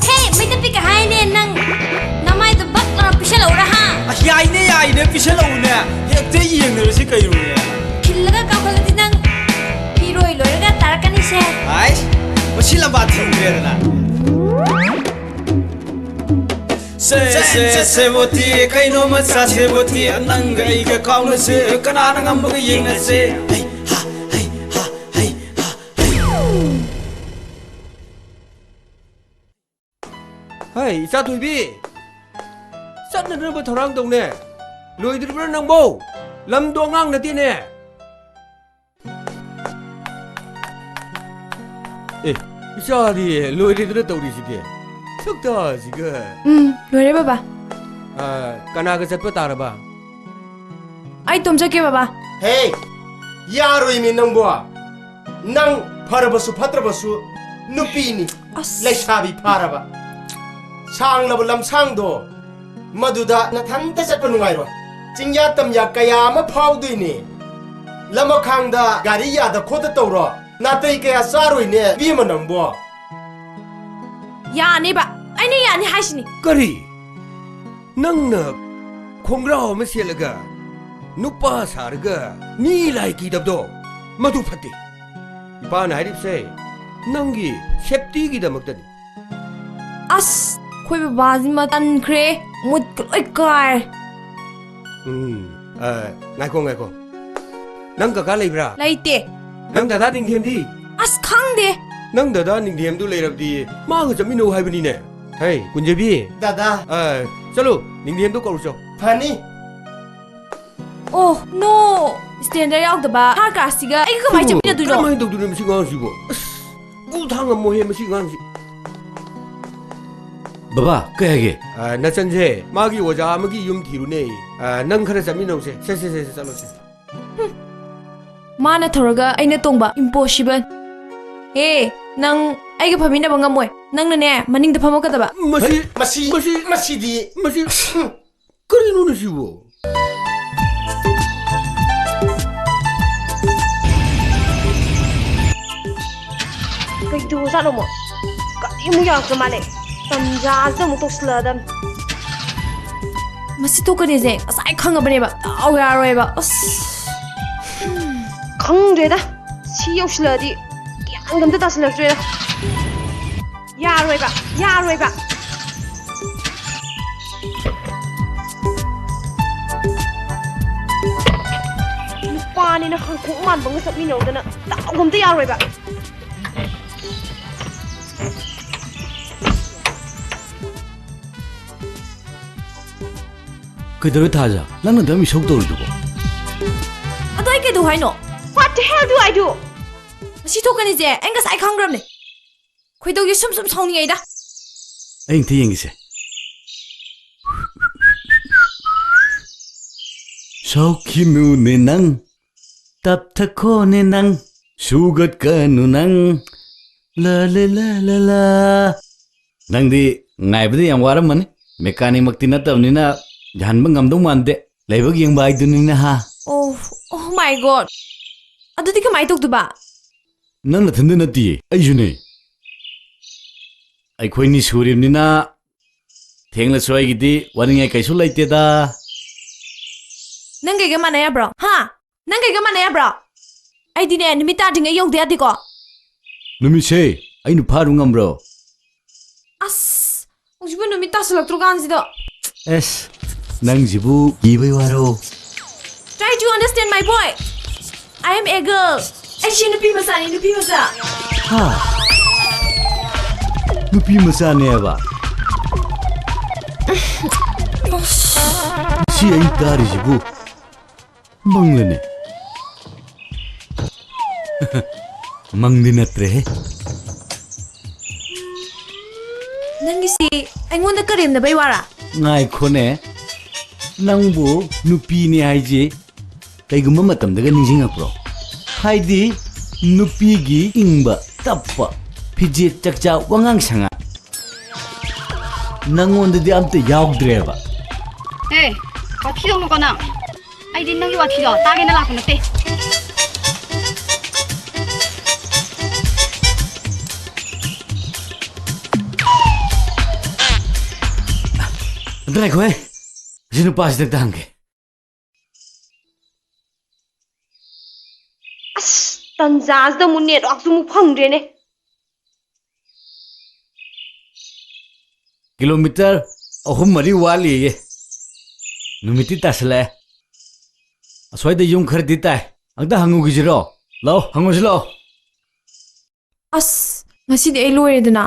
ꯍꯦ, ꯃꯩꯇꯠꯄꯤ ꯀꯩ ꯍꯥꯏꯅꯦ ꯅꯪ? ꯅꯃꯥꯏꯗꯣ ꯕꯛ ꯂꯥꯎꯅ ꯄꯤꯁꯜꯂꯛꯎꯔꯥ ꯍꯥ? ꯑꯁ, ꯌꯥꯏꯅꯦ, ꯌꯥꯏꯅꯦ, ꯄꯤꯁꯜꯂꯛꯎꯅꯦ꯫ ꯍꯦꯛꯇ ꯌꯦꯡꯅꯔꯁꯤ ꯀꯩꯅꯣꯅꯦ꯫ ꯈꯤꯜꯂꯒ ꯀꯥꯎꯈꯠꯂꯗꯤ ꯅꯪ ꯐꯤꯔꯣꯏ ꯂꯣꯏꯔꯒ ꯇꯥꯔꯛꯀꯅꯤꯁꯦ꯫ ꯑꯥꯏꯁ, ꯃꯁꯤ ꯂꯝꯕꯥ ꯊꯤꯡꯈ꯭ꯔꯦꯗꯅ꯫ ꯁꯦ, ꯁꯦ, ꯁꯦꯕꯣꯇꯤ, ꯀꯩꯅꯣꯝꯃ ꯆꯥꯁꯦꯕꯣꯇꯤ, ꯅꯪꯒ ꯑꯩꯒ ꯀꯥꯎꯅꯁꯦ, ꯀꯅꯥꯅ ꯉꯝꯕꯒ ꯌꯦꯡꯅꯁꯦ꯫ ꯍꯩ, ꯍꯥ, ꯍꯩ, ꯍꯥ, ꯍꯩ, ꯍꯥ, ꯍꯩ꯫ ꯍꯩ, ꯏꯆꯥ ꯊꯣꯏꯕꯤ, ꯆꯠꯅꯗ꯭ꯔꯕ ꯊꯧꯔꯥꯡ ꯇꯧꯅꯦ꯫ ꯂꯣꯏꯗ꯭ꯔꯤꯕ꯭ꯔꯥ ꯅꯪꯕꯣ? ꯂꯝꯗꯣ ꯑꯉꯥꯡ ꯅꯠꯇꯦꯅꯦ꯫ ꯑꯦ, ꯏꯆꯥꯗꯤ ꯂꯣꯏꯔꯦꯗꯅ ꯇꯧꯔꯤꯁꯤꯗꯤ꯫ ꯁꯛꯇꯥꯁꯤꯒ꯫ ꯎꯝ, ꯂꯣꯏꯔꯦ ꯕꯕꯥ꯫ ꯑ, ꯀꯅꯥꯒ ꯆꯠꯄ ꯇꯥꯔꯕ? ꯑꯩ ꯇꯣꯝ ꯆꯠꯀꯦ, ꯕꯕꯥ꯫ ꯍꯦ, ꯌꯥꯔꯣꯏꯃꯤ ꯅꯪꯕꯣ꯫ ꯅꯪ ꯐꯔꯕꯁꯨ ꯐꯠꯇ꯭ꯔꯕꯁꯨ ꯅꯨꯄꯤꯅꯤ꯫ ꯑꯁ꯫ ꯂꯩꯁꯥꯕꯤ ꯐꯥꯔꯕ꯫ ꯁꯥꯡꯂꯕ ꯂꯝꯁꯥꯡꯗꯣ ꯃꯗꯨꯗ ꯅꯊꯟꯇ ꯆꯠꯄ ꯅꯨꯡꯉꯥꯏꯔꯣꯏ꯫ ꯆꯤꯡꯌꯥ ꯇꯝꯌꯥ ꯀꯌꯥ ꯑꯃ ꯐꯥꯎꯗꯣꯏꯅꯦ꯫ ꯂꯃꯈꯥꯡꯗ ꯒꯥꯔꯤ ꯌꯥꯗ ꯈꯣꯠꯇ ꯇꯧꯔꯣ꯫ ꯅꯥꯇꯩ ꯀꯌꯥ ꯆꯥꯔꯣꯏꯅꯦ, ꯏꯕꯦꯝꯃ ꯅꯪꯕꯣ꯫ ꯌꯥꯅꯦꯕ, ꯑꯩꯅ ꯌꯥꯅꯤ ꯍꯥꯏꯁꯤꯅꯤ꯫ ꯀꯔꯤ? ꯅꯪꯅ ꯈꯣꯡꯒ꯭ꯔꯥꯎ ꯑꯃ ꯁꯦꯠꯂꯒ ꯅꯨꯄꯥ ꯁꯥꯔꯒ ꯃꯤ ꯂꯥꯏ ꯀꯤꯗꯕꯗꯣ ꯃꯗꯨ ꯐꯠꯇꯦ꯫ ꯏꯄꯥꯅ ꯍꯥꯏꯔꯤꯕꯁꯦ ꯅꯪꯒꯤ ꯁꯦꯞꯇꯤꯒꯤꯗꯃꯛꯇꯅꯤ꯫ ꯑꯁ, ꯑꯩꯈꯣꯏ ꯕꯕꯥꯁꯤꯃ ꯇꯟꯈ꯭ꯔꯦ, ꯃꯨꯠꯀ ꯂꯣꯏ ꯀꯥꯏꯔꯦ꯫ ꯎꯝ, ꯑ, ꯉꯥꯏꯈꯣ, ꯉꯥꯏꯈꯣ꯫ ꯅꯪ ꯀꯀꯥ ꯂꯩꯕ꯭ꯔꯥ? ꯂꯩꯇꯦ꯫ ꯅꯪ ꯗꯗꯥ ꯅꯤꯡꯊꯦꯝꯗꯤ? ꯑꯁ, ꯈꯪꯗꯦ꯫ ꯅꯪ ꯗꯗꯥ ꯅꯤꯡꯊꯦꯝꯗꯨ ꯂꯩꯔꯕꯗꯤ ꯃꯥꯒ ꯆꯠꯃꯤꯟꯅꯧ ꯍꯥꯏꯕꯅꯤꯅꯦ꯫ ꯍꯩ, ꯀꯨꯟꯖꯕꯤ꯫ ꯗꯗꯥ꯫ ꯑ, ꯆꯠꯂꯨ, ꯅꯤꯡꯊꯦꯝꯗꯨ ꯀꯧꯔꯨꯆꯣ꯫ ꯐꯅꯤ꯫ ꯑꯣ, no! ꯁ꯭ꯇꯦꯟꯗꯔ ꯌꯥꯎꯗꯕ ꯊꯥꯔ ꯀ꯭ꯂꯥꯁꯁꯤꯒ ꯑꯩꯒ ꯀꯃꯥꯏꯅ ꯆꯠꯃꯤꯟꯅꯗꯣꯏꯅꯣ? ꯀꯃꯥꯏꯅ ꯇꯧꯗꯣꯏꯅꯣ ꯃꯁꯤ ꯑꯉꯥꯡꯁꯤꯕꯣ? ꯑꯁ, ꯒꯨꯜ ꯊꯥꯡ ꯉꯝꯃꯣꯏꯍꯦ ꯃꯁꯤ ꯑꯉꯥꯡꯁꯤ꯫ ꯕꯕꯥ, ꯀꯩ ꯍꯥꯏꯒꯦ? ꯑ, ꯅꯆꯟꯁꯦ ꯃꯥꯒꯤ ꯑꯣꯖꯥ ꯑꯃꯒꯤ ꯌꯨꯝ ꯊꯤꯔꯨꯅꯦ꯫ ꯑ, ꯅꯪ ꯈꯔ ꯆꯠꯃꯤꯟꯅꯧꯁꯦ꯫ ꯁꯦ, ꯁꯦ, ꯁꯦ, ꯁꯦ, ꯆꯠꯂꯣꯁꯦ꯫ ꯃꯥꯅ ꯊꯧꯔꯒ ꯑꯩꯅ ꯇꯣꯡꯕ, impossible꯫ ꯑꯦ, ꯅꯪ ꯑꯩꯒ ꯐꯝꯃꯤꯟꯅꯕ ꯉꯝꯃꯣꯏ꯫ ꯅꯪꯅꯅꯦ, ꯃꯅꯤꯡꯗ ꯐꯝꯃꯛꯀꯗꯕ꯫ ꯃꯁꯤ, ꯃꯁꯤ, ꯃꯁꯤ, ꯃꯁꯤꯗꯤ꯫ ꯃꯁꯤ, ꯀꯔꯤꯅꯣꯅꯦ ꯁꯤꯕꯣ? ꯀꯩꯗꯧꯔꯖꯥꯠꯅꯣ ꯑꯃꯨꯛ? ꯀꯔꯤꯃꯨꯛ ꯌꯥꯔꯛꯇ꯭ꯔ ꯃꯥꯜꯂꯦ꯫ ꯇꯟꯖꯥꯁꯤꯗ ꯑꯃꯨꯛ ꯇꯧꯁꯤꯜꯂꯛꯑꯗꯝꯅꯤ꯫ ꯃꯁꯤ ꯊꯣꯛꯀꯅꯤꯁꯦ ꯉꯁꯥꯏ ꯈꯪꯉꯕꯅꯦꯕ꯫ ꯗꯥꯎ ꯌꯥꯔꯣꯏꯕ꯫ ꯑꯁ꯫ ꯈꯪꯗ꯭ꯔꯦꯗ꯫ ꯁꯤ ꯌꯧꯁꯤꯜꯂꯛꯑꯗꯤ ꯒ꯭ꯌꯥꯟꯒ ꯑꯝꯇ ꯇꯥꯁꯤꯜꯂꯛꯇ꯭ꯔꯦꯗ꯫ ꯌꯥꯔꯣꯏꯕ, ꯌꯥꯔꯣꯏꯕ꯫ ꯅꯨꯄꯥꯅꯤꯅ ꯈꯪꯈꯣꯡ ꯃꯥꯟꯕꯒ ꯆꯠꯃꯤꯟꯅꯧꯗꯅ ꯗꯥꯎꯒ ꯑꯝꯇ ꯌꯥꯔꯣꯏꯕ꯫ ꯀꯩꯗꯧꯔꯦ ꯊꯥꯖ? ꯅꯪꯅ ꯑꯗꯨꯝ ꯏꯁꯧ ꯇꯧꯔꯤꯗꯨꯕꯣ? ꯑꯗꯣ ꯑꯩ ꯀꯩꯗꯧ ꯍꯥꯏꯅꯣ? What the hell do I do? ꯃꯁꯤ ꯊꯣꯛꯀꯅꯤꯁꯦ ꯑꯩ ꯉꯁꯥꯏ ꯈꯪꯈ꯭ꯔꯕꯅꯦ꯫ ꯈꯣꯏꯗꯧꯁꯦ ꯁꯨꯝ ꯁꯨꯝ ꯁꯥꯎꯅꯤꯡꯉꯛꯏꯗ꯫ ꯑꯩ ꯑꯝꯇ ꯌꯦꯡꯒꯦꯁꯦ꯫ ꯁꯥꯎꯈꯤꯅꯨꯅꯦ ꯅꯪ, ꯇꯞꯊꯈꯣꯅꯦ ꯅꯪ, ꯁꯨꯒꯠꯀꯅꯨ ꯅꯪ, ꯂꯥ ꯂꯦ ꯂꯥ ꯂꯥ ꯂꯥ꯫ ꯅꯪꯗꯤ ꯉꯥꯏꯕꯗ ꯌꯥꯝ ꯋꯥꯔꯝꯃꯅꯤ꯫ ꯃꯦꯀꯥꯅꯤꯛꯃꯛꯇꯤ ꯅꯠꯇꯕꯅꯤꯅ ꯌꯥꯍꯟꯕ ꯉꯝꯗꯧ ꯃꯥꯟꯗꯦ꯫ ꯂꯥꯏꯕꯛ ꯌꯦꯡꯕ ꯍꯥꯏꯗꯨꯅꯤꯅꯦ ꯍꯥ꯫ Oh, oh my God! ꯑꯗꯨꯗꯤ ꯀꯃꯥꯏ ꯇꯧꯗꯣꯏꯕ? ꯅꯪ ꯅꯊꯟꯗ ꯅꯠꯇꯤꯌꯦ, ꯑꯩꯁꯨꯅꯦ꯫ ꯑꯩꯈꯣꯏꯅꯤ ꯁꯨꯔꯤꯕꯅꯤꯅ ꯊꯦꯡꯂꯁꯨ ꯑꯩꯒꯤꯗꯤ ꯋꯥꯅꯤꯡꯉꯥꯏ ꯀꯩꯁꯨ ꯂꯩꯇꯦꯗ꯫ ꯅꯪ ꯀꯩꯒ ꯃꯥꯟꯅ ꯌꯥꯕ꯭ꯔꯣ? ꯍꯥ? ꯅꯪ ꯀꯩꯒ ꯃꯥꯟꯅ ꯌꯥꯕ꯭ꯔꯣ? ꯑꯩꯗꯤꯅꯦ, ꯅꯨꯃꯤꯠ ꯇꯥꯗ꯭ꯔꯤꯉꯩ ꯌꯧꯗ ꯌꯥꯗꯦꯀꯣ꯫ ꯅꯨꯃꯤꯠꯁꯦ ꯑꯩꯅ ꯐꯥꯔꯨ ꯉꯝꯕ꯭ꯔꯣ? ꯑꯁ, ꯍꯧꯖꯤꯛꯄꯨ ꯅꯨꯃꯤꯠ ꯇꯥꯁꯤꯜꯂꯛꯇ꯭ꯔꯣ ꯀꯥꯟꯁꯤꯗ? ꯑꯦꯁ, ꯅꯪꯁꯤꯕꯨ ꯀꯤꯕꯩ ꯋꯥꯔꯣ? Try to understand my boy. I am a girl. ꯑꯩꯁꯤ ꯅꯨꯄꯤ ꯃꯆꯥꯅꯤ, ꯅꯨꯄꯤ ꯃꯆꯥ꯫ ꯍꯥ? ꯅꯨꯄꯤ ꯃꯆꯥꯅꯦꯕ? ꯁꯤ ꯑꯩ ꯇꯥꯔꯤꯁꯤꯕꯨ ꯃꯪꯂꯅꯦ? ꯃꯪꯗꯤ ꯅꯠꯇ꯭ꯔꯦꯍꯦ꯫ ꯅꯪꯒꯤꯁꯤ ꯑꯩꯉꯣꯟꯗ ꯀꯔꯦꯝꯅꯕꯩ ꯋꯥꯔꯥ? ꯉꯥꯏꯈꯣꯅꯦ, ꯅꯪꯕꯨ ꯅꯨꯄꯤꯅꯦ ꯍꯥꯏꯁꯦ ꯀꯩꯒꯨꯝꯕ ꯃꯇꯝꯗꯒ ꯅꯤꯡꯁꯤꯡꯉꯛꯄ꯭ꯔꯣ? ꯍꯥꯏꯗꯤ ꯅꯨꯄꯤꯒꯤ ꯏꯪꯕ, ꯇꯞꯄ, ꯐꯤꯖꯦꯠ ꯆꯛꯆꯥ, ꯋꯥꯉꯥꯡ ꯁꯉꯥꯡ ꯅꯪꯉꯣꯟꯗꯗꯤ ꯑꯝꯇ ꯌꯥꯎꯗ꯭ꯔꯦꯕ꯫ ꯍꯦ, ꯋꯥꯊꯤ ꯇꯧꯅꯨꯀꯣ ꯅꯪ꯫ ꯑꯩꯗꯤ ꯅꯪꯒꯤ ꯋꯥꯊꯤꯗꯣ ꯇꯥꯒꯦꯅ ꯂꯥꯛꯄ ꯅꯠꯇꯦ꯫ ꯑꯝꯇ ꯉꯥꯏꯈꯣꯍꯦ, ꯑꯁꯤ ꯅꯨꯄꯥꯁꯤꯗ ꯑꯝꯇ ꯍꯪꯒꯦ꯫ ꯑꯁ, ꯇꯟꯖꯥꯁꯤꯗ ꯑꯃꯨꯛ ꯅꯦꯠꯋꯥꯛꯁꯨ ꯑꯃꯨꯛ ꯐꯪꯗ꯭ꯔꯦꯅꯦ꯫ ꯀꯤꯂꯣꯃꯤꯇꯔ ꯑꯍꯨꯝ ꯃꯔꯤ ꯋꯥꯠꯂꯤꯌꯦ꯫ ꯅꯨꯃꯤꯠꯇꯤ ꯇꯥꯁꯜꯂꯛꯑꯦ꯫ ꯑꯁ꯭ꯋꯥꯏꯗ ꯌꯨꯝ ꯈꯔꯗꯤ ꯇꯥꯏ꯫ ꯑꯝꯇ ꯍꯪꯉꯨꯈꯤꯁꯤꯔꯣ? ꯂꯥꯛꯑꯣ, ꯍꯪꯉꯨꯁꯤ ꯂꯥꯛꯑꯣ꯫ ꯑꯁ, ꯉꯁꯤꯗꯤ ꯑꯩ ꯂꯣꯏꯔꯦꯗꯅ꯫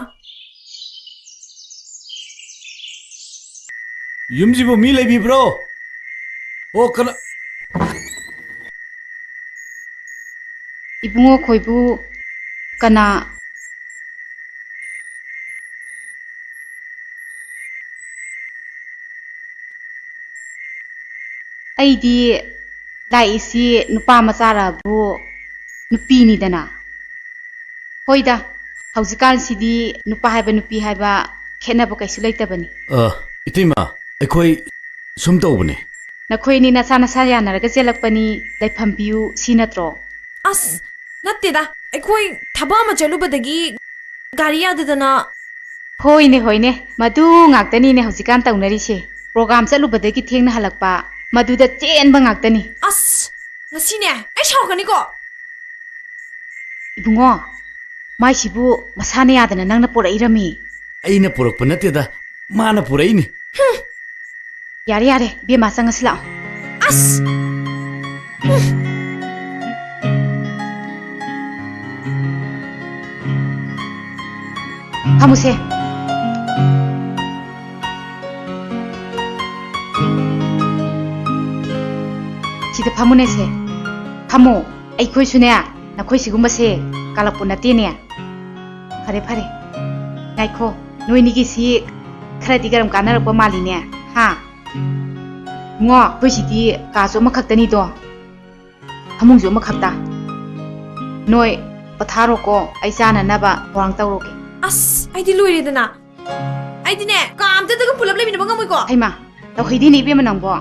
ꯌꯨꯝꯁꯤꯕꯨ ꯃꯤ ꯂꯩꯕꯤꯕ꯭ꯔꯣ? ꯑꯣ, ꯀꯅꯥ? ꯏꯕꯨꯡꯉꯣ ꯈꯣꯏꯕꯨ ꯀꯅꯥ? ꯑꯩꯗꯤ ꯂꯥꯛꯏꯁꯤ ꯅꯨꯄꯥ ꯃꯆꯥꯔꯕꯨ ꯅꯨꯄꯤꯅꯤꯗꯅ꯫ ꯍꯣꯏꯗ, ꯍꯧꯖꯤꯛꯀꯥꯟꯁꯤꯗꯤ ꯅꯨꯄꯥ ꯍꯥꯏꯕ ꯅꯨꯄꯤ ꯍꯥꯏꯕ ꯈꯦꯠꯅꯕ ꯀꯩꯁꯨ ꯂꯩꯇꯕꯅꯤ꯫ ꯑ, ꯏꯇꯩꯃ, ꯑꯩꯈꯣꯏ ꯁꯨꯝ ꯇꯧꯕꯅꯦ꯫ ꯅꯈꯣꯏꯅꯤ ꯅꯁꯥ ꯅꯁꯥ ꯌꯥꯅꯔꯒ ꯆꯦꯜꯂꯛꯄꯅꯤ, ꯂꯩꯐꯝ ꯄꯤꯌꯨ ꯁꯤ ꯅꯠꯇ꯭ꯔꯣ? ꯑꯁ, ꯅꯠꯇꯦꯗ, ꯑꯩꯈꯣꯏ ꯊꯕꯛ ꯑꯃ ꯆꯠꯂꯨꯕꯗꯒꯤ ꯒꯥꯔꯤ ꯌꯥꯗꯗꯅ꯫ ꯍꯣꯏꯅꯦ, ꯍꯣꯏꯅꯦ, ꯃꯗꯨ ꯉꯥꯛꯇꯅꯤꯅꯦ ꯍꯧꯖꯤꯛꯀꯥꯟ ꯇꯧꯅꯔꯤꯁꯦ꯫ ꯄ꯭ꯔꯣꯒ꯭ꯔꯥꯝ ꯆꯠꯂꯨꯕꯗꯒꯤ ꯊꯦꯡꯅ ꯍꯜꯂꯛꯄ, ꯃꯗꯨꯗ ꯆꯦꯟꯕ ꯉꯥꯛꯇꯅꯤ꯫ ꯑꯁ, ꯉꯁꯤꯅꯦ ꯑꯩ ꯁꯥꯎꯔꯛꯀꯅꯤꯀꯣ꯫ ꯏꯕꯨꯡꯉꯣ, ꯃꯥꯏꯁꯤꯕꯨ ꯃꯁꯥꯅ ꯌꯥꯗꯅ ꯅꯪꯅ ꯄꯣꯔꯛꯏꯔꯃꯤ? ꯑꯩꯅ ꯄꯨꯔꯛꯄ ꯅꯠꯇꯦꯗ, ꯃꯥꯅ ꯄꯨꯔꯛꯏꯅꯤ꯫ ꯌꯥꯔꯦ, ꯌꯥꯔꯦ, ꯏꯕꯦꯝꯃ, ꯆꯪꯉꯁꯤ ꯂꯥꯛꯑꯣ꯫ ꯑꯁ! ꯐꯝꯃꯨꯁꯦ꯫ ꯁꯤꯗ ꯐꯝꯃꯨꯅꯦꯁꯦ꯫ ꯐꯝꯃꯣ꯫ ꯑꯩꯈꯣꯏꯁꯨꯅꯦ, ꯅꯈꯣꯏ ꯁꯤꯒꯨꯝꯕꯁꯦ ꯀꯥꯂꯛꯄ ꯅꯠꯇꯦꯅꯦ꯫ ꯐꯔꯦ, ꯐꯔꯦ꯫ ꯉꯥꯏꯈꯣ, ꯅꯣꯏꯅꯤꯒꯤꯁꯤ ꯈꯔꯗꯤ ꯀꯔꯝ ꯀꯥꯟꯅꯔꯛꯄ ꯃꯥꯜꯂꯤꯅꯦ, ꯍꯥ? ꯏꯕꯨꯡꯉꯣ, ꯑꯩꯈꯣꯏꯁꯤꯗꯤ ꯀꯥꯁꯨ ꯑꯃꯈꯛꯇꯅꯤꯗꯣ, ꯐꯃꯨꯡꯁꯨ ꯑꯃꯈꯛꯇ꯫ ꯅꯣꯏ ꯄꯣꯊꯥꯔꯣꯀꯣ, ꯑꯩ ꯆꯥꯅꯅꯕ ꯊꯧꯔꯥꯡ ꯇꯧꯔꯨꯒꯦ꯫ ꯑꯁ, ꯑꯩꯗꯤ ꯂꯣꯏꯔꯦꯗꯅ꯫ ꯑꯩꯗꯤꯅꯦ, ꯀꯥ ꯑꯝꯇꯗꯒ ꯄꯨꯂꯞ ꯂꯩꯃꯤꯟꯅꯕ ꯉꯝꯃꯣꯏꯀꯣ꯫ ꯍꯩꯃꯥ, ꯇꯧꯍꯩꯗꯦꯅꯦ ꯏꯕꯦꯝꯃ ꯅꯪꯕꯣ꯫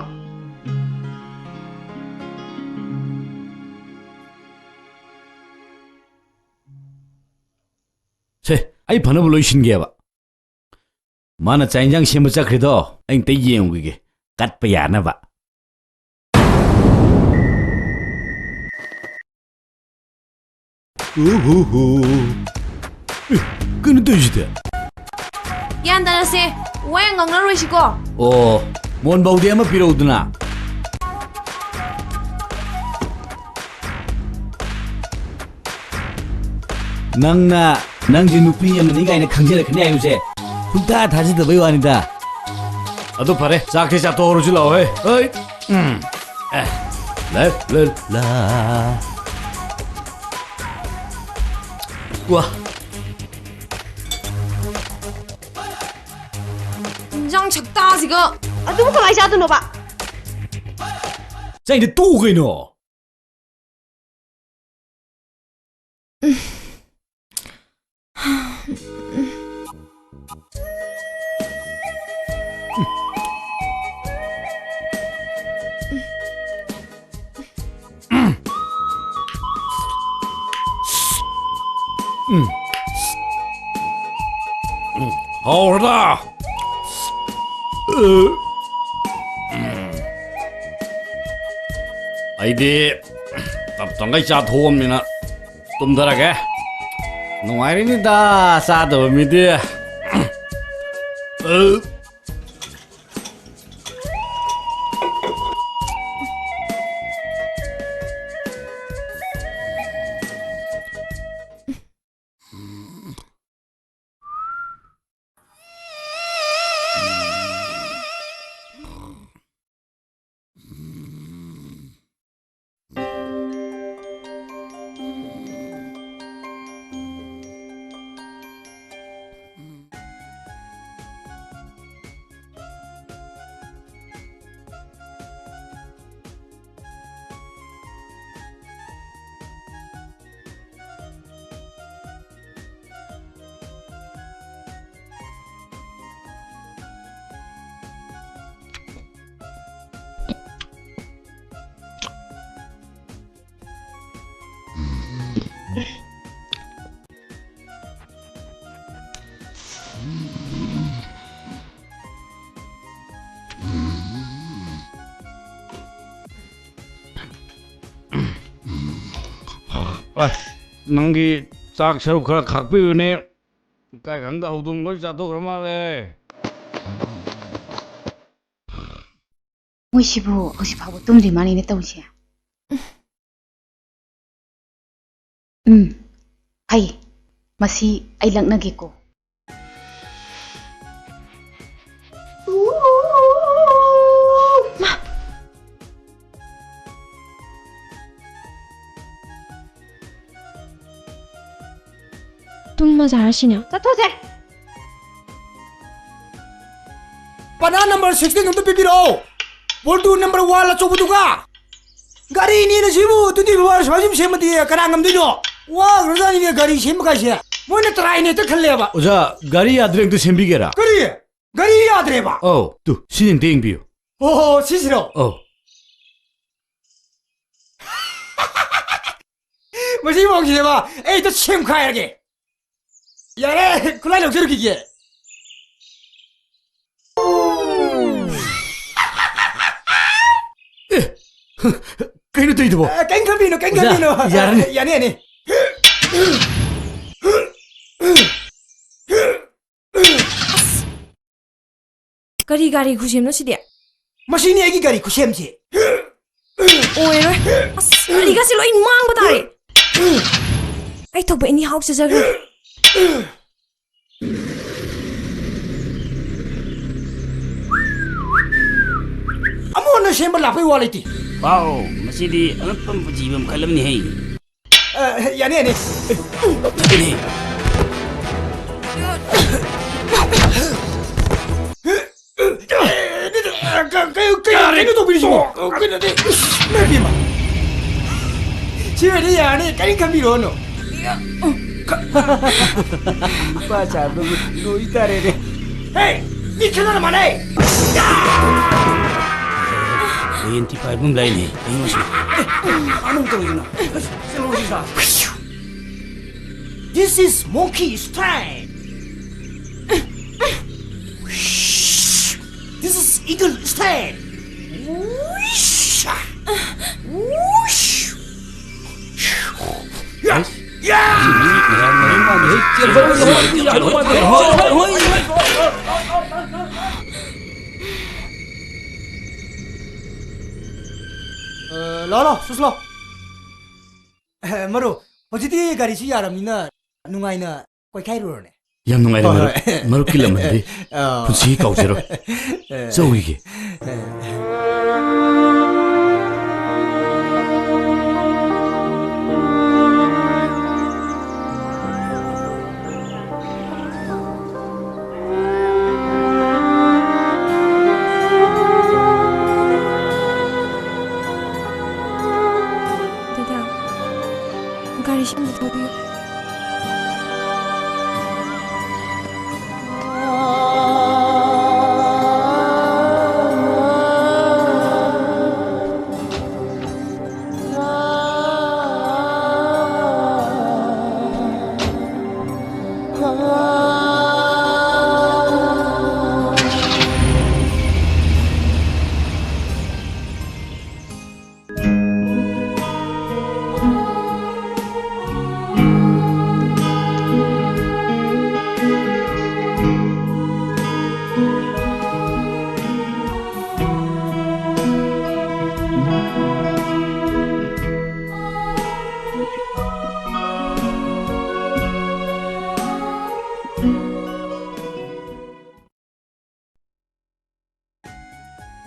ꯁꯦ, ꯑꯩ ꯐꯅꯕ ꯂꯣꯏꯁꯤꯟꯒꯦꯕ꯫ ꯃꯥꯅ ꯆꯥꯛ ꯏꯟꯖꯥꯡ ꯁꯦꯝꯕ ꯆꯠꯈ꯭ꯔꯤꯗꯣ ꯑꯩ ꯑꯝꯇ ꯌꯦꯡꯉꯨꯈꯤꯒꯦ, ꯀꯠꯄ ꯌꯥꯅꯕ꯫ ꯎꯍꯨꯍꯨ꯫ ꯑꯦ, ꯀꯩꯅꯣ ꯇꯧꯔꯤꯁꯤꯗꯤ? ꯒ꯭ꯌꯥꯟ ꯇꯥꯅꯁꯦ, ꯋꯥ ꯌꯥꯝ ꯉꯥꯡꯅꯔꯣꯏꯁꯤꯀꯣ꯫ ꯑꯣ, ꯃꯣꯟ ꯕꯥꯎꯗꯤ ꯑꯃ ꯄꯤꯔꯛꯎꯗꯅ꯫ ꯅꯪꯅ ꯅꯪꯁꯦ ꯅꯨꯄꯤ ꯑꯃꯅꯤ ꯀꯥꯏꯅ ꯈꯪꯖꯔꯛꯀꯅꯤ ꯍꯥꯏꯕꯁꯦ ꯁꯨꯡꯊꯥ ꯊꯥꯖꯗꯕꯩ ꯋꯥꯅꯤꯗ꯫ ꯑꯗꯨ ꯐꯔꯦ, ꯆꯥꯛꯇꯤ ꯆꯥꯊꯣꯛꯍꯧꯔꯁꯤ ꯂꯥꯛꯑꯣꯍꯦ꯫ ꯍꯩ, ꯎꯝ, ꯑꯦ, ꯂ, ꯂ, ꯂ꯫ ꯋꯥ꯫ ꯏꯟꯖꯥꯡ ꯁꯛꯇꯥꯁꯤꯒ꯫ ꯑꯗꯨꯕꯨ ꯀꯃꯥꯏ ꯆꯥꯗꯣꯏꯅꯣꯕ? ꯆꯩꯅ ꯇꯣꯛꯎ ꯀꯩꯅꯣ꯫ ꯎꯝ꯫ ꯎꯝ꯫ ꯍꯥꯎꯔꯗ꯫ ꯎꯝ꯫ ꯑꯩꯗꯤ ꯇꯞ ꯇꯪꯒꯩ ꯆꯥꯊꯣꯛꯑꯝꯅꯤꯅ ꯇꯨꯝꯊꯔꯒꯦ꯫ ꯅꯨꯡꯉꯥꯏꯔꯤꯅꯤꯗ ꯆꯥꯗꯕ ꯃꯤꯗꯤ꯫ ꯑꯁ, ꯅꯪꯒꯤ ꯆꯥꯛ ꯁꯔꯨꯛ ꯈꯔ ꯈꯥꯛꯄꯤꯌꯨꯅꯦ꯫ ꯀꯥꯏ ꯈꯪꯗ ꯍꯧꯗꯣꯡ ꯂꯣꯏ ꯆꯥꯊꯣꯛꯈ꯭ꯔ ꯃꯥꯜꯂꯦ꯫ ꯃꯣꯏꯁꯤꯕꯨ ꯍꯧꯖꯤꯛ ꯐꯥꯎꯕ ꯇꯨꯝꯗ꯭ꯔꯤ ꯃꯥꯜꯂꯦꯅꯦ ꯇꯧꯔꯤꯁꯦ꯫ ꯎꯝ, ꯐꯩ꯫ ꯃꯁꯤ ꯑꯩ ꯂꯛꯅꯒꯦꯀꯣ꯫ ꯃꯥ! ꯇꯨꯝꯃꯖꯥꯔꯁꯤꯅ꯫ ꯆꯠꯊꯣꯛꯁꯦ꯫ ꯄꯅꯥ number sixteen ꯑꯝꯇ ꯄꯤꯕꯤꯔꯛꯑꯣ꯫ ꯕꯣꯜꯇꯨ number one ꯑꯆꯧꯕꯗꯨꯒ꯫ ꯒꯥꯔꯤꯅꯦꯅ ꯁꯤꯕꯨ twenty four hour ꯁꯨꯃꯥꯏꯅ ꯁꯨꯝ ꯁꯦꯝꯃꯗꯤ ꯀꯅꯥ ꯉꯝꯗꯣꯏꯅꯣ? ꯋꯥꯈ꯭ꯔꯖꯥꯠꯅꯤꯅꯦ ꯒꯥꯔꯤ ꯁꯦꯝꯕ ꯀꯥꯏꯁꯦ꯫ ꯃꯣꯏꯅ ꯇꯔꯥꯏꯅ ꯍꯦꯛꯇ ꯈꯜꯂꯦꯕ꯫ ꯑꯣꯖꯥ, ꯒꯥꯔꯤ ꯌꯥꯗ꯭ꯔꯦ, ꯑꯝꯇ ꯁꯦꯝꯕꯤꯒꯦꯔꯥ? ꯀꯔꯤ? ꯒꯥꯔꯤ ꯌꯥꯗ꯭ꯔꯦꯕ? ꯑꯧ, ꯇꯨ, ꯁꯤꯅ ꯑꯝꯇ ꯌꯦꯡꯕꯤꯌꯨ꯫ ꯑꯣ, ꯁꯤꯁꯤꯔꯣ? ꯑꯧ꯫ ꯃꯁꯤ ꯃꯑꯣꯡꯁꯤꯗꯕ ꯑꯩ ꯍꯦꯛꯇ ꯁꯦꯝꯈꯥꯏꯔꯒꯦ꯫ ꯌꯥꯔꯦ, ꯈꯨꯠꯂꯥꯏ ꯂꯧꯖꯔꯨꯈꯤꯒꯦ꯫ ꯑꯦ, ꯀꯩꯅꯣ ꯇꯧꯔꯤꯗꯨꯕꯣ? ꯑ, ꯀꯩꯝ ꯈꯟꯕꯤꯅꯨ, ꯀꯩꯝ ꯑꯣꯖꯥ, ꯈꯟꯕꯤꯅꯨ꯫ ꯌꯥꯔꯅꯤ꯫ ꯑ, ꯌꯥꯅꯤ, ꯌꯥꯅꯤ꯫ ꯀꯔꯤ ꯒꯥꯔꯤ ꯈꯨꯁꯦꯝꯅꯣ ꯁꯤꯗꯤ? ꯃꯁꯤꯅꯤ ꯑꯩꯒꯤ ꯒꯥꯔꯤ ꯈꯨꯁꯦꯝꯁꯦ꯫ ꯑꯣꯏꯔꯣꯏ꯫ ꯑꯁ, ꯒꯥꯔꯤꯒꯁꯦ ꯂꯣꯏ ꯃꯥꯡꯕ ꯇꯥꯔꯦ꯫ ꯑꯩ ꯊꯣꯛꯄ ꯑꯦꯅꯤ ꯍꯥꯎ ꯆꯠꯆꯈ꯭ꯔꯦ꯫ ꯑꯃꯨꯛ ꯍꯟꯅ ꯁꯦꯝꯕ ꯂꯥꯛꯄꯩ ꯋꯥ ꯂꯩꯇꯦ꯫ ꯋꯥꯎ, ꯃꯁꯤꯗꯤ ꯑꯉꯛꯄ ꯄꯨꯟꯁꯤꯕ ꯃꯈꯜ ꯑꯃꯅꯤ ꯍꯩ꯫ ꯑ, ꯌꯥꯅꯤ, ꯌꯥꯅꯤ꯫ ꯏꯅꯦ꯫ ꯀ-, ꯀ-, ꯀꯩꯅꯣ ꯇꯧꯕꯤꯔꯤꯁꯤꯕꯣ? ꯀꯩꯅꯣꯗꯤ, ꯏꯃꯥ ꯏꯕꯦꯝꯃ꯫ ꯁꯤ ꯑꯣꯏꯔꯗꯤ ꯌꯥꯔꯅꯤ, ꯀꯔꯤꯝ ꯈꯟꯕꯤꯔꯨꯔꯅꯨ꯫ ꯅꯨꯄꯥ ꯁꯥꯕꯗꯨ ꯂꯣꯏ ꯇꯥꯔꯦꯅꯦ꯫ ꯍꯦ, ꯃꯤ ꯈꯦꯠꯅꯔ ꯃꯥꯟꯅꯩ꯫ ꯍꯌꯦꯡ ꯊꯤ ꯐꯥꯏꯕ ꯑꯃ ꯂꯩꯅꯦ, ꯑꯩꯉꯣꯟꯁꯤ꯫ ꯀꯅꯥꯅꯣ ꯇꯧꯔꯤꯁꯤꯅ? ꯆꯠꯂꯣ, ꯁꯤ ꯁꯥ꯫ This is monkey style. This is eagle style. ꯑ, ꯂꯥꯛꯑꯣ, ꯂꯥꯛꯑꯣ, ꯁꯨꯁ ꯂꯥꯛꯑꯣ꯫ ꯑ, ꯃꯔꯨꯞ, ꯍꯧꯖꯤꯛꯇꯤ ꯒꯥꯔꯤꯁꯨ ꯌꯥꯔꯕꯅꯤꯅ ꯅꯨꯡꯉꯥꯏꯅ ꯀꯣꯏꯈꯥꯏꯔꯨꯔꯅꯦ꯫ ꯌꯥꯝ ꯅꯨꯡꯉꯥꯏꯔꯦ, ꯍꯣꯏ, ꯃꯔꯨꯞ꯫ ꯍꯣꯏ꯫ ꯃꯔꯨꯞꯀꯤ ꯂꯝ ꯑꯗꯨꯗꯤ ꯑꯥ꯫ ꯄꯨꯟꯁꯤ ꯀꯥꯎꯖꯔꯣꯏ꯫ ꯑꯦ꯫ ꯆꯧꯒꯤꯒꯦ꯫ ꯑꯦ꯫ ꯋꯥꯔꯤꯁꯤꯃ ꯊꯣꯛꯄꯤꯌꯨ꯫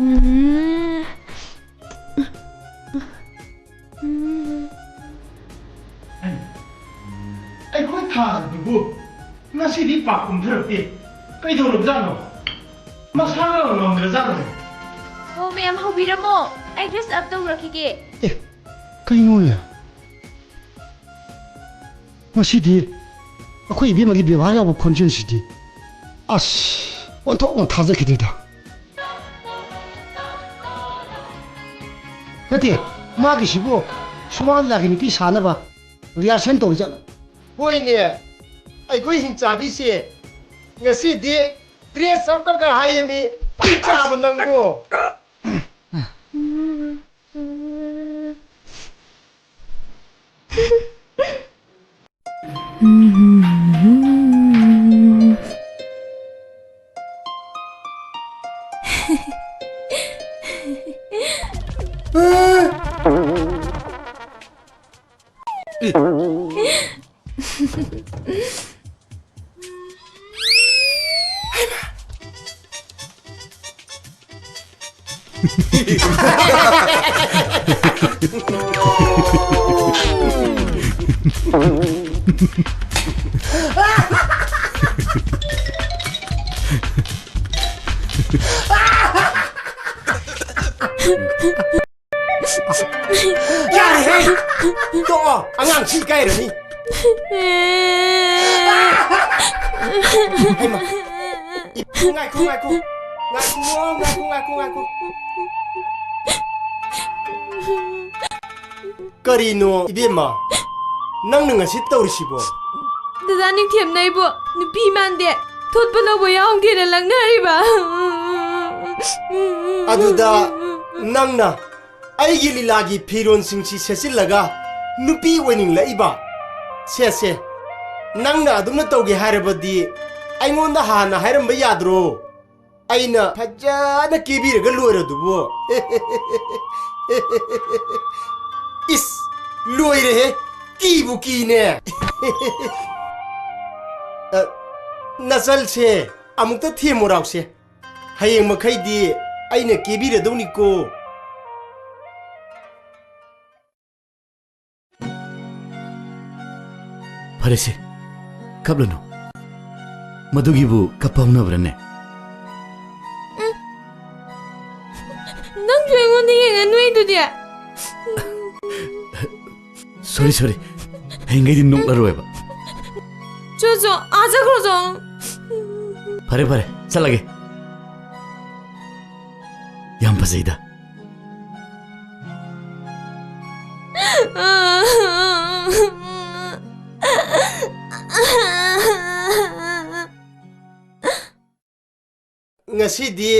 ꯎꯝ꯫ ꯎꯝ꯫ ꯑꯩꯈꯣꯏ ꯊꯥꯗꯨꯕꯨ ꯉꯁꯤꯗꯤ ꯄꯥꯛ ꯀꯨꯝꯊꯔꯛꯇꯦ꯫ ꯀꯩꯗꯧꯔꯕꯖꯥꯠꯅꯣ? ꯃꯁꯥꯅ ꯉꯝꯗ꯭ꯔꯖꯥꯠꯂꯣ? ꯑꯣ, ꯃꯌꯥꯝ ꯍꯧꯕꯤꯔꯝꯃꯣ꯫ ꯑꯩ dress up ꯇꯧꯔꯛꯈꯤꯒꯦ꯫ ꯑꯦ, ꯀꯩꯅꯣꯅꯦ? ꯉꯁꯤꯗꯤ ꯑꯩꯈꯣꯏ ꯏꯕꯦꯝꯃꯒꯤ ꯕꯦꯕꯥꯔ ꯌꯥꯎꯕ ꯈꯣꯟꯖꯦꯜꯁꯤꯗꯤ ꯑꯁ, ꯑꯣꯟꯊꯣꯛꯅ ꯊꯥꯖꯈꯤꯗꯦꯗ꯫ ꯅꯠꯇꯦ, ꯃꯥꯒꯤꯁꯤꯕꯨ ꯁꯨꯃꯥꯡ ꯂꯤꯂꯥꯒꯤ ꯅꯨꯄꯤ ꯁꯥꯅꯕ rehearsal ꯇꯧꯔꯤ ꯖꯥꯠꯂꯣ? ꯍꯣꯏꯅꯦ, ꯑꯩꯈꯣꯏ ꯍꯤꯡꯆꯥꯕꯤꯁꯦ ꯉꯁꯤꯗꯤ dress up ꯇꯧꯒꯦ ꯍꯥꯏꯌꯦ ꯃꯤ꯫ ꯍꯤꯡꯆꯥꯕ ꯅꯪꯕꯨ꯫ ꯌꯥꯔꯦꯍꯦ! ꯇꯣꯛꯑꯣ! ꯑꯉꯥꯡꯁꯤ ꯏꯀꯥꯏꯔꯅꯤ꯫ ꯍꯩꯃꯥ! ꯉꯥꯏꯈꯣ, ꯉꯥꯏꯈꯣ꯫ ꯉꯥꯏꯈꯣ, ꯉꯥꯏꯈꯣ, ꯉꯥꯏꯈꯣ, ꯉꯥꯏꯈꯣ꯫ ꯀꯔꯤꯅꯣ, ꯏꯕꯦꯝꯃ? ꯅꯪꯅ ꯉꯁꯤ ꯇꯧꯔꯤꯁꯤꯕꯣ? ꯗꯗꯥ ꯅꯤꯡꯊꯦꯝꯅ ꯑꯩꯕꯨ ꯅꯨꯄꯤ ꯃꯥꯟꯗꯦ, ꯊꯣꯠꯄ ꯂꯧꯕ ꯌꯥꯎꯗꯦꯅ ꯂꯛꯅꯔꯤꯕ꯫ ꯑꯗꯨꯗ ꯅꯪꯅ ꯑꯩꯒꯤ ꯂꯤꯂꯥꯒꯤ ꯐꯤꯔꯣꯟꯁꯤꯡꯁꯤ ꯁꯦꯠꯆꯤꯜꯂꯒ ꯅꯨꯄꯤ ꯑꯣꯏꯅꯤꯡꯂꯛꯏꯕ? ꯁꯦ, ꯁꯦ, ꯅꯪꯅ ꯑꯗꯨꯝꯅ ꯇꯧꯒꯦ ꯍꯥꯏꯔꯕꯗꯤ ꯑꯩꯉꯣꯟꯗ ꯍꯥꯟꯅ ꯍꯥꯏꯔꯝꯕ ꯌꯥꯗ꯭ꯔꯣ? ꯑꯩꯅ ꯐꯖꯅ ꯀꯦꯕꯤꯔꯒ ꯂꯣꯏꯔꯗꯨꯕꯨ꯫ ꯏꯁ, ꯂꯣꯏꯔꯦꯍꯦ! ꯀꯤꯕꯨ ꯀꯤꯅꯦ꯫ ꯑ, ꯅꯆꯜꯁꯦ ꯑꯃꯨꯛꯇ ꯊꯦꯝꯃꯨ ꯔꯥꯎꯁꯦ꯫ ꯍꯌꯦꯡ ꯃꯈꯩꯗꯤ ꯑꯩꯅ ꯀꯦꯕꯤꯔꯗꯧꯅꯤꯀꯣ꯫ ꯐꯔꯦꯁꯦ, ꯀꯞꯂꯅꯨ꯫ ꯃꯗꯨꯒꯤꯕꯨ ꯀꯞꯄ ꯍꯧꯅꯕ꯭ꯔꯅꯦ? ꯅꯪꯁꯨ ꯑꯩꯉꯣꯟꯗ ꯌꯦꯡꯉ ꯅꯣꯏꯗꯨꯗꯤ꯫ ꯁꯣꯔꯤ, ꯁꯣꯔꯤ꯫ ꯍꯌꯦꯡꯈꯩꯗꯤ ꯅꯣꯛꯂꯔꯣꯏꯕ꯫ ꯆꯣ, ꯆꯣ, ꯑꯥ ꯆꯠꯈ꯭ꯔꯣ, ꯆꯣ꯫ ꯐꯔꯦ, ꯐꯔꯦ, ꯆꯠꯂꯒꯦ꯫ ꯌꯥꯝ ꯐꯖꯩꯗ꯫ ꯉꯁꯤꯗꯤ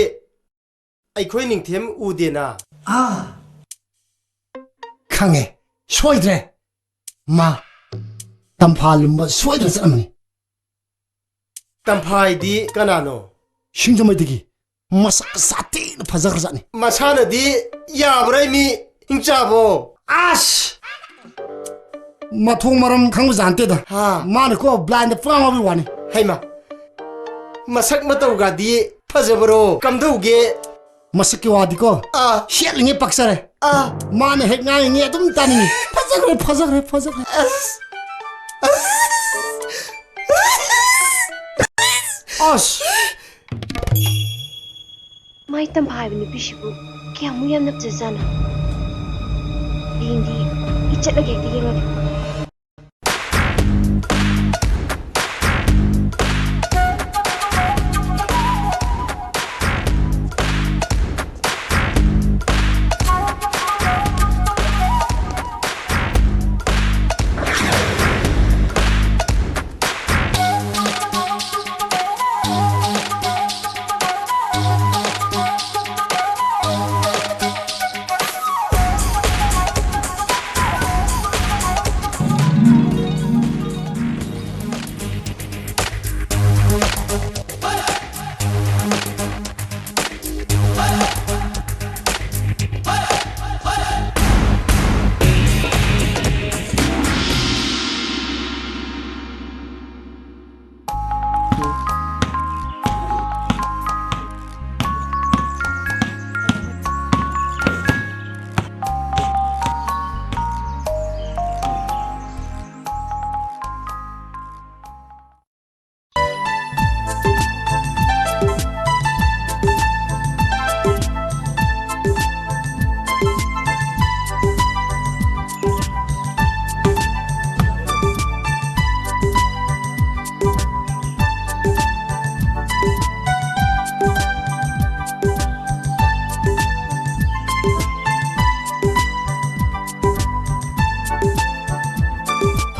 ꯑꯩꯈꯣꯏ ꯅꯤꯡꯊꯦꯝ ꯎꯗꯦꯅ꯫ ꯑꯥ, ꯈꯪꯉꯦ, ꯁꯣꯏꯗ꯭ꯔꯦ꯫ ꯃꯥ ꯇꯝꯐꯥ ꯂꯨꯝꯕ ꯁꯣꯏꯗꯅ ꯆꯠꯂꯝꯃꯅꯤ꯫ ꯇꯝꯐꯥꯏꯗꯤ ꯀꯅꯥꯅꯣ? ꯁꯤꯡꯖꯃꯩꯗꯒꯤ꯫ ꯃꯁꯛ ꯁꯥꯊꯤꯅ ꯐꯖꯈ꯭ꯔꯖꯥꯠꯅꯤ꯫ ꯃꯁꯥꯅꯗꯤ ꯌꯥꯕ꯭ꯔꯥ ꯃꯤ ꯍꯤꯡꯆꯥꯕꯣ? ꯑꯁ! ꯃꯊꯣꯡ ꯃꯔꯝ ꯈꯪꯕꯖꯥꯠ ꯅꯠꯇꯦꯗ꯫ ꯍꯥ꯫ ꯃꯥꯅꯀꯣ blindꯗ ꯄꯨꯡꯉꯥꯎ ꯉꯥꯎꯕꯩ ꯋꯥꯅꯤ꯫ ꯍꯩꯃꯥ! ꯃꯁꯛ ꯃꯇꯧꯒꯗꯤ ꯐꯖꯕꯔꯣ? ꯀꯝꯗꯧꯒꯦ? ꯃꯁꯛꯀꯤ ꯋꯥꯗꯤꯀꯣ, ꯑꯥ꯫ ꯁꯦꯠꯂꯤꯉꯩ ꯄꯛꯆꯔꯦ꯫ ꯑꯥ꯫ ꯃꯥꯅ ꯍꯦꯛ ꯉꯥꯡꯉꯤꯉꯩ ꯑꯗꯨꯝ ꯇꯥꯅꯤꯡꯉꯤ꯫ ꯐꯖꯈ꯭ꯔꯦ, ꯐꯖꯈ꯭ꯔꯦ, ꯐꯖꯈ꯭ꯔꯦ꯫ ꯑꯁ! ꯑꯁ! ꯑꯁ! ꯃꯥꯏ ꯇꯝꯐꯥ ꯍꯥꯏꯕ ꯅꯨꯄꯤꯁꯤꯕꯨ ꯀꯌꯥꯃꯨꯛ ꯌꯥꯝꯅ ꯐꯖꯖꯥꯠꯅꯣ? ꯑꯩ ꯆꯠꯂꯒ ꯍꯦꯛꯇ ꯌꯦꯡꯉꯒꯦ꯫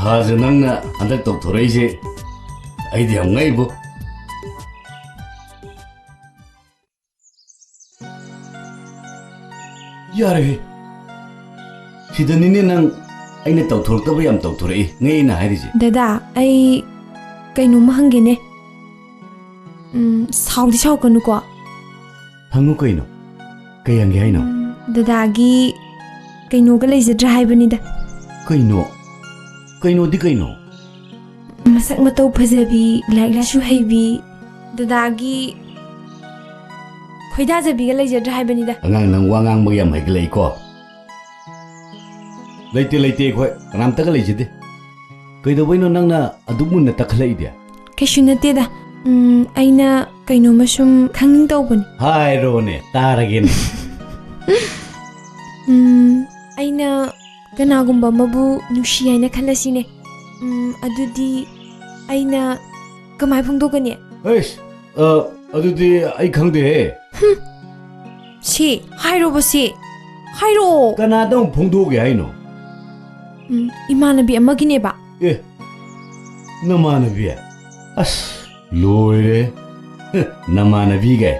ꯊꯥꯖ, ꯅꯪꯅ ꯍꯟꯗꯛ ꯇꯧꯊꯣꯔꯛꯏꯁꯦ ꯑꯩꯗꯤ ꯌꯥꯝ ꯉꯛꯏꯕꯨ꯫ ꯌꯥꯔꯦꯍꯦ꯫ ꯁꯤꯗꯅꯤꯅꯦ ꯅꯪ ꯑꯩꯅ ꯇꯧꯊꯣꯔꯛꯇꯕ ꯌꯥꯝ ꯇꯧꯊꯣꯔꯛꯏ, ꯉꯛꯏꯅ ꯍꯥꯏꯔꯤꯁꯦ꯫ ꯗꯗꯥ, ꯑꯩ ꯀꯩꯅꯣꯝꯃ ꯍꯪꯒꯦꯅꯦ꯫ ꯎꯝ, ꯁꯥꯎꯗꯤ ꯁꯥꯎꯀꯅꯨꯀꯣ꯫ ꯍꯪꯉꯨ ꯀꯩꯅꯣ? ꯀꯩ ꯍꯪꯒꯦ ꯍꯥꯏꯅꯣ? ꯎꯝ, ꯗꯗꯥꯒꯤ ꯀꯩꯅꯣꯒ ꯂꯩꯖꯗ꯭ꯔꯥ ꯍꯥꯏꯕꯅꯤꯗ꯫ ꯀꯩꯅꯣ? ꯀꯩꯅꯣꯗꯤ ꯀꯩꯅꯣ? ꯃꯁꯛ ꯃꯇꯧ ꯐꯖꯕꯤ, ꯂꯥꯏꯔꯤꯛ ꯂꯥꯏꯁꯨ ꯍꯩꯕꯤ, ꯗꯗꯥꯒꯤ ꯈꯣꯏꯗꯥꯖꯕꯤꯒ ꯂꯩꯖꯗ꯭ꯔꯥ ꯍꯥꯏꯕꯅꯤꯗ꯫ ꯑꯉꯥꯡ, ꯅꯪ ꯋꯥ ꯉꯥꯡꯕ ꯌꯥꯝ ꯍꯩꯒꯠꯂꯛꯏꯀꯣ꯫ ꯂꯩꯇꯦ, ꯂꯩꯇꯦ, ꯑꯩꯈꯣꯏ ꯀꯅꯥꯝꯇꯒ ꯂꯩꯖꯗꯦ꯫ ꯀꯩꯗꯧꯕꯩꯅꯣ ꯅꯪꯅ ꯑꯗꯨꯛ ꯃꯨꯟꯅ ꯇꯛꯈꯠꯂꯛꯏꯗꯤ? ꯀꯩꯁꯨ ꯅꯠꯇꯦꯗ꯫ ꯎꯝ, ꯑꯩꯅ ꯀꯩꯅꯣꯝꯃ ꯁꯨꯝ ꯈꯪꯅꯤꯡ ꯇꯧꯕꯅꯤ꯫ ꯍꯥꯏꯔꯣꯅꯦ, ꯇꯥꯔꯒꯦꯅꯦ꯫ ꯎꯝ, ꯑꯩꯅ ꯀꯅꯥꯒꯨꯝꯕ ꯑꯃꯕꯨ ꯅꯨꯡꯁꯤ ꯍꯥꯏꯅ ꯈꯜꯂꯁꯤꯅꯦ꯫ ꯎꯝ, ꯑꯗꯨꯗꯤ ꯑꯩꯅ ꯀꯃꯥꯏ ꯐꯣꯡꯗꯣꯛꯀꯅꯤ? ꯑꯩꯁ, ꯑ, ꯑꯗꯨꯗꯤ ꯑꯩ ꯈꯪꯗꯦꯍꯦ꯫ ꯁꯤ, ꯍꯥꯏꯔꯣꯕ ꯁꯤ꯫ ꯍꯥꯏꯔꯛꯑꯣ꯫ ꯀꯅꯥꯗ ꯑꯃꯨꯛ ꯐꯣꯡꯗꯣꯛꯑꯒꯦ ꯍꯥꯏꯅꯣ? ꯎꯝ, ꯏꯃꯥꯟꯅꯕꯤ ꯑꯃꯒꯤꯅꯦꯕ꯫ ꯑꯦ, ꯅꯃꯥꯟꯅꯕꯤ? ꯑꯁ, ꯂꯣꯏꯔꯦ꯫ ꯍ, ꯅꯃꯥꯟꯅꯕꯤꯒ?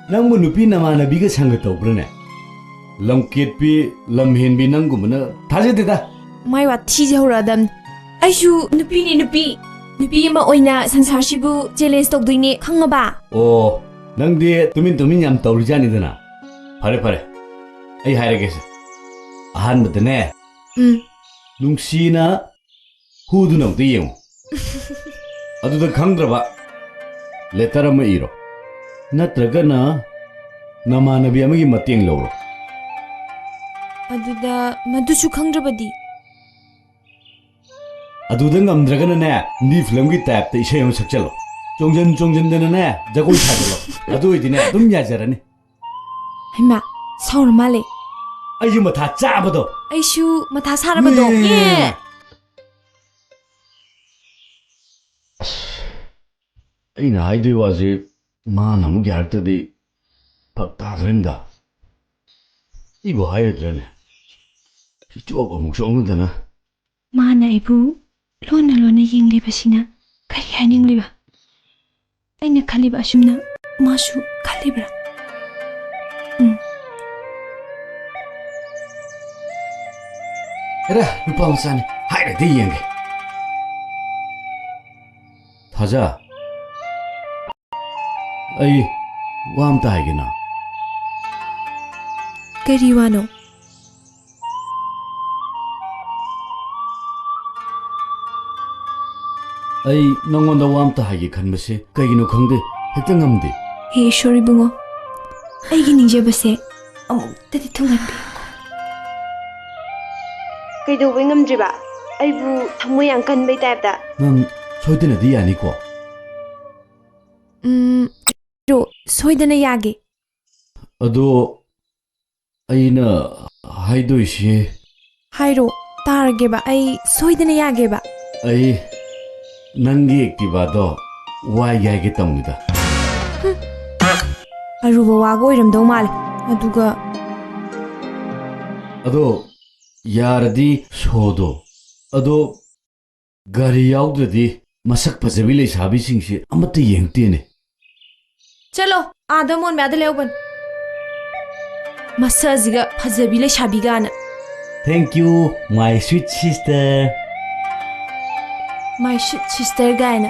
ꯅꯪꯕꯨ ꯅꯨꯄꯤ ꯅꯃꯥꯟꯅꯕꯤꯒ ꯁꯪꯒ ꯇꯧꯕ꯭ꯔꯅꯦ? ꯂꯝꯀꯦꯠꯄꯤ, ꯂꯝꯍꯦꯟꯕꯤ ꯅꯪꯒꯨꯝꯕꯅ ꯊꯥꯖꯗꯦꯗ꯫ ꯃꯥꯏ ꯋꯥꯊꯤꯁꯦ ꯍꯧꯔꯛꯑꯗꯝꯅꯤ꯫ ꯑꯩꯁꯨ ꯅꯨꯄꯤꯅꯤ ꯅꯨꯄꯤ꯫ ꯅꯨꯄꯤ ꯑꯃ ꯑꯣꯏꯅ ꯁꯪꯁꯥꯔꯁꯤꯕꯨ challenge ꯇꯧꯗꯣꯏꯅꯦ, ꯈꯪꯉꯕ? ꯑꯣ, ꯅꯪꯗꯤ ꯇꯨꯃꯤꯟ ꯇꯨꯃꯤꯟ ꯌꯥꯝ ꯇꯧꯔꯤꯖꯥꯠꯅꯤꯗꯅ꯫ ꯐꯔꯦ, ꯐꯔꯦ꯫ ꯑꯩ ꯍꯥꯏꯔꯒꯦꯁꯦ꯫ ꯑꯍꯥꯟꯕꯗꯅꯦ, ꯎꯝ꯫ ꯅꯨꯡꯁꯤꯅ ꯍꯨꯗꯨꯅ ꯑꯝꯇ ꯌꯦꯡꯉꯨ꯫ ꯑꯗꯨꯗ ꯈꯪꯗ꯭ꯔꯕ, letter ꯑꯃ ꯏꯔꯣ꯫ ꯅꯠꯇ꯭ꯔꯒꯅ ꯅꯃꯥꯟꯅꯕꯤ ꯑꯃꯒꯤ ꯃꯇꯦꯡ ꯂꯧꯔꯣ꯫ ꯑꯗꯨꯗ ꯃꯗꯨꯁꯨ ꯈꯪꯗ꯭ꯔꯕꯗꯤ? ꯑꯗꯨꯗ ꯉꯝꯗ꯭ꯔꯒꯅꯅꯦ, ꯍꯤꯟꯗꯤ ꯐꯤꯂꯝꯒꯤ type ꯇ ꯏꯁꯩ ꯑꯃ ꯁꯛꯆꯜꯂꯣ꯫ ꯆꯣꯡꯖꯟ ꯆꯣꯡꯖꯟꯗꯅꯅꯦ, ꯖꯒꯣꯏ ꯁꯥꯖꯜꯂꯣ꯫ ꯑꯗꯨ ꯑꯣꯏꯗꯤꯅꯦ, ꯑꯗꯨꯝ ꯌꯥꯖꯔꯅꯤ꯫ ꯍꯩꯃꯥ, ꯁꯥꯎꯔ ꯃꯥꯜꯂꯦ꯫ ꯑꯩꯁꯨ ꯃꯊꯥ ꯆꯥꯕꯗꯣ꯫ ꯑꯩꯁꯨ ꯃꯊꯥ ꯁꯥꯔꯕꯗꯣ꯫ ꯎꯝ꯫ ꯑꯦ! ꯑꯁ, ꯑꯩꯅ ꯍꯥꯏꯗꯣꯏ ꯋꯥꯁꯦ ꯃꯥꯅ ꯑꯃꯨꯛ ꯌꯥꯔꯛꯇ꯭ꯔꯗꯤ ꯐꯔꯛ ꯇꯥꯗ꯭ꯔꯅꯤꯗ꯫ ꯑꯩꯕꯨ ꯍꯥꯏꯔꯗ꯭ꯔꯅꯦ? ꯏꯆꯣꯞ ꯑꯃꯨꯛ ꯆꯣꯞꯅꯗꯅ꯫ ꯃꯥꯅ ꯑꯩꯕꯨ ꯂꯣꯟꯅ ꯂꯣꯟꯅ ꯌꯦꯡꯂꯤꯕꯁꯤꯅ ꯀꯔꯤ ꯍꯥꯏꯅꯤꯡꯂꯤꯕ? ꯑꯩꯅ ꯈꯜꯂꯤꯕ ꯑꯁꯨꯝꯅ ꯃꯥꯁꯨ ꯈꯜꯂꯤꯕ꯭ꯔꯥ? ꯎꯝ꯫ ꯑꯦꯔꯥ, ꯅꯨꯄꯥ ꯃꯆꯥꯅꯤ, ꯍꯥꯏꯔꯗꯤ ꯌꯦꯡꯒꯦ꯫ ꯊꯥꯖ, ꯑꯩ ꯋꯥ ꯑꯝꯇ ꯍꯥꯏꯒꯦ ꯅꯪ꯫ ꯀꯔꯤ ꯋꯥꯅꯣ? ꯑꯩ ꯅꯪꯉꯣꯟꯗ ꯋꯥ ꯑꯝꯇ ꯍꯥꯏꯒꯦ ꯈꯟꯕꯁꯦ ꯀꯩꯒꯤꯅꯣ ꯈꯪꯗꯦ, ꯍꯦꯛꯇ ꯉꯝꯗꯦ꯫ ꯍꯦ ꯏꯁꯣꯔ ꯏꯕꯨꯡꯉꯣ, ꯑꯩꯒꯤ ꯅꯤꯡꯖꯕꯁꯦ ꯑꯃꯨꯛꯇꯗꯤ ꯊꯨꯡꯍꯟꯕꯤꯌꯨ꯫ ꯀꯩꯗꯧꯕꯩ ꯉꯝꯗ꯭ꯔꯤꯕ? ꯑꯩꯕꯨ ꯊꯃꯣꯏ ꯌꯥꯝ ꯀꯟꯕꯩ type ꯇ꯫ ꯅꯪ ꯁꯣꯏꯗꯅꯗꯤ ꯌꯥꯅꯤꯀꯣ? ꯎꯝ, ꯁꯣꯏꯗꯅ ꯌꯥꯒꯦ꯫ ꯑꯗꯣ ꯑꯩꯅ ꯍꯥꯏꯗꯣꯏꯁꯦ, ꯍꯥꯏꯔꯣ, ꯇꯥꯔꯒꯦꯕ, ꯑꯩ ꯁꯣꯏꯗꯅ ꯌꯥꯒꯦꯕ꯫ ꯑꯩ ꯅꯪꯒꯤ Activaꯗꯣ ꯋꯥꯏꯒꯦ ꯍꯥꯏꯒꯦ ꯇꯧꯅꯤꯗ꯫ ꯑꯔꯨꯕ ꯋꯥꯒ ꯑꯣꯏꯔꯝꯗꯧ ꯃꯥꯜꯂꯦ꯫ ꯑꯗꯨꯒ ꯑꯗꯣ ꯌꯥꯔꯗꯤ ꯁꯣꯗꯣ꯫ ꯑꯗꯣ ꯒꯥꯔꯤ ꯌꯥꯎꯗ꯭ꯔꯗꯤ ꯃꯁꯛ ꯐꯖꯕꯤ ꯂꯩꯁꯥꯕꯤꯁꯤꯡꯁꯦ ꯑꯃꯠꯇ ꯌꯦꯡꯉꯛꯇꯦꯅꯦ꯫ ꯆꯠꯂꯣ, ꯑꯥꯗ ꯃꯣꯟ ꯃꯌꯥꯗ ꯂꯩꯍꯧꯕꯅꯤ꯫ ꯃꯁꯛꯁꯤꯒ ꯐꯖꯕꯤ ꯂꯩꯁꯥꯕꯤ ꯀꯥꯏꯅ꯫ Thank you, my sweet sister. My sweet sister ꯀꯥꯏꯅ꯫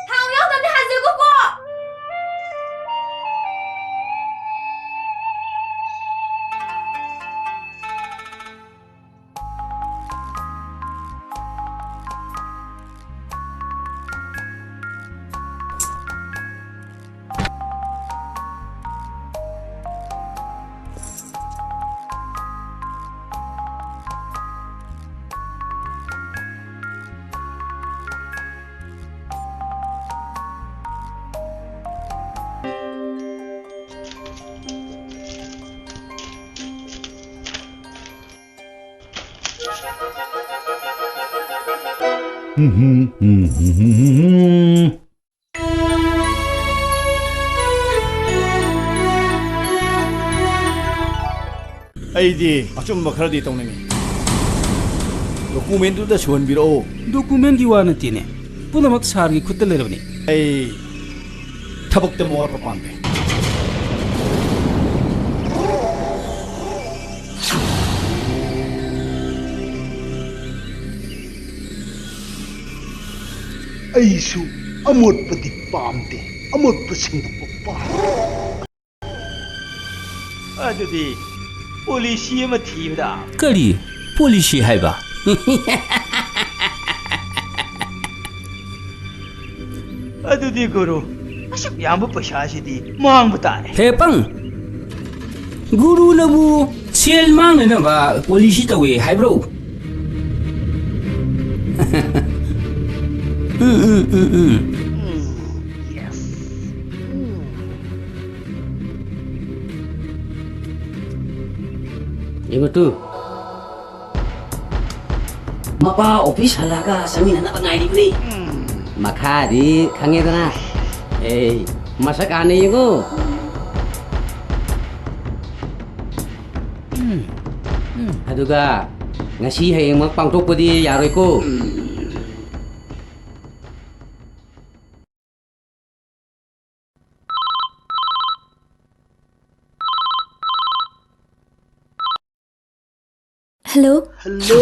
ꯊꯥꯎ ꯌꯥꯎꯗꯕꯅꯤ, ꯍꯥꯏꯖꯒꯣꯀꯣ꯫ ꯑꯩꯗꯤ ꯑꯆꯨꯝꯕ ꯈꯔꯗꯤ ꯇꯧꯅꯤꯡꯉꯤ꯫ ꯗꯣꯀꯨꯃꯦꯟꯗꯨꯗ ꯁꯨꯍꯟꯕꯤꯔꯛꯑꯣ꯫ ꯗꯣꯀꯨꯃꯦꯟꯒꯤ ꯋꯥ ꯅꯠꯇꯦꯅꯦ, ꯄꯨꯝꯅꯃꯛ ꯁꯥꯔꯒꯤ ꯈꯨꯠꯇ ꯂꯩꯔꯕꯅꯤ꯫ ꯑꯩ ꯊꯕꯛꯇ ꯃꯋꯥꯠꯄ ꯄꯥꯝꯗꯦ꯫ ꯑꯩꯁꯨ ꯑꯃꯣꯠꯄꯗꯤ ꯄꯥꯝꯗꯦ, ꯑꯃꯣꯠꯄ ꯁꯦꯡꯗꯣꯛꯄ ꯄꯥꯝꯃꯤ꯫ ꯑꯗꯨꯗꯤ ꯄꯣꯂꯤꯁꯤ ꯑꯃ ꯊꯤꯕꯗ꯫ ꯀꯔꯤ ꯄꯣꯂꯤꯁꯤ ꯍꯥꯏꯕ? ꯑꯗꯨꯗꯤ ꯒꯨꯔꯨ, ꯑꯁꯨꯛ ꯌꯥꯝꯕ ꯄꯩꯁꯥꯁꯤꯗꯤ ꯃꯥꯡꯕ ꯇꯥꯔꯦ꯫ ꯍꯦ ꯄꯪ! ꯒꯨꯔꯨꯅꯕꯨ ꯁꯦꯜ ꯃꯥꯡꯅꯅꯕ ꯄꯣꯂꯤꯁꯤ ꯇꯧꯋꯦ ꯍꯥꯏꯕ꯭ꯔꯣ? ꯎꯝ, ꯎꯝ, ꯎꯝ, ꯎꯝ꯫ ꯎꯝ, yes꯫ ꯎꯝ꯫ ꯌꯦꯡꯉꯨ ꯇꯨ꯫ ꯃꯄꯥ ꯑꯣꯐꯤꯁ ꯍꯜꯂꯛꯑꯒ ꯆꯪꯃꯤꯟꯅꯅꯕ ꯉꯥꯏꯔꯤꯕꯅꯤ꯫ ꯃꯈꯥꯗꯤ ꯈꯪꯉꯦꯗꯅ꯫ ꯑꯦ, ꯃꯁꯛ ꯍꯥꯟꯅ ꯌꯦꯡꯉꯨ꯫ ꯑꯗꯨꯒ ꯉꯁꯤ ꯍꯌꯦꯡꯃꯛ ꯄꯥꯡꯊꯣꯛꯄꯗꯤ ꯌꯥꯔꯣꯏꯀꯣ꯫ ꯍꯜꯂꯣ꯫ ꯍꯜꯂꯣ꯫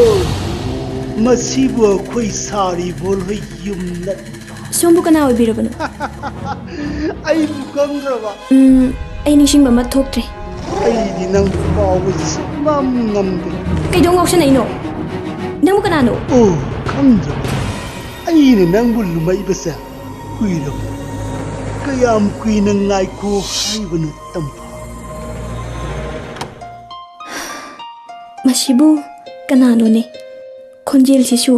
ꯃꯁꯤꯕꯨ ꯑꯩꯈꯣꯏ ꯁꯥꯔꯤꯕꯣꯜ ꯍꯣꯏ ꯌꯨꯝ ꯅꯠꯇ꯭ꯔꯣ? ꯁꯣꯝꯕꯨ ꯀꯅꯥ ꯑꯣꯏꯕꯤꯔꯕꯅꯣ? ꯑꯩꯕꯨ ꯈꯪꯗ꯭ꯔꯕ? ꯎꯝ, ꯑꯩ ꯅꯤꯡꯁꯤꯡꯕ ꯑꯃ ꯊꯣꯛꯇ꯭ꯔꯦ꯫ ꯑꯩꯗꯤ ꯅꯪꯕꯨ ꯀꯥꯎꯕ ꯁꯨꯡꯉꯝ ꯉꯝꯗꯦ꯫ ꯀꯩꯗꯧ ꯉꯥꯎꯁꯟꯅꯩꯅꯣ? ꯅꯪꯕꯨ ꯀꯅꯥꯅꯣ? ꯑꯣ, ꯈꯪꯗ꯭ꯔꯕ? ꯑꯩꯅ ꯅꯪꯕꯨ ꯂꯨꯃꯛꯏꯕꯁꯦ ꯀꯨꯏꯔꯕ? ꯀꯌꯥꯝ ꯀꯨꯏꯅ ꯉꯥꯏꯈꯣ ꯍꯥꯏꯕꯅꯣ, ꯇꯝꯐꯥ? ꯃꯁꯤꯕꯨ ꯀꯅꯥꯅꯣꯅꯦ? ꯈꯣꯟꯖꯦꯜꯁꯤꯁꯨ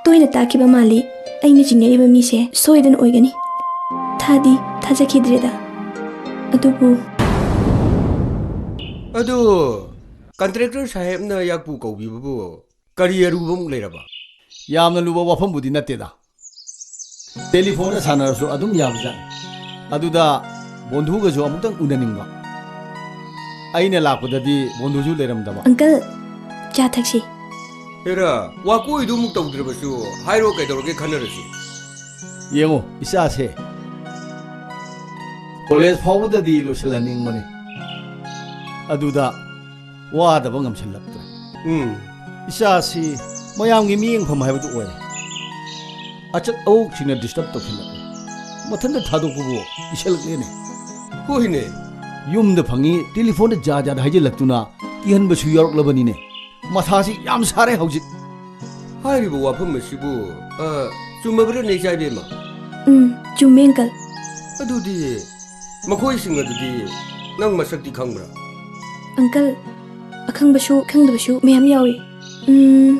ꯇꯣꯏꯅ ꯇꯥꯈꯤꯕ ꯃꯥꯜꯂꯤ꯫ ꯑꯩꯅ ꯆꯤꯡꯅꯔꯤꯕ ꯃꯤꯁꯦ ꯁꯣꯏꯗꯅ ꯑꯣꯏꯒꯅꯤ꯫ ꯊꯥꯗꯤ ꯊꯥꯖꯈꯤꯗ꯭ꯔꯦꯗ꯫ ꯑꯗꯨꯕꯨ ꯑꯗꯨ ꯀꯟꯇ꯭ꯔꯦꯛꯇꯔ ꯁꯥꯍꯦꯕꯅ ꯌꯥꯛꯄꯨ ꯀꯧꯕꯤꯕꯕꯨ ꯀꯔꯤ ꯑꯔꯨꯕ ꯑꯃꯨꯛ ꯂꯩꯔꯕ? ꯌꯥꯝꯅ ꯂꯨꯕ ꯋꯥꯐꯝꯕꯨꯗꯤ ꯅꯠꯇꯦꯗ꯫ ꯇꯦꯂꯤꯐꯣꯟꯗ ꯁꯥꯟꯅꯔꯁꯨ ꯑꯗꯨꯝ ꯌꯥꯕꯖꯥꯠꯅꯤ꯫ ꯑꯗꯨꯗ ꯕꯣꯟꯙꯨꯒꯁꯨ ꯑꯃꯨꯛꯇꯪ ꯎꯅꯅꯤꯡꯕ꯫ ꯑꯩꯅ ꯂꯥꯛꯄꯗꯗꯤ ꯕꯣꯟꯙꯨꯁꯨ ꯂꯩꯔꯝꯗꯕ꯫ ꯑꯪꯀꯜ, ꯆꯥ ꯊꯛꯁꯤ꯫ ꯍꯦꯔꯥ, ꯋꯥꯀꯣꯏꯗꯨ ꯑꯃꯨꯛ ꯇꯧꯗ꯭ꯔꯕꯁꯨ ꯍꯥꯏꯔꯣ, ꯀꯩꯗꯧꯔꯒꯦ, ꯈꯟꯅꯔꯁꯤ꯫ ꯌꯦꯡꯉꯣ, ꯏꯆꯥꯁꯦ ꯀꯣꯂꯦꯖ ꯐꯥꯎꯕꯗꯗꯤ ꯂꯣꯏꯁꯤꯜꯍꯟꯅꯤꯡꯕꯅꯤ꯫ ꯑꯗꯨꯗ ꯋꯥꯗꯕ ꯉꯝꯁꯤꯜꯂꯛꯇ꯭ꯔꯦ꯫ ꯎꯝ꯫ ꯏꯆꯥꯁꯤ ꯃꯌꯥꯝꯒꯤ ꯃꯤꯠꯌꯦꯡꯐꯝ ꯍꯥꯏꯕꯗꯨ ꯑꯣꯏꯔꯦ꯫ ꯑꯆꯠ ꯑꯋꯣꯛꯁꯤꯡꯅ ꯗꯤꯁꯇꯔꯕ ꯇꯧꯁꯤꯜꯂꯛꯂꯦ꯫ ꯃꯊꯟꯇ ꯊꯥꯗꯣꯛꯄꯕꯨ ꯏꯁꯜꯂꯛꯂꯦꯅꯦ꯫ ꯍꯣꯏꯅꯦ꯫ ꯌꯨꯝꯗ ꯐꯪꯉꯤ, ꯇꯦꯂꯤꯐꯣꯟꯗ ꯖꯥꯠ ꯖꯥꯠ ꯍꯥꯏꯖꯤꯜꯂꯛꯇꯨꯅ ꯀꯤꯍꯟꯕꯁꯨ ꯌꯥꯎꯔꯛꯂꯕꯅꯤꯅꯦ꯫ ꯃꯊꯥꯁꯤ ꯌꯥꯝ ꯁꯥꯔꯦ ꯍꯧꯖꯤꯛ꯫ ꯍꯥꯏꯔꯤꯕ ꯋꯥꯐꯝ ꯑꯁꯤꯕꯨ, ꯑ, ꯆꯨꯝꯃꯕ꯭ꯔꯅꯦ, ꯏꯆꯥ ꯏꯕꯦꯝꯃ? ꯎꯝ, ꯆꯨꯝꯃꯦ, ꯑꯪꯀꯜ꯫ ꯑꯗꯨꯗꯤ ꯃꯈꯣꯏꯁꯤꯡ ꯑꯗꯨꯗꯤ ꯅꯪ ꯃꯁꯛꯇꯤ ꯈꯪꯕ꯭ꯔꯥ? ꯑꯪꯀꯜ, ꯑꯈꯪꯕꯁꯨ ꯈꯪꯗꯕꯁꯨ ꯃꯌꯥꯝ ꯌꯥꯎꯏ꯫ ꯎꯝ,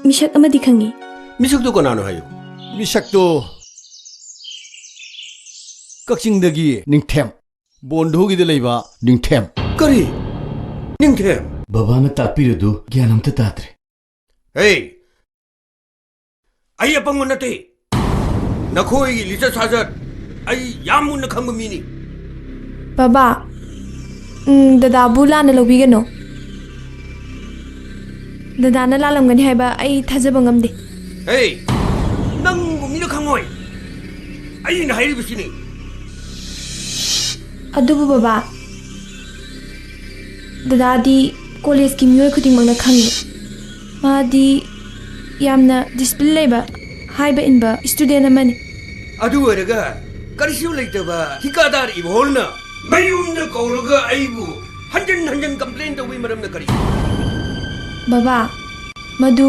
ꯃꯤꯁꯛ ꯑꯃꯗꯤ ꯈꯪꯉꯤ꯫ ꯃꯤꯁꯛꯇꯨ ꯀꯅꯥꯅꯣ ꯍꯥꯏꯌꯨ꯫ ꯃꯤꯁꯛꯇꯨ ꯀꯛꯆꯤꯡꯗꯒꯤ ꯅꯤꯡꯊꯦꯝ꯫ ꯕꯣꯟꯙꯨꯒꯤꯗ ꯂꯩꯕ ꯅꯤꯡꯊꯦꯝ꯫ ꯀꯔꯤ? ꯅꯤꯡꯊꯦꯝ? ꯕꯕꯥꯅ ꯇꯥꯛꯄꯤꯔꯤꯗꯨ ꯒ꯭ꯌꯥꯟ ꯑꯝꯇ ꯇꯥꯗ꯭ꯔꯦ꯫ ꯍꯦ! ꯑꯩ ꯑꯄꯪꯕ ꯅꯠꯇꯦ꯫ ꯅꯈꯣꯏꯒꯤ ꯂꯤꯆꯠ ꯁꯥꯖꯠ ꯑꯩ ꯌꯥꯝ ꯃꯨꯟꯅ ꯈꯪꯕ ꯃꯤꯅꯤ꯫ ꯕꯕꯥ, ꯎꯝ, ꯗꯗꯥꯕꯨ ꯂꯥꯟꯅ ꯂꯧꯕꯤꯒꯅꯨ꯫ ꯗꯗꯥꯅ ꯂꯥꯜꯂꯝꯒꯅꯤ ꯍꯥꯏꯕ ꯑꯩ ꯊꯥꯖꯕ ꯉꯝꯗꯦ꯫ ꯍꯦ! ꯅꯪꯕꯨ ꯃꯤꯅ ꯈꯪꯉꯣꯏ꯫ ꯑꯩꯅ ꯍꯥꯏꯔꯤꯕꯁꯤꯅꯤ꯫ ꯑꯗꯨꯕꯨ ꯕꯕꯥ, ꯗꯗꯥꯗꯤ ꯀꯣꯂꯦꯖꯀꯤ ꯃꯤꯑꯣꯏ ꯈꯨꯗꯤꯡꯃꯛꯅ ꯈꯪꯉꯤ꯫ ꯃꯥꯗꯤ ꯌꯥꯝꯅ ꯗꯤꯁꯤꯄ꯭ꯂꯤꯟ ꯂꯩꯕ, ꯍꯥꯏꯕ ꯏꯟꯕ ꯁ꯭ꯇꯨꯗꯦꯟ ꯑꯃꯅꯤ꯫ ꯑꯗꯨ ꯑꯣꯏꯔꯒ ꯀꯔꯤꯁꯨ ꯂꯩꯇꯕ ꯊꯤꯀꯥꯗꯥꯔ ꯏꯕꯣꯜꯅ ꯃꯌꯨꯝꯗ ꯀꯧꯔꯒ ꯑꯩꯕꯨ ꯍꯟꯖꯟ ꯍꯟꯖꯟ ꯀꯝꯄ꯭ꯂꯦꯟ ꯇꯧꯕꯒꯤ ꯃꯔꯝꯅ ꯀꯔꯤ? ꯕꯕꯥ, ꯃꯗꯨ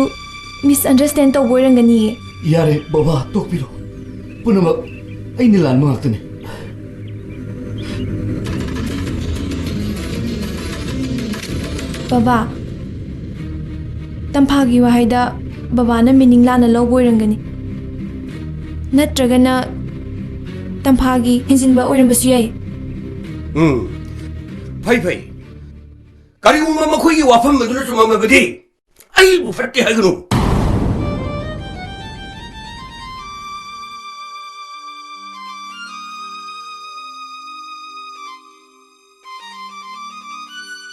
ꯃꯤꯁꯑꯟꯗꯔꯁ꯭ꯇꯦꯟ ꯇꯧꯕ ꯑꯣꯏꯔꯝꯒꯅꯤꯌꯦ꯫ ꯌꯥꯔꯦ ꯕꯕꯥ, ꯇꯣꯛꯄꯤꯔꯣ꯫ ꯄꯨꯝꯅꯃꯛ ꯑꯩꯅ ꯂꯥꯟꯕ ꯉꯥꯛꯇꯅꯤ꯫ ꯕꯕꯥ, ꯇꯝꯐꯥꯒꯤ ꯋꯥꯍꯩꯗ ꯕꯕꯥꯅ ꯃꯤꯅꯤꯡ ꯂꯥꯟꯅ ꯂꯧꯕ ꯑꯣꯏꯔꯝꯒꯅꯤ꯫ ꯅꯠꯇ꯭ꯔꯒꯅ ꯇꯝꯐꯥꯒꯤ ꯍꯦꯟꯖꯤꯟꯕ ꯑꯣꯏꯔꯝꯕꯁꯨ ꯌꯥꯏ꯫ ꯎꯝ, ꯐꯩ, ꯐꯩ꯫ ꯀꯔꯤꯒꯨꯝꯕ ꯃꯈꯣꯏꯒꯤ ꯋꯥꯐꯝ ꯑꯗꯨꯅ ꯆꯨꯝꯃꯝꯂꯕꯗꯤ ꯑꯩꯕꯨ ꯐꯠꯇꯦ ꯍꯥꯏꯒꯅꯨ꯫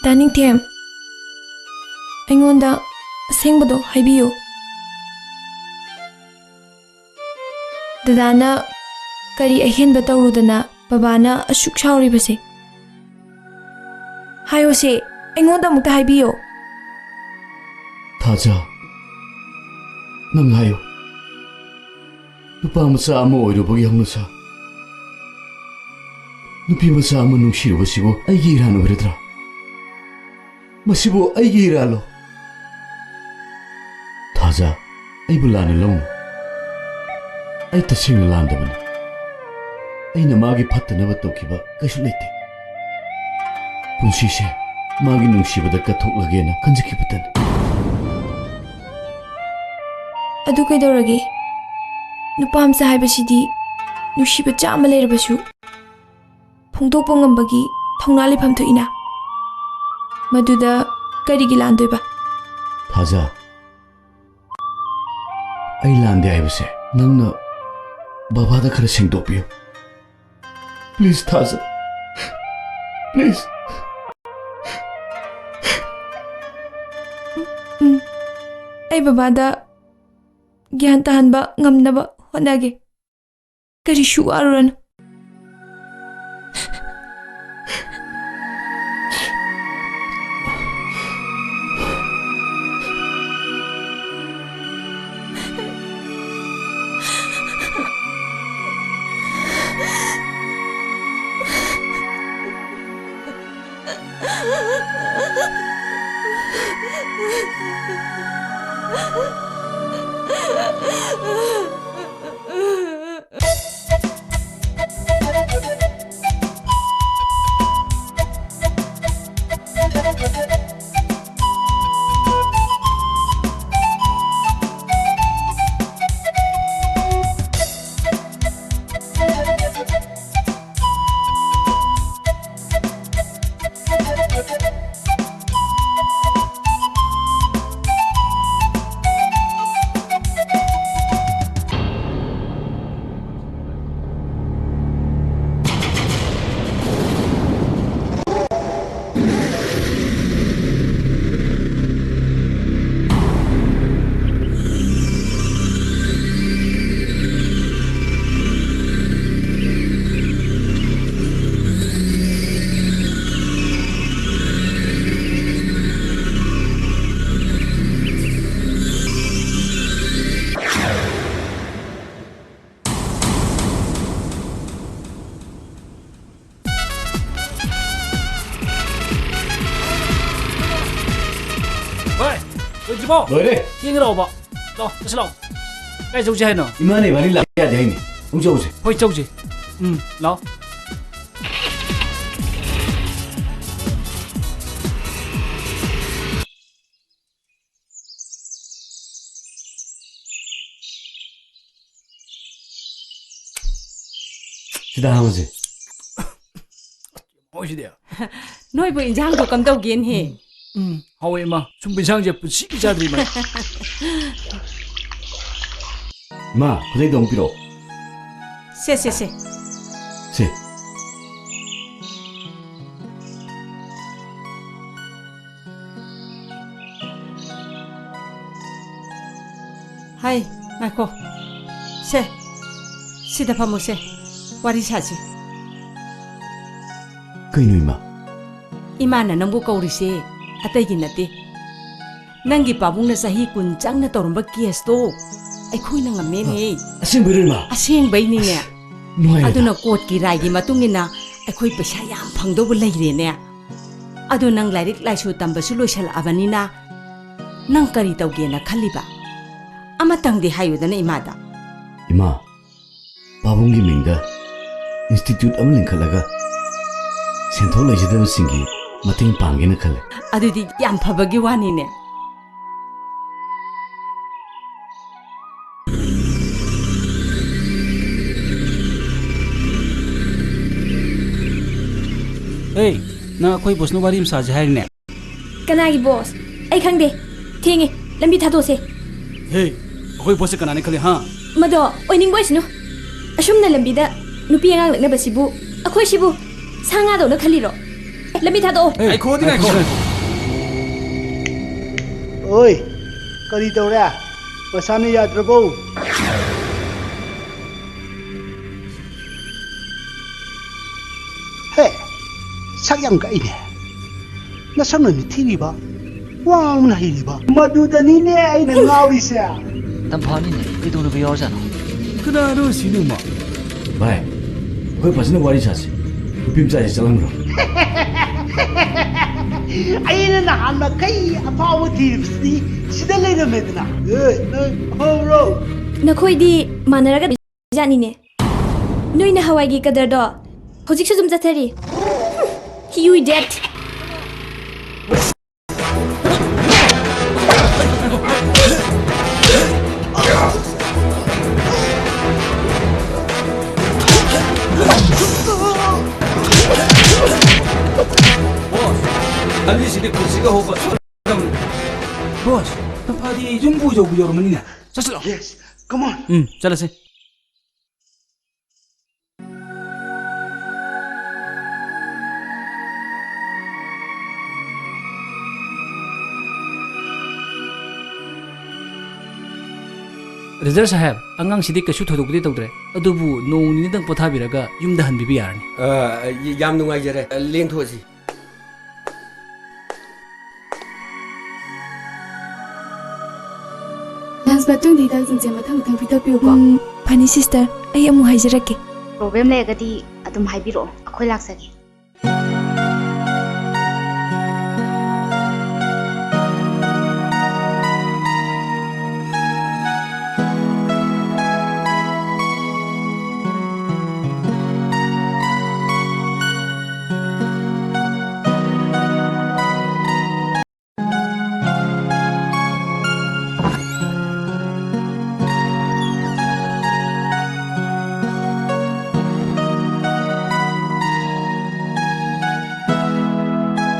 ꯗꯥ ꯅꯤꯡꯊꯦꯝ, ꯑꯩꯉꯣꯟꯗ ꯑꯁꯦꯡꯕꯗꯣ ꯍꯥꯏꯕꯤꯌꯨ꯫ ꯗꯗꯥꯅ ꯀꯔꯤ ꯑꯍꯦꯟꯕ ꯇꯧꯔꯨꯗꯅ ꯕꯕꯥꯅ ꯑꯁꯨꯛ ꯁꯥꯎꯔꯤꯕꯁꯦ? ꯍꯥꯏꯌꯣꯁꯦ, ꯑꯩꯉꯣꯟꯗ ꯑꯃꯨꯛꯇ ꯍꯥꯏꯕꯤꯌꯣ꯫ ꯊꯥꯖ, ꯅꯪ ꯍꯥꯏꯌꯨ꯫ ꯅꯨꯄꯥ ꯃꯆꯥ ꯑꯃ ꯑꯣꯏꯔꯨꯕꯒꯤ ꯍꯧꯅꯁꯥ, ꯅꯨꯄꯤ ꯃꯆꯥ ꯑꯃ ꯅꯨꯡꯁꯤꯔꯨꯕꯁꯤꯕꯨ ꯑꯩꯒꯤ ꯏꯔꯥꯟ ꯑꯣꯏꯔꯗ꯭ꯔꯥ? ꯃꯁꯤꯕꯨ ꯑꯩꯒꯤ ꯏꯔꯥꯜꯂꯣ? ꯊꯥꯖ, ꯑꯩꯕꯨ ꯂꯥꯟꯅ ꯂꯧꯅꯨ꯫ ꯑꯩ ꯇꯁꯦꯡꯅ ꯂꯥꯟꯗꯕꯅꯤ꯫ ꯑꯩꯅ ꯃꯥꯒꯤ ꯐꯠꯇꯅꯕ ꯇꯧꯈꯤꯕ ꯀꯩꯁꯨ ꯂꯩꯇꯦ꯫ ꯄꯨꯟꯁꯤꯁꯦ ꯃꯥꯒꯤ ꯅꯨꯡꯁꯤꯕꯗ ꯀꯠꯊꯣꯛꯂꯒꯦꯅ ꯈꯟꯖꯈꯤꯕꯇꯅꯤ꯫ ꯑꯗꯨ ꯀꯩꯗꯧꯔꯒꯦ? ꯅꯨꯄꯥ ꯃꯆꯥ ꯍꯥꯏꯕꯁꯤꯗꯤ ꯅꯨꯡꯁꯤꯕ ꯆꯥꯝꯃ ꯂꯩꯔꯕꯁꯨ ꯐꯣꯡꯗꯣꯛꯄ ꯉꯝꯕꯒꯤ ꯊꯧꯅꯥ ꯂꯩꯐꯝ ꯊꯣꯛꯏꯅ꯫ ꯃꯗꯨꯗ ꯀꯔꯤꯒꯤ ꯂꯥꯟꯗꯣꯏꯕ? ꯊꯥꯖ, ꯑꯩ ꯂꯥꯟꯗꯦ ꯍꯥꯏꯕꯁꯦ ꯅꯪꯅ ꯕꯕꯥꯗ ꯈꯔ ꯁꯦꯡꯗꯣꯛꯄꯤꯌꯨ꯫ Please, ꯊꯥꯖ꯫ Please꯫ ꯎꯝ, ꯑꯩ ꯕꯕꯥꯗ ꯒ꯭ꯌꯥꯟ ꯇꯥꯍꯟꯕ ꯉꯝꯅꯕ ꯍꯣꯠꯅꯒꯦ꯫ ꯀꯔꯤꯁꯨ ꯋꯥꯔꯨꯔꯅꯨ꯫ ꯚꯥꯏ, ꯂꯣꯏꯗ꯭ꯔꯤꯕꯣ? ꯂꯣꯏꯔꯦ꯫ ꯊꯦꯡꯉꯦ ꯂꯥꯛꯑꯣꯕ꯫ ꯂꯥꯛꯑꯣ, ꯆꯠꯁꯤ ꯂꯥꯛꯑꯣ꯫ ꯀꯥꯏ ꯆꯧꯁꯤ ꯍꯥꯏꯅꯣ? ꯏꯃꯥꯅ ꯏꯕꯥꯅꯤ ꯂꯥꯛꯄ ꯌꯥꯗꯦ ꯍꯥꯏꯅꯦ꯫ ꯑꯃꯨꯛ ꯆꯧꯁꯦ꯫ ꯍꯣꯏ, ꯆꯧꯁꯦ꯫ ꯎꯝ, ꯂꯥꯛꯑꯣ꯫ ꯁꯤꯗ ꯍꯥꯡꯉꯁꯦ꯫ ꯍꯣꯏ, ꯁꯤꯗꯤ꯫ ꯅꯣꯏꯕꯨ ꯏꯟꯖꯥꯡꯗꯣ ꯀꯝꯗꯧꯒꯦꯅꯦꯍꯦ? ꯎꯝ, ꯍꯥꯎꯋꯦ, ꯏꯃꯥ꯫ ꯁꯨꯝꯕ ꯏꯟꯁꯥꯡꯁꯦ ꯄꯨꯟꯁꯤꯒꯤ ꯆꯥꯗ꯭ꯔꯤ, ꯏꯃꯥ꯫ ꯏꯃꯥ, ꯈꯨꯗꯩꯗꯣ ꯑꯃꯨꯛ ꯄꯤꯔꯛꯑꯣ꯫ ꯁꯦ, ꯁꯦ, ꯁꯦ꯫ ꯁꯦ꯫ ꯍꯥꯏ, ꯉꯥꯏꯈꯣ꯫ ꯁꯦ, ꯁꯤꯗ ꯐꯝꯃꯨꯁꯦ꯫ ꯋꯥꯔꯤ ꯁꯥꯁꯤ꯫ ꯀꯩꯅꯣ, ꯏꯃꯥ? ꯏꯃꯥꯅ ꯅꯪꯕꯨ ꯀꯧꯔꯤꯁꯦ ꯑꯇꯩꯒꯤ ꯅꯠꯇꯦ꯫ ꯅꯪꯒꯤ ꯄꯥꯕꯨꯡꯅ ꯆꯍꯤ ꯀꯨꯟ ꯆꯪꯅ ꯇꯧꯔꯝꯕ ꯀꯦꯁꯇꯣ ꯑꯩꯈꯣꯏꯅ ꯉꯝꯃꯦꯅꯦ꯫ ꯑꯁꯦꯡꯕꯩꯔꯣ, ꯏꯃꯥ? ꯑꯁꯦꯡꯕꯩꯅꯤꯅꯦ꯫ ꯑꯁ, ꯅꯨꯡꯉꯥꯏꯔꯦꯗ꯫ ꯑꯗꯨꯅ ꯀꯣꯔꯠꯀꯤ ꯔꯥꯏꯒꯤ ꯃꯇꯨꯡ ꯏꯟꯅ ꯑꯩꯈꯣꯏ ꯄꯩꯁꯥ ꯌꯥꯝ ꯐꯪꯗꯧꯕ ꯂꯩꯔꯦꯅꯦ꯫ ꯑꯗꯨ ꯅꯪ ꯂꯥꯏꯔꯤꯛ ꯂꯥꯏꯁꯨ ꯇꯝꯕꯁꯨ ꯂꯣꯏꯁꯜꯂꯛꯑꯕꯅꯤꯅ ꯅꯪ ꯀꯔꯤ ꯇꯧꯒꯦꯅ ꯈꯜꯂꯤꯕ? ꯑꯃꯇꯪꯗꯤ ꯍꯥꯏꯌꯨꯗꯅ ꯏꯃꯥꯗ꯫ ꯏꯃꯥ, ꯄꯥꯕꯨꯡꯒꯤ ꯃꯤꯡꯗ ꯏꯟꯁꯇꯤꯇ꯭ꯌꯨꯠ ꯑꯃ ꯂꯤꯡꯈꯠꯂꯒ ꯁꯦꯟꯊꯣꯛ ꯂꯩꯖꯗꯕꯁꯤꯡꯒꯤ ꯃꯇꯦꯡ ꯄꯥꯡꯒꯦꯅ ꯈꯜꯂꯦ꯫ ꯑꯗꯨꯗꯤ ꯌꯥꯝ ꯐꯕꯒꯤ ꯋꯥꯅꯤꯅꯦ꯫ ꯑꯦ, ꯅꯪ ꯑꯩꯈꯣꯏ ꯕꯣꯁꯅ ꯋꯥꯔꯤ ꯑꯃ ꯁꯥꯁꯦ ꯍꯥꯏꯔꯤꯅꯦ꯫ ꯀꯅꯥꯒꯤ ꯕꯣꯁ? ꯑꯩ ꯈꯪꯗꯦ꯫ ꯊꯦꯡꯉꯦ꯫ ꯂꯝꯕꯤ ꯊꯥꯗꯣꯛꯁꯦ꯫ ꯍꯦ, ꯑꯩꯈꯣꯏ ꯕꯣꯁꯁꯦ ꯀꯅꯥꯅꯦ ꯈꯜꯂꯤ, ꯍꯥ? ꯃꯗꯣ ꯑꯣꯏꯅꯤꯡꯕ ꯑꯣꯏꯁꯅꯨ꯫ ꯑꯁꯨꯝꯅ ꯂꯝꯕꯤꯗ ꯅꯨꯄꯤ ꯑꯉꯥꯡ ꯂꯛꯅꯕꯁꯤꯕꯨ ꯑꯩꯈꯣꯏꯁꯤꯕꯨ ꯁꯥ ꯉꯥꯗꯧꯅ ꯈꯜꯂꯤꯔꯣ? ꯂꯝꯕꯤ ꯊꯥꯗꯣꯛꯑꯣ꯫ ꯍꯦ, ꯉꯥꯏꯈꯣꯗꯤ ꯉꯥꯏꯈꯣ꯫ ꯉꯥꯏꯈꯣ꯫ ꯑꯣꯏ, ꯀꯔꯤ ꯇꯧꯔꯦ? ꯃꯁꯥꯅ ꯌꯥꯗ꯭ꯔꯕꯣ? ꯍꯦ, ꯁꯛ ꯌꯥꯝ ꯀꯛꯏꯅꯦ꯫ ꯅꯁꯝꯅ ꯅꯤꯊꯤꯔꯤꯕ, ꯋꯥꯡꯅ ꯍꯩꯔꯤꯕ꯫ ꯃꯗꯨꯗꯅꯤꯅꯦ ꯑꯩꯅ ꯉꯥꯎꯔꯤꯁꯦ꯫ ꯇꯝꯐꯥꯅꯤꯅꯦ, ꯀꯩꯗꯧꯔꯨꯕ ꯌꯥꯎꯔꯖꯥꯠꯅꯣ? ꯀꯅꯥꯅꯣ ꯁꯤꯅ ꯑꯃ? ꯚꯥꯏ, ꯑꯩꯈꯣꯏ ꯐꯖꯅ ꯋꯥꯔꯤ ꯁꯥꯁꯤ꯫ ꯅꯨꯄꯤ ꯃꯆꯥꯁꯤ ꯆꯠꯍꯟꯈ꯭ꯔꯣ꯫ ꯑꯩꯅ ꯅꯍꯥꯟ ꯃꯈꯩ ꯑꯐꯥꯎꯕ ꯊꯤꯔꯤꯕꯁꯤꯗꯤ ꯁꯤꯗ ꯂꯩꯔꯝꯃꯦꯗꯅ꯫ ꯑꯦ, ꯅꯪ ꯑꯐꯥꯎꯕ꯭ꯔꯣ? ꯅꯈꯣꯏꯗꯤ ꯃꯥꯟꯅꯔꯒ ꯖꯥꯠꯅꯤꯅꯦ꯫ ꯅꯣꯏ ꯅꯍꯥꯟꯋꯥꯏꯒꯤ ꯀꯗꯔꯗꯣ ꯍꯧꯖꯤꯛꯁꯨ ꯑꯗꯨꯝ ꯆꯠꯊꯔꯤ꯫ You idiot! ꯕꯣꯁ, ꯂꯝꯕꯤꯁꯤꯗꯤ ꯄꯨꯟꯁꯤꯒ ꯍꯧꯕ ꯁꯣꯔ-, ꯕꯣꯁ, ꯇꯝꯐꯥꯗꯤ ꯌꯨꯝꯕꯨ ꯌꯧꯕ ꯌꯧꯔꯝꯃꯅꯤꯅꯦ꯫ ꯆꯠꯁꯤꯜꯂꯣ꯫ Yes. Come on. ꯎꯝ, ꯆꯠꯂꯁꯦ꯫ ꯔꯤꯖꯜ ꯁꯥꯍꯦꯕ, ꯑꯉꯥꯡꯁꯤꯗꯤ ꯀꯩꯁꯨ ꯊꯣꯏꯗꯣꯛꯄꯗꯤ ꯇꯧꯗ꯭ꯔꯦ, ꯑꯗꯨꯕꯨ ꯅꯣꯡ ꯅꯤꯅꯤꯗꯪ ꯄꯣꯊꯥꯕꯤꯔꯒ ꯌꯨꯝꯗ ꯍꯟꯕꯤꯕ ꯌꯥꯔꯅꯤ꯫ ꯑ, ꯌꯥꯝ ꯅꯨꯡꯉꯥꯏꯖꯔꯦ꯫ ꯂꯦꯡꯊꯣꯛꯑꯁꯤ꯫ ꯂꯟꯁ ꯃꯇꯨꯡꯗ ꯍꯤꯗꯥꯛꯁꯤꯡꯁꯦ ꯃꯊꯪ ꯃꯊꯪ ꯄꯤꯊꯛꯄꯤꯌꯨꯀꯣ꯫ ꯎꯝ, ꯐꯅꯤ ꯁꯤꯁꯇꯔ, ꯑꯩ ꯑꯃꯨꯛ ꯍꯥꯏꯖꯔꯛꯀꯦ꯫ ꯄ꯭ꯔꯣꯕ꯭ꯂꯦꯝ ꯂꯩꯔꯒꯗꯤ ꯑꯗꯨꯝ ꯍꯥꯏꯕꯤꯔꯛꯑꯣ, ꯑꯩꯈꯣꯏ ꯂꯥꯛꯆꯒꯦ꯫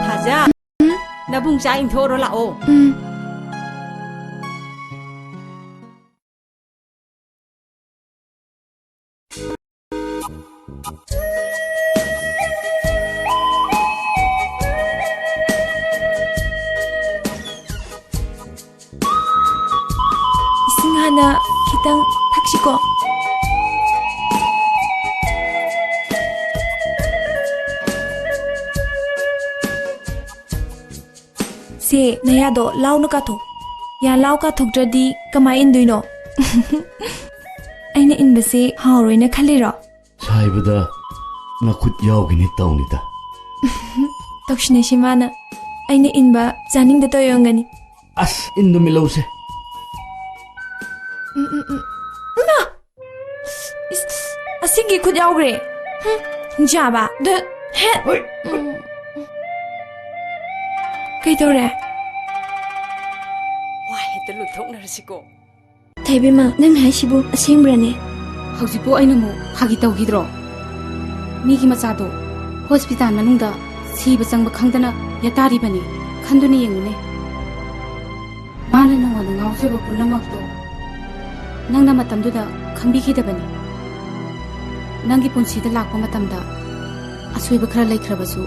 ꯊꯥꯖ, ꯎꯝ? ꯅꯕꯨꯡ ꯆꯥꯛ ꯏꯪꯊꯣꯛꯑꯔꯣ ꯂꯥꯛꯑꯣ꯫ ꯎꯝ꯫ ꯏꯁꯤꯡ ꯍꯥꯟꯅ ꯈꯤꯇꯪ ꯊꯛꯁꯤꯀꯣ꯫ ꯁꯦ, ꯅꯌꯥꯗꯣ ꯂꯥꯎꯅ ꯀꯥꯊꯣꯛ꯫ ꯌꯥ ꯂꯥꯎ ꯀꯥꯊꯣꯛꯇ꯭ꯔꯗꯤ ꯀꯃꯥꯏ ꯏꯟꯗꯣꯏꯅꯣ? ꯑꯩꯅ ꯏꯟꯕꯁꯦ ꯍꯥꯎꯔꯣꯏꯅ ꯈꯜꯂꯤꯔꯣ? ꯁꯥꯏꯕꯗ ꯅꯈꯨꯠ ꯌꯥꯎꯒꯅꯤ ꯇꯧꯅꯤꯗ꯫ ꯇꯧꯁꯤꯟꯅꯁꯤ ꯃꯥꯅ꯫ ꯑꯩꯅ ꯏꯟꯕ ꯆꯥꯅꯤꯡꯗ ꯇꯧꯔꯝꯒꯅꯤ꯫ ꯑꯁ, ꯏꯟꯗꯨꯝ ꯏꯜꯍꯧꯁꯦ꯫ ꯎꯝ, ꯎꯝ, ꯎꯝ꯫ ꯏꯃꯥ! ꯏꯁ, ꯏꯁ, ꯑꯁꯤꯒꯤ ꯈꯨꯠ ꯌꯥꯎꯈ꯭ꯔꯦ꯫ ꯍꯨꯝ, ꯍꯤꯡꯆꯥꯕ꯫ ꯗ, ꯍꯦ꯫ ꯍꯣꯏ꯫ ꯎꯝ꯫ ꯀꯩꯗꯧꯔꯦ? ꯋꯥ ꯍꯦꯛꯇ ꯂꯣꯏꯊꯣꯛꯅꯔꯁꯤꯀꯣ꯫ ꯊꯣꯏꯕꯤꯃ, ꯅꯪ ꯍꯥꯏꯁꯤꯕꯨ ꯑꯁꯦꯡꯕ꯭ꯔꯅꯦ? ꯍꯧꯖꯤꯛꯄꯨ ꯑꯩꯅ ꯑꯃꯨꯛ ꯐꯥꯒꯤ ꯇꯧꯈꯤꯗ꯭ꯔꯣ? ꯃꯤꯒꯤ ꯃꯆꯥꯗꯣ ꯍꯣꯁꯄꯤꯇꯥꯜ ꯃꯅꯨꯡꯗ ꯁꯤꯕ ꯆꯪꯕ ꯈꯪꯗꯅ ꯌꯦꯇꯥꯔꯤꯕꯅꯤ꯫ ꯈꯟꯗꯨꯅ ꯌꯦꯡꯉꯨꯅꯦ꯫ ꯃꯥꯅ ꯅꯉꯣꯟꯗ ꯉꯥꯎꯖꯕ ꯄꯨꯝꯅꯃꯛꯇꯣ ꯅꯪꯅ ꯃꯇꯝꯗꯨꯗ ꯈꯪꯕꯤꯈꯤꯗꯕꯅꯤ꯫ ꯅꯪꯒꯤ ꯄꯨꯟꯁꯤꯗ ꯂꯥꯛꯄ ꯃꯇꯝꯗ ꯑꯁꯣꯏꯕ ꯈꯔ ꯂꯩꯈ꯭ꯔꯕꯁꯨ,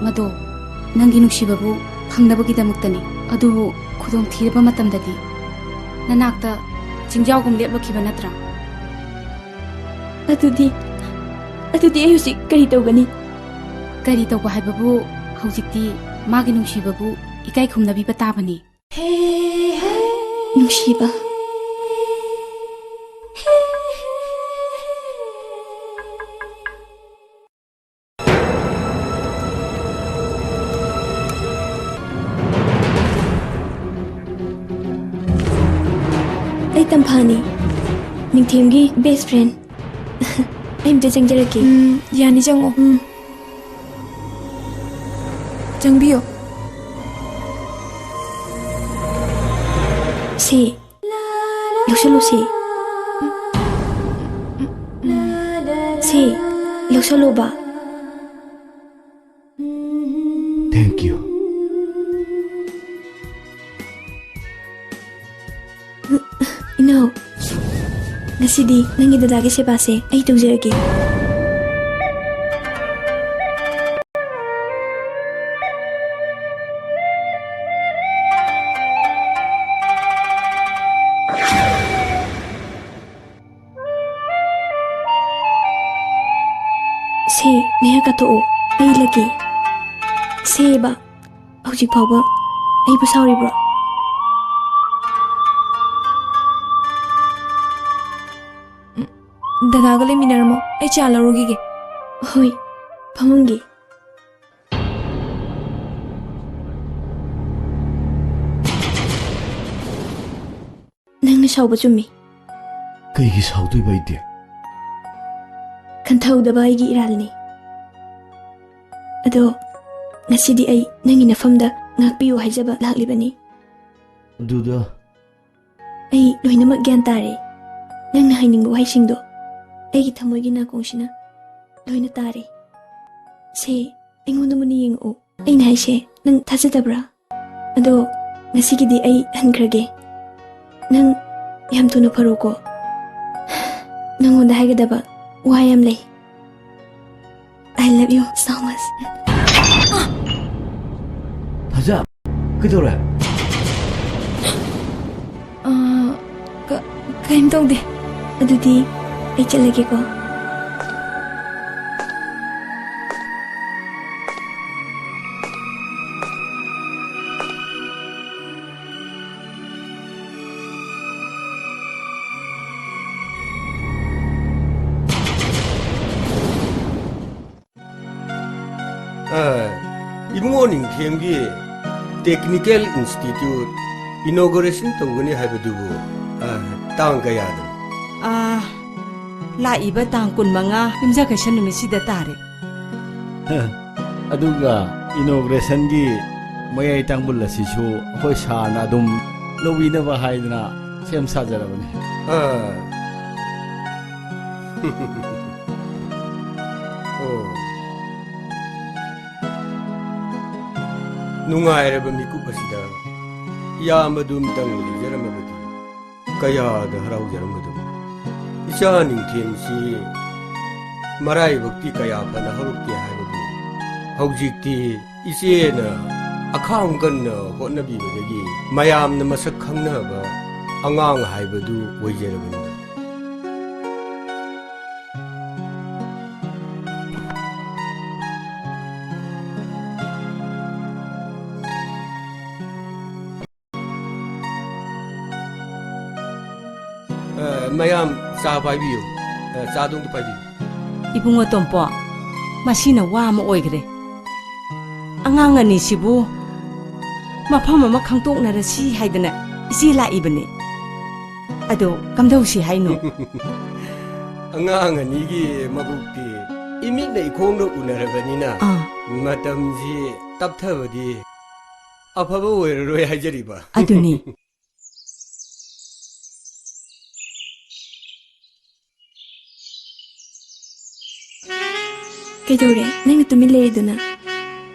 ꯃꯗꯣ ꯅꯪꯒꯤ ꯅꯨꯡꯁꯤꯕꯕꯨ ꯐꯪꯅꯕꯒꯤꯗꯃꯛꯇꯅꯤ꯫ ꯑꯗꯨꯕꯨ ꯈꯨꯗꯣꯡꯊꯤꯔꯕ ꯃꯇꯝꯗꯗꯤ ꯅꯅꯥꯛꯇ ꯆꯤꯡꯖꯥꯎꯒꯨꯝ ꯂꯦꯞꯂꯛꯈꯤꯕ ꯅꯠꯇ꯭ꯔꯥ? ꯑꯗꯨꯗꯤ, ꯑꯗꯨꯗꯤ ꯑꯩ ꯍꯧꯖꯤꯛ ꯀꯔꯤ ꯇꯧꯒꯅꯤ? ꯀꯔꯤ ꯇꯧꯕ ꯍꯥꯏꯕꯕꯨ, ꯍꯧꯖꯤꯛꯇꯤ ꯃꯥꯒꯤ ꯅꯨꯡꯁꯤꯕꯕꯨ ꯏꯀꯥꯏ ꯈꯨꯝꯅꯕꯤꯕ ꯇꯥꯕꯅꯤ꯫ ꯅꯨꯡꯁꯤꯕ꯫ ꯑꯩ ꯇꯝꯐꯥꯅꯤ, ꯅꯤꯡꯊꯦꯝꯒꯤ best friend꯫ ꯑꯩ ꯑꯝꯇ ꯆꯪꯖꯔꯛꯀꯦ꯫ ꯎꯝ, ꯌꯥꯅꯤ, ꯆꯪꯉꯣ꯫ ꯎꯝ꯫ ꯆꯪꯕꯤꯌꯣ꯫ ꯁꯦ, ꯂꯧꯁꯜꯂꯨꯁꯦ꯫ ꯁꯦ, ꯂꯧꯁꯜꯂꯣꯕ꯫ Thank you꯫ ꯏꯅꯥꯎ, ꯉꯁꯤꯗꯤ ꯅꯪꯒꯤ ꯗꯗꯥꯒꯤ ꯁꯦꯕꯥꯁꯦ ꯑꯩ ꯇꯧꯖꯔꯒꯦ꯫ ꯁꯦ, ꯉꯥꯏꯍꯥꯛ ꯀꯥꯊꯣꯛꯑꯣ, ꯑꯩ ꯂꯥꯛꯀꯦ꯫ ꯁꯦꯕ, ꯍꯧꯖꯤꯛ ꯐꯥꯎꯕ ꯑꯩꯕꯨ ꯁꯥꯎꯔꯤꯕ꯭ꯔꯣ? ꯎꯝ, ꯗꯗꯥꯒ ꯂꯩꯃꯤꯟꯅꯔꯝꯃꯣ, ꯑꯩ ꯆꯥ ꯂꯧꯔꯨꯈꯤꯒꯦ꯫ ꯍꯣꯏ, ꯐꯝꯃꯝꯒꯦ꯫ ꯅꯪꯅ ꯁꯥꯎꯕ ꯆꯨꯝꯃꯤ꯫ ꯀꯩꯒꯤ ꯁꯥꯎꯗꯣꯏꯕ ꯑꯩꯗꯤ? ꯈꯟꯊꯍꯧꯗꯕ ꯑꯩꯒꯤ ꯏꯔꯥꯜꯅꯤ꯫ ꯑꯗꯣ ꯉꯁꯤꯗꯤ ꯑꯩ ꯅꯪꯒꯤ ꯅꯐꯝꯗ ꯉꯥꯛꯄꯤꯌꯨ ꯍꯥꯏꯖꯕ ꯂꯥꯛꯂꯤꯕꯅꯤ꯫ ꯑꯗꯨꯗ ꯑꯩ ꯂꯣꯏꯅꯃꯛ ꯒ꯭ꯌꯥꯟ ꯇꯥꯔꯦ꯫ ꯅꯪꯅ ꯍꯥꯏꯅꯤꯡꯕ ꯋꯥꯍꯩꯁꯤꯡꯗꯣ ꯑꯩꯒꯤ ꯊꯃꯣꯏꯒꯤ ꯅꯥꯀꯣꯡꯁꯤꯅ ꯂꯣꯏꯅ ꯇꯥꯔꯦ꯫ ꯁꯦ, ꯑꯩꯉꯣꯟꯗ ꯃꯨꯟꯅ ꯌꯦꯡꯉꯛꯑꯣ꯫ ꯑꯩꯅ ꯍꯥꯏꯁꯦ ꯅꯪ ꯊꯥꯖꯗꯕ꯭ꯔꯥ? ꯑꯗꯣ ꯉꯁꯤꯒꯤꯗꯤ ꯑꯩ ꯍꯟꯈ꯭ꯔꯒꯦ꯫ ꯅꯪ ꯌꯥꯝ ꯊꯨꯅ ꯐꯔꯣꯀꯣ꯫ ꯅꯪꯉꯣꯟꯗ ꯍꯥꯏꯒꯗꯕ ꯋꯥ ꯌꯥꯝ ꯂꯩ꯫ I love you so much. ꯐꯖ, ꯀꯩꯗꯧꯔꯦ? ꯑꯥ, ꯀ-, ꯀꯩꯝ ꯇꯧꯗꯦ꯫ ꯑꯗꯨꯗꯤ ꯑꯩ ꯆꯠꯂꯒꯦꯀꯣ꯫ ꯑ, ꯏꯕꯨꯡꯉꯣ ꯅꯤꯡꯊꯦꯝꯒꯤ Technical Institute inauguration ꯇꯧꯒꯅꯤ ꯍꯥꯏꯕꯗꯨꯕꯨ, ꯑ, ꯇꯥꯡ ꯀꯌꯥꯗꯅꯣ? ꯑ, ꯂꯥꯛꯏꯕ ꯇꯥꯡ ꯀꯨꯟꯃꯉꯥ, ꯌꯨꯝꯖꯀꯩꯁ ꯅꯨꯃꯤꯠꯁꯤꯗ ꯇꯥꯔꯦ꯫ ꯑꯗꯨꯒ inaugurationꯒꯤ ꯃꯌꯥꯏ ꯇꯥꯡꯕꯨꯜ ꯑꯁꯤꯁꯨ ꯑꯩꯈꯣꯏ ꯁꯥꯔꯅ ꯑꯗꯨꯝ ꯂꯧꯕꯤꯅꯕ ꯍꯥꯏꯗꯅ ꯁꯦꯝ ꯁꯥꯖꯔꯕꯅꯤ꯫ ꯑꯥ꯫ ꯑꯣ꯫ ꯅꯨꯡꯉꯥꯏꯔꯕ ꯃꯤꯀꯨꯞ ꯑꯁꯤꯗ ꯏꯌꯥꯝꯕꯗꯨ ꯑꯝꯇꯪ ꯂꯩꯖꯔꯝꯃꯕꯗꯤ꯫ ꯀꯌꯥꯗ ꯍꯔꯥꯎꯖꯔꯝꯒꯗꯕ꯫ ꯏꯆꯥ ꯅꯤꯡꯊꯦꯝꯁꯤ ꯃꯔꯥꯏꯕꯛꯇꯤ ꯀꯌꯥ ꯐꯅ ꯍꯧꯔꯛꯇꯦ ꯍꯥꯏꯕꯕꯨ, ꯍꯧꯖꯤꯛꯇꯤ ꯏꯆꯦꯅ ꯑꯈꯥꯡ ꯀꯟꯅ ꯍꯣꯠꯅꯕꯤꯕꯗꯒꯤ ꯃꯌꯥꯝꯅ ꯃꯁꯛ ꯈꯪꯅꯕ ꯑꯉꯥꯡ ꯍꯥꯏꯕꯗꯨ ꯑꯣꯏꯖꯔꯕꯅꯤ꯫ ꯑ, ꯃꯌꯥꯝ ꯆꯥ ꯄꯥꯏꯕꯤꯌꯨ꯫ ꯑ, ꯆꯥꯗꯨ ꯑꯝꯇ ꯄꯥꯏꯕꯤꯌꯨ꯫ ꯏꯕꯨꯡꯉꯣ ꯇꯣꯝꯄꯣ, ꯃꯁꯤꯅ ꯋꯥ ꯑꯃ ꯑꯣꯏꯈ꯭ꯔꯦ꯫ ꯑꯉꯥꯡ ꯑꯅꯤꯁꯤꯕꯨ ꯃꯐꯝ ꯑꯃ ꯈꯪꯗꯣꯛꯅꯔꯁꯤ ꯍꯥꯏꯗꯅ ꯏꯆꯦ ꯂꯥꯛꯏꯕꯅꯤ꯫ ꯑꯗꯣ ꯀꯝꯗꯧꯁꯤ ꯍꯥꯏꯅꯣ? ꯑꯉꯥꯡ ꯑꯅꯤꯒꯤ ꯃꯕꯨꯛꯇꯤ ꯏꯃꯤꯠꯅ ꯏꯈꯣꯡꯅ ꯎꯅꯔꯕꯅꯤꯅ, ꯑꯥ꯫ ꯃꯇꯝꯁꯤ ꯇꯞꯊꯕꯗꯤ ꯑꯐꯕ ꯑꯣꯏꯔꯔꯣꯏ ꯍꯥꯏꯖꯔꯤꯕ꯫ ꯑꯗꯨꯅꯤ꯫ ꯀꯩꯗꯧꯔꯦ? ꯅꯪꯅ ꯇꯨꯃꯤꯟ ꯂꯩꯔꯤꯗꯨꯅ?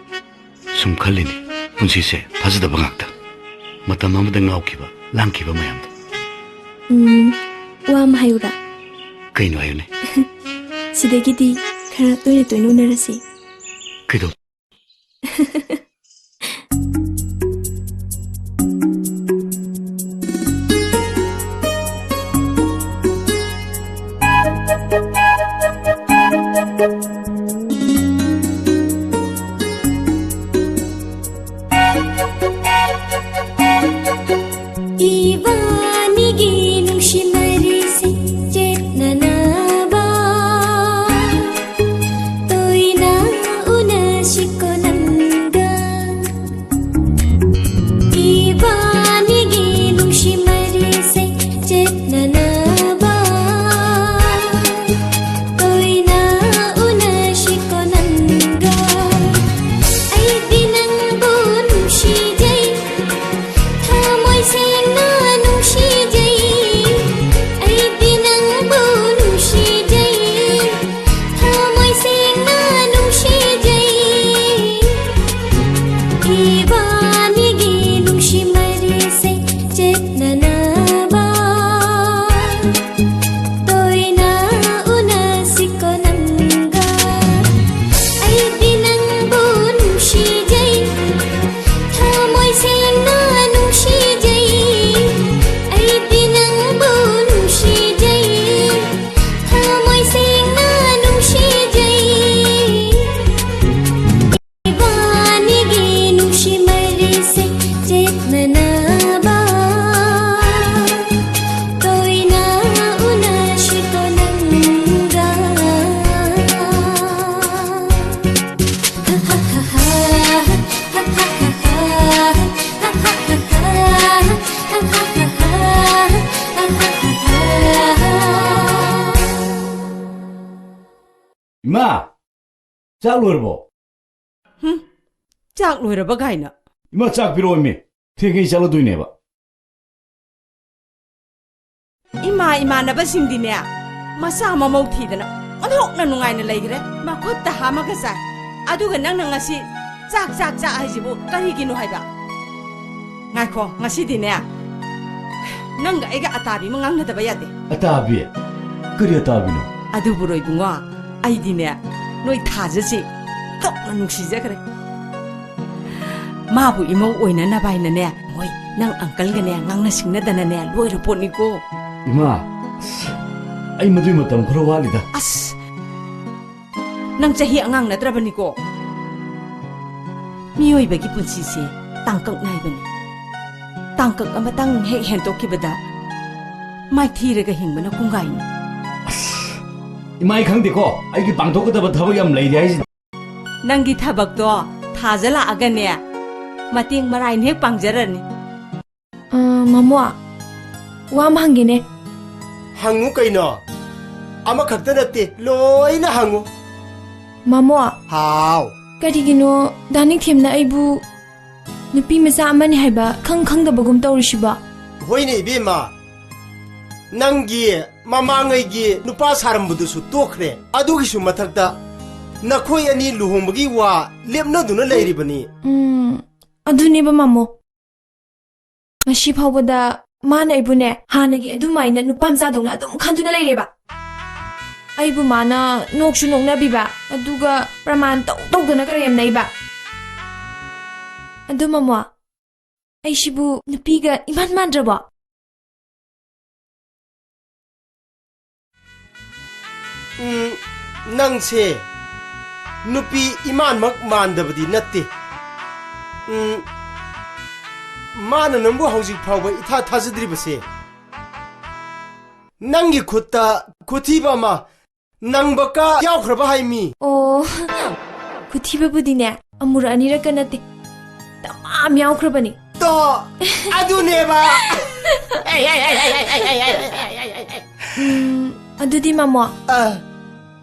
ꯁꯨꯝ ꯈꯜꯂꯤꯅꯤ, ꯄꯨꯟꯁꯤꯁꯦ ꯐꯖꯗꯕ ꯉꯥꯛꯇ꯫ ꯃꯇꯝ ꯑꯃꯗ ꯉꯥꯎꯈꯤꯕ, ꯂꯥꯡꯈꯤꯕ ꯃꯌꯥꯝꯗꯣ꯫ ꯎꯝ, ꯋꯥ ꯑꯃ ꯍꯥꯏꯌꯨꯔꯥ? ꯀꯩꯅꯣ ꯍꯥꯏꯌꯨꯅꯦ꯫ ꯁꯤꯗꯒꯤꯗꯤ ꯈꯔ ꯇꯣꯏꯅ ꯇꯣꯏꯅ ꯎꯅꯔꯁꯤ꯫ ꯀꯩꯗꯧ- ꯏꯕꯥꯅꯤꯒꯤ ꯅꯨꯡꯁꯤ ꯃꯔꯤꯁꯦ ꯆꯦꯠꯅꯅꯕ ꯇꯣꯏꯅ ꯎꯅꯁꯤꯀꯣ ꯅꯪꯒ꯫ ꯏꯕꯥꯅꯤꯒꯤ ꯅꯨꯡꯁꯤ ꯃꯔꯤꯁꯦ ꯆꯦꯠꯅꯅꯕ ꯇꯣꯏꯅ ꯎꯅꯁꯤꯀꯣ ꯅꯪꯒ꯫ ꯑꯩꯗꯤ ꯅꯪꯕꯨ ꯅꯨꯡꯁꯤꯖꯩ, ꯊꯃꯣꯏ ꯁꯦꯡꯅ ꯅꯨꯡꯁꯤꯖꯩ꯫ ꯑꯩꯗꯤ ꯅꯪꯕꯨ ꯅꯨꯡꯁꯤꯖꯩ, ꯊꯃꯣꯏ ꯁꯦꯡꯅ ꯅꯨꯡꯁꯤꯖꯩ꯫ ꯏꯕꯥꯅꯤꯒꯤ ꯅꯨꯡꯁꯤ ꯃꯔꯤꯁꯦ ꯆꯦꯠꯅꯅꯕ ꯇꯣꯏꯅ ꯎꯅꯁꯤꯀꯣ ꯅꯪꯒ꯫ ꯑꯩꯗꯤ ꯅꯪꯕꯨ ꯅꯨꯡꯁꯤꯖꯩ, ꯊꯃꯣꯏ ꯁꯦꯡꯅ ꯅꯨꯡꯁꯤꯖꯩ꯫ ꯑꯩꯗꯤ ꯅꯪꯕꯨ ꯅꯨꯡꯁꯤꯖꯩ, ꯊꯃꯣꯏ ꯁꯦꯡꯅ ꯅꯨꯡꯁꯤꯖꯩ꯫ ꯏꯕꯥꯅꯤꯒꯤ ꯅꯨꯡꯁꯤ ꯃꯔꯤꯁꯦ ꯆꯦꯠꯅꯅꯕ ꯇꯣꯏꯅ ꯎꯅꯁꯤꯀꯣ ꯅꯪꯒ꯫ ꯏꯃꯥ, ꯆꯥꯛ ꯂꯣꯏꯔꯕꯣ? ꯍꯨꯝ, ꯆꯥꯛ ꯂꯣꯏꯔꯕ ꯀꯥꯏꯅ꯫ ꯏꯃꯥ, ꯆꯥꯛ ꯄꯤꯔꯛꯑꯣꯃꯤ꯫ ꯊꯦꯡꯉꯦ, ꯑꯩ ꯆꯠꯂꯗꯣꯏꯅꯦꯕ꯫ ꯏꯃꯥ ꯏꯃꯥꯟꯅꯕꯁꯤꯡꯗꯤꯅꯦ, ꯃꯆꯥ ꯃꯃꯧ ꯊꯤꯗꯅ ꯑꯣꯟꯊꯣꯛꯅ ꯅꯨꯡꯉꯥꯏꯅ ꯂꯩꯈ꯭ꯔꯦ꯫ ꯃꯈꯨꯠꯇ ꯍꯥꯝꯃꯒ ꯆꯥꯏ꯫ ꯑꯗꯨꯒ ꯅꯪꯅ ꯉꯁꯤ ꯆꯥꯛ, ꯆꯥꯛ, ꯆꯥꯛ ꯍꯥꯏꯁꯤꯕꯨ ꯀꯔꯤꯒꯤꯅꯣ ꯍꯥꯏꯕ? ꯉꯥꯏꯈꯣ, ꯉꯁꯤꯗꯤꯅꯦ, ꯅꯪꯒ ꯑꯩꯒ ꯑꯇꯥꯕꯤ ꯑꯃ ꯉꯥꯡꯅꯗꯕ ꯌꯥꯗꯦ꯫ ꯑꯇꯥꯕꯤ? ꯀꯔꯤ ꯑꯇꯥꯕꯤꯅꯣ? ꯑꯗꯨꯕꯨꯔꯣ ꯏꯕꯨꯡꯉꯣ, ꯑꯩꯗꯤꯅꯦ, ꯅꯣꯏ ꯊꯥꯖꯁꯤ ꯇꯣꯛꯅ ꯅꯨꯡꯁꯤꯖꯈ꯭ꯔꯦ꯫ ꯃꯥꯕꯨ ꯏꯃꯧ ꯑꯣꯏꯅꯅꯕ ꯍꯥꯏꯅꯅꯦ, ꯃꯣꯏ ꯅꯪ ꯑꯪꯀꯜꯒꯅꯦ ꯉꯥꯡꯅ ꯁꯤꯡꯅꯗꯅꯅꯦ ꯂꯣꯏꯔ ꯄꯣꯠꯅꯤꯀꯣ꯫ ꯏꯃꯥ, ꯑꯁ, ꯑꯩ ꯃꯗꯨꯏ ꯃꯇꯝ ꯈꯔ ꯋꯥꯠꯂꯤꯗ꯫ ꯑꯁ, ꯅꯪ ꯆꯍꯤ ꯑꯉꯥꯡ ꯅꯠꯇ꯭ꯔꯕꯅꯤꯀꯣ꯫ ꯃꯤꯑꯣꯏꯕꯒꯤ ꯄꯨꯟꯁꯤꯁꯦ ꯇꯥꯡꯀꯛ ꯅꯥꯏꯕꯅꯤ꯫ ꯇꯥꯡꯀꯛ ꯑꯃꯇꯪ ꯍꯦꯛ ꯍꯦꯟꯇꯣꯛꯈꯤꯕꯗ ꯃꯥꯏꯊꯤꯔꯒ ꯍꯤꯡꯕꯅ ꯀꯨꯡꯒꯥꯏꯅꯤ꯫ ꯑꯁ, ꯏꯃꯥ, ꯑꯩ ꯈꯪꯗꯦꯀꯣ, ꯑꯩꯒꯤ ꯄꯥꯡꯊꯣꯛꯀꯗꯕ ꯊꯕꯛ ꯌꯥꯝ ꯂꯩꯔꯤ ꯍꯥꯏꯁꯤꯅꯤ꯫ ꯅꯪꯒꯤ ꯊꯕꯛꯇꯣ ꯊꯥꯖ ꯂꯥꯛꯑꯒꯅꯦ, ꯃꯇꯦꯡ ꯃꯔꯥꯏꯅ ꯍꯦꯛ ꯄꯥꯡꯖꯔꯅꯤ꯫ ꯑ, ꯃꯃꯣ, ꯋꯥ ꯑꯃ ꯍꯪꯒꯦꯅꯦ꯫ ꯍꯪꯉꯨ ꯀꯩꯅꯣ? ꯑꯃꯈꯛꯇ ꯅꯠꯇꯦ, ꯂꯣꯏꯅ ꯍꯪꯉꯨ꯫ ꯃꯃꯣ꯫ ꯍꯥꯎ꯫ ꯀꯔꯤꯒꯤꯅꯣ ꯗꯥ ꯅꯤꯡꯊꯦꯝꯅ ꯑꯩꯕꯨ ꯅꯨꯄꯤ ꯃꯆꯥ ꯑꯃꯅꯤ ꯍꯥꯏꯕ ꯈꯪ ꯈꯪꯗꯕꯒꯨꯝ ꯇꯧꯔꯤꯁꯤꯕꯣ? ꯍꯣꯏꯅꯦ ꯏꯕꯦꯝꯃ, ꯅꯪꯒꯤ ꯃꯃꯥꯡꯉꯩꯒꯤ ꯅꯨꯄꯥ ꯁꯥꯔꯝꯕꯗꯨꯁꯨ ꯇꯣꯛꯈ꯭ꯔꯦ꯫ ꯑꯗꯨꯒꯤꯁꯨ ꯃꯊꯛꯇ ꯅꯈꯣꯏ ꯑꯅꯤ ꯂꯨꯍꯣꯡꯕꯒꯤ ꯋꯥ ꯂꯦꯞꯅꯗꯨꯅ ꯂꯩꯔꯤꯕꯅꯤ꯫ ꯎꯝ, ꯑꯗꯨꯅꯦꯕ ꯃꯃꯣ꯫ ꯉꯁꯤ ꯐꯥꯎꯕꯗ ꯃꯥꯅ ꯑꯩꯕꯨꯅꯦ, ꯍꯥꯟꯅꯒꯤ ꯑꯗꯨꯃꯥꯏꯅ ꯅꯨꯄꯥ ꯃꯆꯥꯗꯧꯅ ꯑꯗꯨꯝ ꯈꯟꯗꯨꯅ ꯂꯩꯔꯦꯕ꯫ ꯑꯩꯕꯨ ꯃꯥꯅ ꯅꯣꯛꯁꯨ ꯅꯣꯛꯅꯕꯤꯕ, ꯑꯗꯨꯒ ꯄ꯭ꯔꯃꯥꯟ ꯇꯧ ꯇꯧꯗꯅ ꯀꯔꯦꯝꯅꯩꯕ꯫ ꯑꯗꯨ ꯃꯃꯣ, ꯑꯩꯁꯤꯕꯨ ꯅꯨꯄꯤꯒ ꯏꯃꯥꯟ ꯃꯥꯟꯗ꯭ꯔꯕꯣ? ꯎꯝ, ꯅꯪꯁꯦ ꯅꯨꯄꯤ ꯏꯃꯥꯟꯃꯛ ꯃꯥꯟꯗꯕꯗꯤ ꯅꯠꯇꯦ꯫ ꯎꯝ, ꯃꯥꯅ ꯅꯪꯕꯨ ꯍꯧꯖꯤꯛ ꯐꯥꯎꯕ ꯏꯊꯥ ꯊꯥꯖꯗ꯭ꯔꯤꯕꯁꯦ, ꯅꯪꯒꯤ ꯈꯨꯠꯇ ꯈꯨꯊꯤꯕ ꯑꯃ ꯅꯪꯕꯀ ꯌꯥꯎꯈ꯭ꯔꯕ ꯍꯥꯏꯃꯤ꯫ ꯑꯣ, ꯈꯨꯊꯤꯕꯕꯨꯗꯤꯅꯦ, ꯑꯃꯨꯔꯛ ꯑꯅꯤꯔꯛꯀ ꯅꯠꯇꯦ, ꯗꯃꯥꯝ ꯌꯥꯎꯈ꯭ꯔꯕꯅꯤ꯫ ꯇꯣ, ꯑꯗꯨꯅꯦꯕ꯫ ꯎꯝ, ꯑꯗꯨꯗꯤ ꯃꯃꯣ, ꯑ,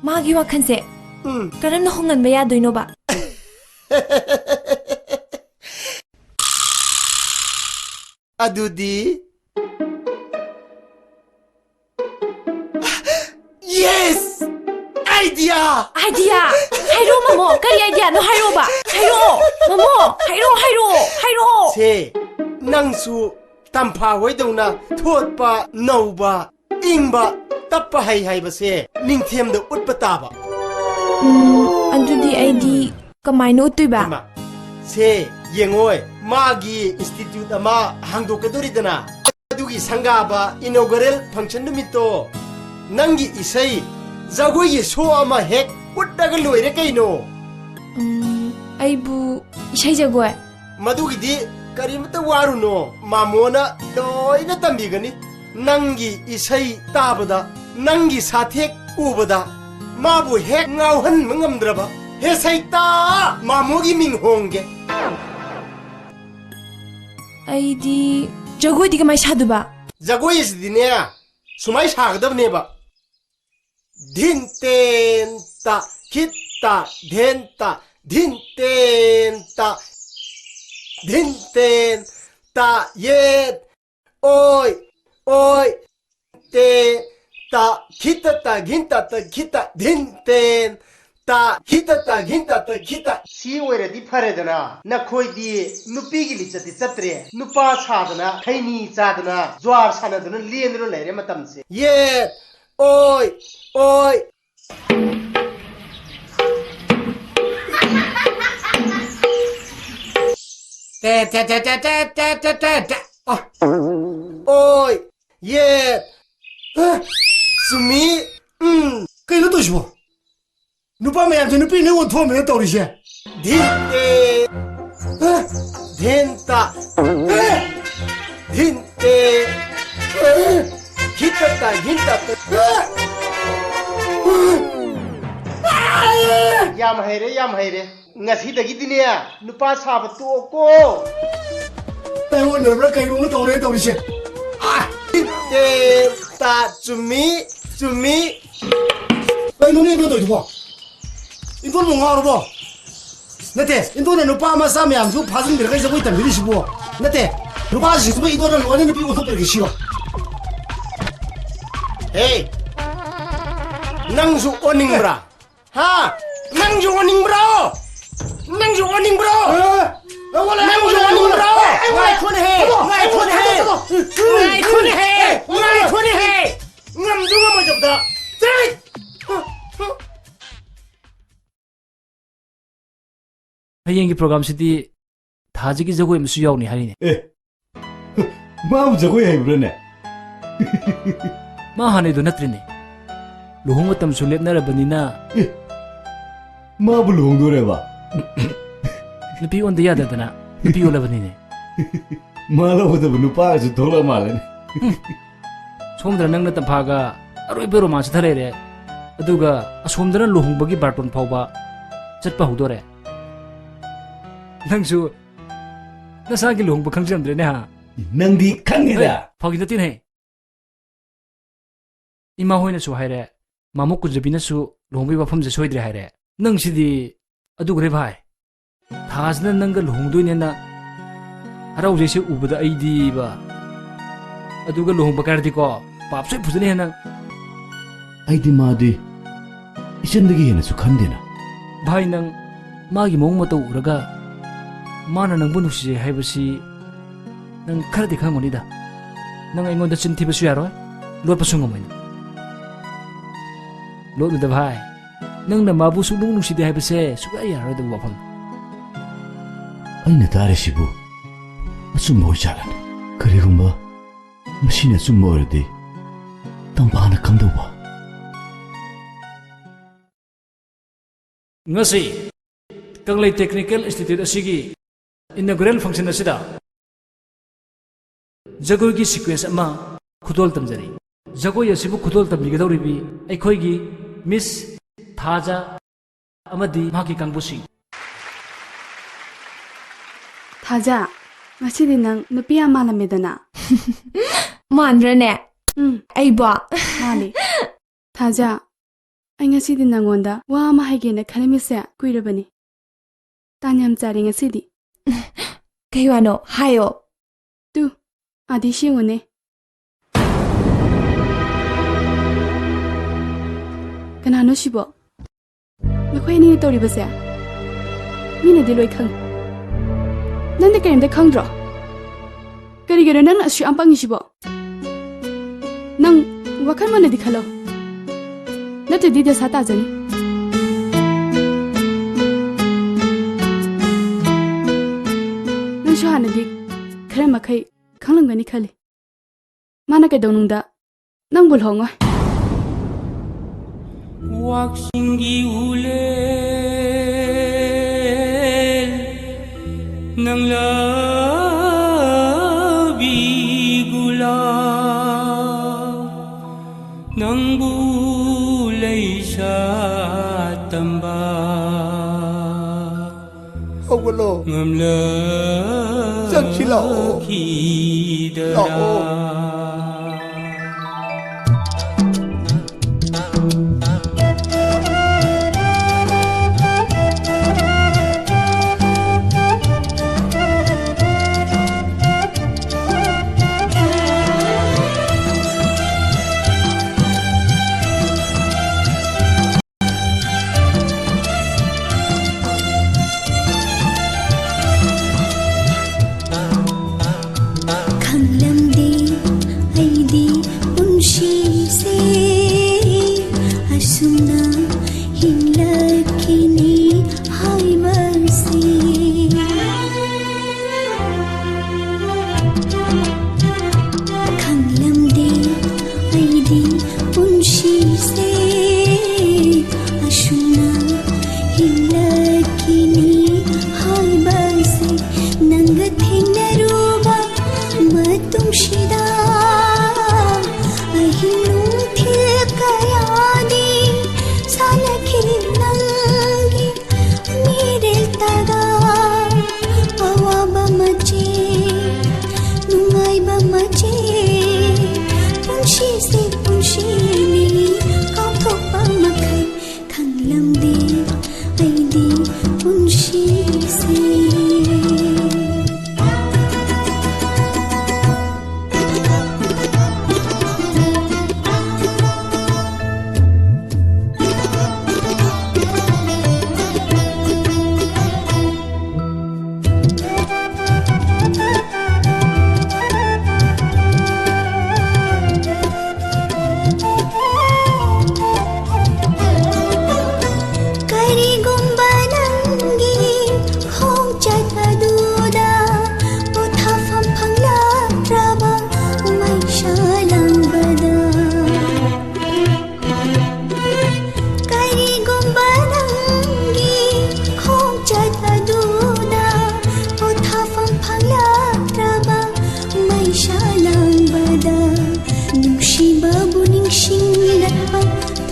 ꯃꯥꯒꯤ ꯋꯥꯈꯜꯁꯦ ꯎꯝ꯫ ꯀꯔꯝꯅ ꯍꯣꯡꯍꯟꯕ ꯌꯥꯗꯣꯏꯅꯣꯕ? ꯑꯗꯨꯗꯤ, yes! Idea! Idea! ꯍꯥꯏꯔꯣ, ꯃꯃꯣ, ꯀꯔꯤ ideaꯅꯣ ꯍꯥꯏꯔꯣꯕ? ꯍꯥꯏꯔꯛꯑꯣ, ꯃꯃꯣ, ꯍꯥꯏꯔꯛꯑꯣ, ꯍꯥꯏꯔꯛꯑꯣ, ꯍꯥꯏꯔꯛꯑꯣ! ꯁꯦ, ꯅꯪꯁꯨ ꯇꯝꯐꯥ ꯍꯣꯏꯗꯧꯅ ꯊꯣꯠꯄ, ꯅꯧꯕ, ꯏꯪꯕ, ꯇꯞꯄ ꯍꯩ ꯍꯥꯏꯕꯁꯦ ꯃꯤꯡꯊꯦꯝꯗ ꯎꯠꯄ ꯇꯥꯕ꯫ ꯎꯝ, ꯑꯗꯨꯗꯤ ꯑꯩꯗꯤ ꯀꯃꯥꯏꯅ ꯎꯠꯇꯣꯏꯕ? ꯍꯩꯃꯥ, ꯁꯦ, ꯌꯦꯡꯉꯣꯏ, ꯃꯥꯒꯤ institute ꯑꯃ ꯍꯥꯡꯗꯣꯛꯀꯗꯣꯔꯤꯗꯅ, ꯑꯗꯨꯒꯤ ꯁꯪꯒꯥꯕ inaugural function ꯅꯨꯃꯤꯠꯇꯣ ꯅꯪꯒꯤ ꯏꯁꯩ ꯖꯒꯣꯏꯒꯤ show ꯑꯃ ꯍꯦꯛ ꯎꯠꯂꯒ ꯂꯣꯏꯔꯦ ꯀꯩꯅꯣ꯫ ꯎꯝ, ꯑꯩꯕꯨ ꯏꯁꯩ ꯖꯒꯣꯏ? ꯃꯗꯨꯒꯤꯗꯤ ꯀꯔꯤꯃꯇ ꯋꯥꯔꯨꯅꯣ, ꯃꯥꯃꯣꯅ ꯂꯣꯏꯅ ꯇꯝꯕꯤꯒꯅꯤ꯫ ꯅꯪꯒꯤ ꯏꯁꯩ ꯇꯥꯕꯗ, ꯅꯪꯒꯤ ꯁꯥꯊꯦꯛ ꯎꯕꯗ ꯃꯥꯕꯨ ꯍꯦꯛ ꯉꯥꯎꯍꯟꯕ ꯉꯝꯗ꯭ꯔꯕ꯫ ꯍꯦ ꯁꯩꯇꯥ, ꯃꯥꯃꯣꯒꯤ ꯃꯤꯡ ꯍꯣꯡꯒꯦ꯫ ꯑꯩꯗꯤ ꯖꯒꯣꯏꯗꯤ ꯀꯃꯥꯏ ꯁꯥꯗꯣꯏꯕ? ꯖꯒꯣꯏ ꯑꯁꯤꯗꯤꯅꯦ, ꯁꯨꯃꯥꯏ ꯁꯥꯒꯗꯕꯅꯦꯕ꯫ ꯙꯤꯟ ꯇꯦꯟ ꯇ, ꯈꯤꯠ ꯇ, ꯙꯦꯟ ꯇ, ꯙꯤꯟ ꯇꯦꯟ ꯇ, ꯙꯤꯟ ꯇꯦꯟ ꯇ, ꯌꯦꯠ, ꯑꯣꯏ, ꯑꯣꯏ, ꯇꯦ, ꯇ, ꯈꯤꯠ ꯇ, ꯇ, ꯘꯤꯟ ꯇ, ꯇ, ꯈꯤꯠ ꯇ, ꯙꯤꯟ ꯇꯦꯟ ꯇ, ꯈꯤꯠ ꯇ, ꯇ, ꯘꯤꯟ ꯇ, ꯇ, ꯈꯤꯠ ꯇ꯫ ꯁꯤ ꯑꯣꯏꯔꯗꯤ ꯐꯔꯦꯗꯅ, ꯅꯈꯣꯏꯗꯤ ꯅꯨꯄꯤꯒꯤ ꯂꯤꯆꯠꯇꯤ ꯆꯠꯇ꯭ꯔꯦ, ꯅꯨꯄꯥ ꯁꯥꯗꯅ, ꯈꯩꯅꯤ ꯆꯥꯗꯅ, ꯖ꯭ꯋꯥꯔ ꯁꯥꯟꯅꯗꯨꯅ ꯂꯦꯟꯗꯨꯅ ꯂꯩꯔꯦ ꯃꯇꯝꯁꯦ꯫ ꯌꯦꯠ, ꯑꯣꯏ, ꯑꯣꯏ꯫ ꯇꯦ, ꯇꯦ, ꯇꯦ, ꯇꯦ, ꯇꯦ, ꯇꯦ, ꯇꯦ, ꯇꯦ, ꯇꯦ꯫ ꯑ꯫ ꯑꯣꯏ, ꯌꯦꯠ꯫ ꯑ, ꯆꯨꯝꯃꯤ꯫ ꯎꯝ꯫ ꯀꯩꯅꯣ ꯇꯧꯔꯤꯁꯤꯕꯣ? ꯅꯨꯄꯥ ꯃꯌꯥꯝꯁꯦ ꯅꯨꯄꯤ ꯂꯣꯏ ꯑꯣꯟꯊꯣꯛꯑꯝꯃꯦꯅ ꯇꯧꯔꯤꯁꯦ꯫ ꯙꯤꯟ ꯇꯦ꯫ ꯙꯤꯟ ꯇ꯫ ꯙꯤꯟ ꯇꯦ꯫ ꯘꯤꯠ ꯇ ꯇ, ꯘꯤꯟ ꯇ ꯇ꯫ ꯌꯥꯝ ꯍꯩꯔꯦ, ꯌꯥꯝ ꯍꯩꯔꯦ꯫ ꯉꯁꯤꯗꯒꯤꯗꯤꯅꯦ, ꯅꯨꯄꯥ ꯁꯥꯕ ꯇꯣꯛꯑꯣꯀꯣ꯫ ꯑꯩꯉꯣꯟꯗ ꯀꯩꯅꯣ ꯑꯃ ꯇꯧꯔꯦ ꯇꯧꯔꯤꯁꯦ꯫ ꯑꯥ! ꯇꯦ, ꯇ, ꯆꯨꯝꯃꯤ, ꯆꯨꯝꯃꯤ꯫ ꯀꯩꯅꯣꯅꯦ ꯏꯕꯣ ꯇꯧꯔꯤꯗꯨꯕꯣ? ꯏꯕꯣꯕꯨ ꯉꯥꯎꯔꯕꯣ? ꯅꯠꯇꯦ, ꯏꯟꯗꯣꯅ ꯅꯨꯄꯥ ꯃꯆꯥ ꯃꯌꯥꯝꯁꯨ ꯐꯥꯖꯤꯟꯕꯤꯔꯒ ꯖꯒꯣꯏ ꯇꯝꯕꯤꯔꯤꯁꯤꯕꯣ? ꯅꯠꯇꯦ, ꯅꯨꯄꯥꯁꯤꯡꯁꯤꯕꯨ ꯏꯟꯗꯣꯅ ꯂꯣꯏꯅ ꯅꯨꯄꯤ ꯑꯣꯟꯊꯣꯛꯄꯤꯔꯒꯦ ꯁꯤꯔꯣ? ꯍꯦ! ꯅꯪꯁꯨ ꯑꯣꯟꯅꯤꯡꯕ꯭ꯔꯥ? ꯍꯥ? ꯅꯪꯁꯨ ꯑꯣꯟꯅꯤꯡꯕ꯭ꯔꯣ? ꯅꯪꯁꯨ ꯑꯣꯟꯅꯤꯡꯕ꯭ꯔꯣ? ꯑꯦ, ꯑꯦ, ꯅꯪꯁꯨ ꯑꯣꯟꯅꯤꯡꯕ꯭ꯔꯣ? ꯑꯦ, ꯑꯦ, ꯉꯥꯏꯈꯣꯅꯦꯍꯦ! ꯉꯥꯏꯈꯣꯅꯦꯍꯦ! ꯉꯥꯏꯈꯣꯅꯦꯍꯦ! ꯉꯥꯏꯈꯣꯅꯦꯍꯦ! ꯉꯝꯁꯨ ꯉꯝꯃꯣꯏꯗꯕꯗ! ꯆꯠ! ꯍꯌꯦꯡꯒꯤ ꯄ꯭ꯔꯣꯒ꯭ꯔꯥꯝꯁꯤꯗꯤ ꯊꯥꯖꯒꯤ ꯖꯒꯣꯏ ꯑꯃꯁꯨ ꯌꯥꯎꯅꯤ ꯍꯥꯏꯔꯤꯅꯦ꯫ ꯑꯦ, ꯃꯥꯕꯨ ꯖꯒꯣꯏ ꯍꯩꯕ꯭ꯔꯥꯅꯦ? ꯃꯥ ꯍꯥꯟꯅꯩꯗꯣ ꯅꯠꯇ꯭ꯔꯤꯅꯦ꯫ ꯂꯨꯍꯣꯡ ꯃꯇꯝꯁꯨ ꯂꯦꯞꯅꯔꯕꯅꯤꯅ꯫ ꯑꯦ, ꯃꯥꯕꯨ ꯂꯨꯍꯣꯡꯗꯣꯔꯦꯕ? ꯅꯨꯄꯤ ꯑꯣꯟꯗ ꯌꯥꯗꯗꯅ ꯅꯨꯄꯤ ꯑꯣꯜꯂꯕꯅꯤꯅꯦ꯫ ꯃꯥ ꯂꯧꯒꯗꯕ ꯅꯨꯄꯥꯒꯁꯨ ꯊꯣꯛꯂꯛ ꯃꯥꯜꯂꯦꯅꯦ꯫ ꯁꯣꯝꯗꯅ ꯅꯪꯅ ꯇꯝꯐꯥꯒ ꯑꯔꯣꯏꯕ ꯔꯣꯃꯥꯟꯁ ꯆꯠꯊ ꯂꯩꯔꯦ, ꯑꯗꯨꯒ ꯑꯁꯣꯝꯗꯅ ꯂꯨꯍꯣꯡꯕꯒꯤ ꯕꯥꯔꯇꯣꯟ ꯐꯥꯎꯕ ꯆꯠꯄ ꯍꯧꯗꯣꯔꯦ꯫ ꯅꯪꯁꯨ ꯅꯁꯥꯒꯤ ꯂꯨꯍꯣꯡꯕ ꯈꯪꯖꯔꯝꯗ꯭ꯔꯦꯅꯦ, ꯍꯥ? ꯅꯪꯗꯤ ꯈꯪꯉꯦꯗ꯫ ꯍꯦ, ꯐꯥꯒꯤ ꯅꯠꯇꯦꯅꯦ꯫ ꯏꯃꯥ ꯍꯣꯏꯅꯁꯨ ꯍꯥꯏꯔꯦ, ꯃꯥꯃꯣ ꯀꯨꯟꯖꯕꯤꯅꯁꯨ ꯂꯨꯍꯣꯡꯕꯒꯤ ꯋꯥꯐꯝꯁꯦ ꯁꯣꯏꯗ꯭ꯔꯦ ꯍꯥꯏꯔꯦ꯫ ꯅꯪꯁꯤꯗꯤ ꯑꯗꯨꯒꯔꯦ ꯚꯥꯏ꯫ ꯊꯥꯁꯤꯅ ꯅꯪꯒ ꯂꯨꯍꯣꯡꯗꯣꯏꯅꯦꯅ ꯍꯔꯥꯎꯖꯩꯁꯦ ꯎꯕꯗ ꯑꯩꯗꯤꯕ꯫ ꯑꯗꯨꯒ ꯂꯨꯍꯣꯡꯕ ꯀꯥꯏꯔꯗꯤꯀꯣ, ꯄꯥꯞ ꯁꯣꯏ ꯐꯖꯅ ꯍꯦꯟꯅ꯫ ꯑꯩꯗꯤ ꯃꯥꯗꯤ ꯏꯆꯟꯗꯒꯤ ꯍꯦꯟꯅꯁꯨ ꯈꯟꯗꯦꯅ꯫ ꯚꯥꯏ, ꯅꯪ ꯃꯥꯒꯤ ꯃꯑꯣꯡ ꯃꯇꯧ ꯎꯔꯒ ꯃꯥꯅ ꯅꯪꯕꯨ ꯅꯨꯡꯁꯤꯖꯩ ꯍꯥꯏꯕꯁꯤ ꯅꯪ ꯈꯔꯗꯤ ꯈꯪꯉꯝꯒꯅꯤꯗ꯫ ꯅꯪ ꯑꯩꯉꯣꯟꯗ ꯆꯤꯟ ꯊꯤꯕꯁꯨ ꯌꯥꯔꯣꯏ, ꯂꯣꯠꯄꯁꯨ ꯉꯝꯃꯣꯏ ꯅꯪ꯫ ꯂꯣꯠꯂꯨꯗ ꯚꯥꯏ, ꯅꯪꯅ ꯃꯥꯕꯨ ꯁꯨꯛꯅꯨꯡ ꯅꯨꯡꯁꯤꯗꯦ ꯍꯥꯏꯕꯁꯦ ꯁꯨꯛꯌꯥ ꯌꯥꯔꯔꯣꯏꯗꯕ ꯋꯥꯐꯝ꯫ ꯑꯩꯅ ꯇꯥꯔꯤꯁꯤꯕꯨ ꯑꯆꯨꯝꯕ ꯑꯣꯏꯖꯥꯠꯂꯅꯦ? ꯀꯔꯤꯒꯨꯝꯕ ꯃꯁꯤꯅ ꯑꯆꯨꯝꯕ ꯑꯣꯏꯔꯗꯤ ꯇꯝꯐꯥꯅ ꯀꯝꯗꯧꯕ? ꯉꯁꯤ ꯀꯪꯂꯩ ꯇꯦꯛꯅꯤꯀꯦꯜ ꯏꯟꯁꯇꯤꯇ꯭ꯌꯨꯠ ꯑꯁꯤꯒꯤ ꯏꯅꯣꯒ꯭ꯔꯦꯜ ꯐꯪꯁꯟ ꯑꯁꯤꯗ ꯖꯒꯣꯏꯒꯤ ꯁꯤꯀ꯭ꯋꯦꯟꯁ ꯑꯃ ꯈꯨꯗꯣꯜ ꯇꯝꯖꯔꯤ꯫ ꯖꯒꯣꯏ ꯑꯁꯤꯕꯨ ꯈꯨꯗꯣꯜ ꯇꯝꯕꯤꯒꯗꯧꯔꯤꯕꯤ ꯑꯩꯈꯣꯏꯒꯤ ꯃꯤꯁ ꯊꯥꯖ ꯑꯃꯗꯤ ꯃꯍꯥꯛꯀꯤ ꯀꯥꯡꯕꯨꯁꯤꯡ꯫ ꯊꯥꯖ, ꯉꯁꯤꯗꯤ ꯅꯪ ꯅꯨꯄꯤ ꯌꯥꯝ ꯃꯥꯜꯂꯝꯃꯦꯗꯅ꯫ ꯃꯥꯟꯗ꯭ꯔꯅꯦ? ꯎꯝ꯫ ꯑꯩꯕꯣ? ꯃꯥꯜꯂꯤ꯫ ꯊꯥꯖ, ꯑꯩ ꯉꯁꯤꯗꯤ ꯅꯪꯉꯣꯟꯗ ꯋꯥ ꯑꯃ ꯍꯥꯏꯒꯦꯅ ꯈꯜꯂꯝꯃꯤꯁꯦ ꯀꯨꯏꯔꯕꯅꯤ꯫ ꯇꯥꯟ ꯌꯥꯝ ꯆꯥꯔꯦ ꯉꯁꯤꯗꯤ꯫ ꯀꯩ ꯋꯥꯅꯣ? ꯍꯥꯏꯌꯣ꯫ ꯇꯨ, ꯑꯥꯗꯤ ꯁꯤ ꯌꯦꯡꯉꯨꯅꯦ꯫ ꯀꯅꯥꯅꯣ ꯁꯤꯕꯣ? ꯅꯈꯣꯏ ꯑꯅꯤꯅ ꯇꯧꯔꯤꯕꯁꯦ ꯃꯤꯅꯗꯤ ꯂꯣꯏ ꯈꯪꯉꯤ꯫ ꯅꯪꯗꯤ ꯀꯔꯤꯝꯇ ꯈꯪꯗ꯭ꯔꯣ? ꯀꯔꯤꯒꯤꯅꯣ ꯅꯪꯅ ꯑꯁꯨꯛ ꯌꯥꯝ ꯄꯪꯉꯤꯁꯤꯕꯣ? ꯅꯪ ꯋꯥꯈꯜ ꯃꯨꯟꯅꯗꯤ ꯈꯜꯂꯣ, ꯅꯠꯇ꯭ꯔꯗꯤ ꯗꯁꯥ ꯇꯥꯖꯅꯤ꯫ ꯅꯪꯁꯨ ꯍꯥꯟꯅꯗꯤ ꯈꯔ ꯃꯈꯩ ꯈꯪꯂꯝꯒꯅꯤ ꯈꯜꯂꯤ꯫ ꯃꯥꯅ ꯀꯩꯗꯧꯅꯨꯡꯗ ꯅꯪꯕꯨ ꯂꯨꯍꯣꯡꯉꯣꯏ꯫ ꯋꯥꯛꯆꯤꯡꯒꯤ ꯎꯂꯦꯜ ꯅꯪꯂꯥ ꯕꯤꯒꯨꯂꯥ, ꯅꯪꯕꯨ ꯂꯩꯁꯥ ꯇꯝꯕ ꯍꯧꯒꯠꯂꯣ꯫ ꯆꯪꯁꯤ ꯂꯥꯛꯑꯣ꯫ ꯂꯥꯛꯑꯣ꯫ ꯈꯪꯂꯝꯗꯦ ꯑꯩꯗꯤ ꯄꯨꯟꯁꯤꯁꯦ ꯑꯁꯨꯝꯅ ꯍꯤꯡꯂꯛꯈꯤꯅꯤ ꯍꯥꯏꯕꯁꯦ꯫ ꯈꯪꯂꯝꯗꯦ ꯑꯩꯗꯤ ꯄꯨꯟꯁꯤꯁꯦ ꯑꯁꯨꯝꯅ ꯍꯤꯡꯂꯛꯈꯤꯅꯤ ꯍꯥꯏꯕꯁꯦ꯫ ꯅꯪꯒ ꯊꯦꯡꯅꯔꯨꯕ ꯃꯇꯨꯡꯁꯤꯗ ꯑꯍꯤꯡ ꯅꯨꯡꯊꯤꯜ ꯀꯌꯥꯗꯤ ꯁꯥꯟꯅꯈꯤ ꯅꯪꯒꯤ ꯃꯤꯔꯦꯜ ꯇꯥꯒ꯫ ꯑꯋꯥꯕ ꯃꯆꯦ, ꯅꯨꯡꯉꯥꯏꯕ ꯃꯆꯦ, ꯄꯨꯟꯁꯤꯁꯦ ꯄꯨꯟꯁꯤꯅꯤ ꯀꯥꯎꯊꯣꯛꯄ ꯃꯈꯩ꯫ ꯈꯪꯂꯝꯗꯦ ꯑꯩꯗꯤ ꯄꯨꯟꯁꯤꯁꯦ꯫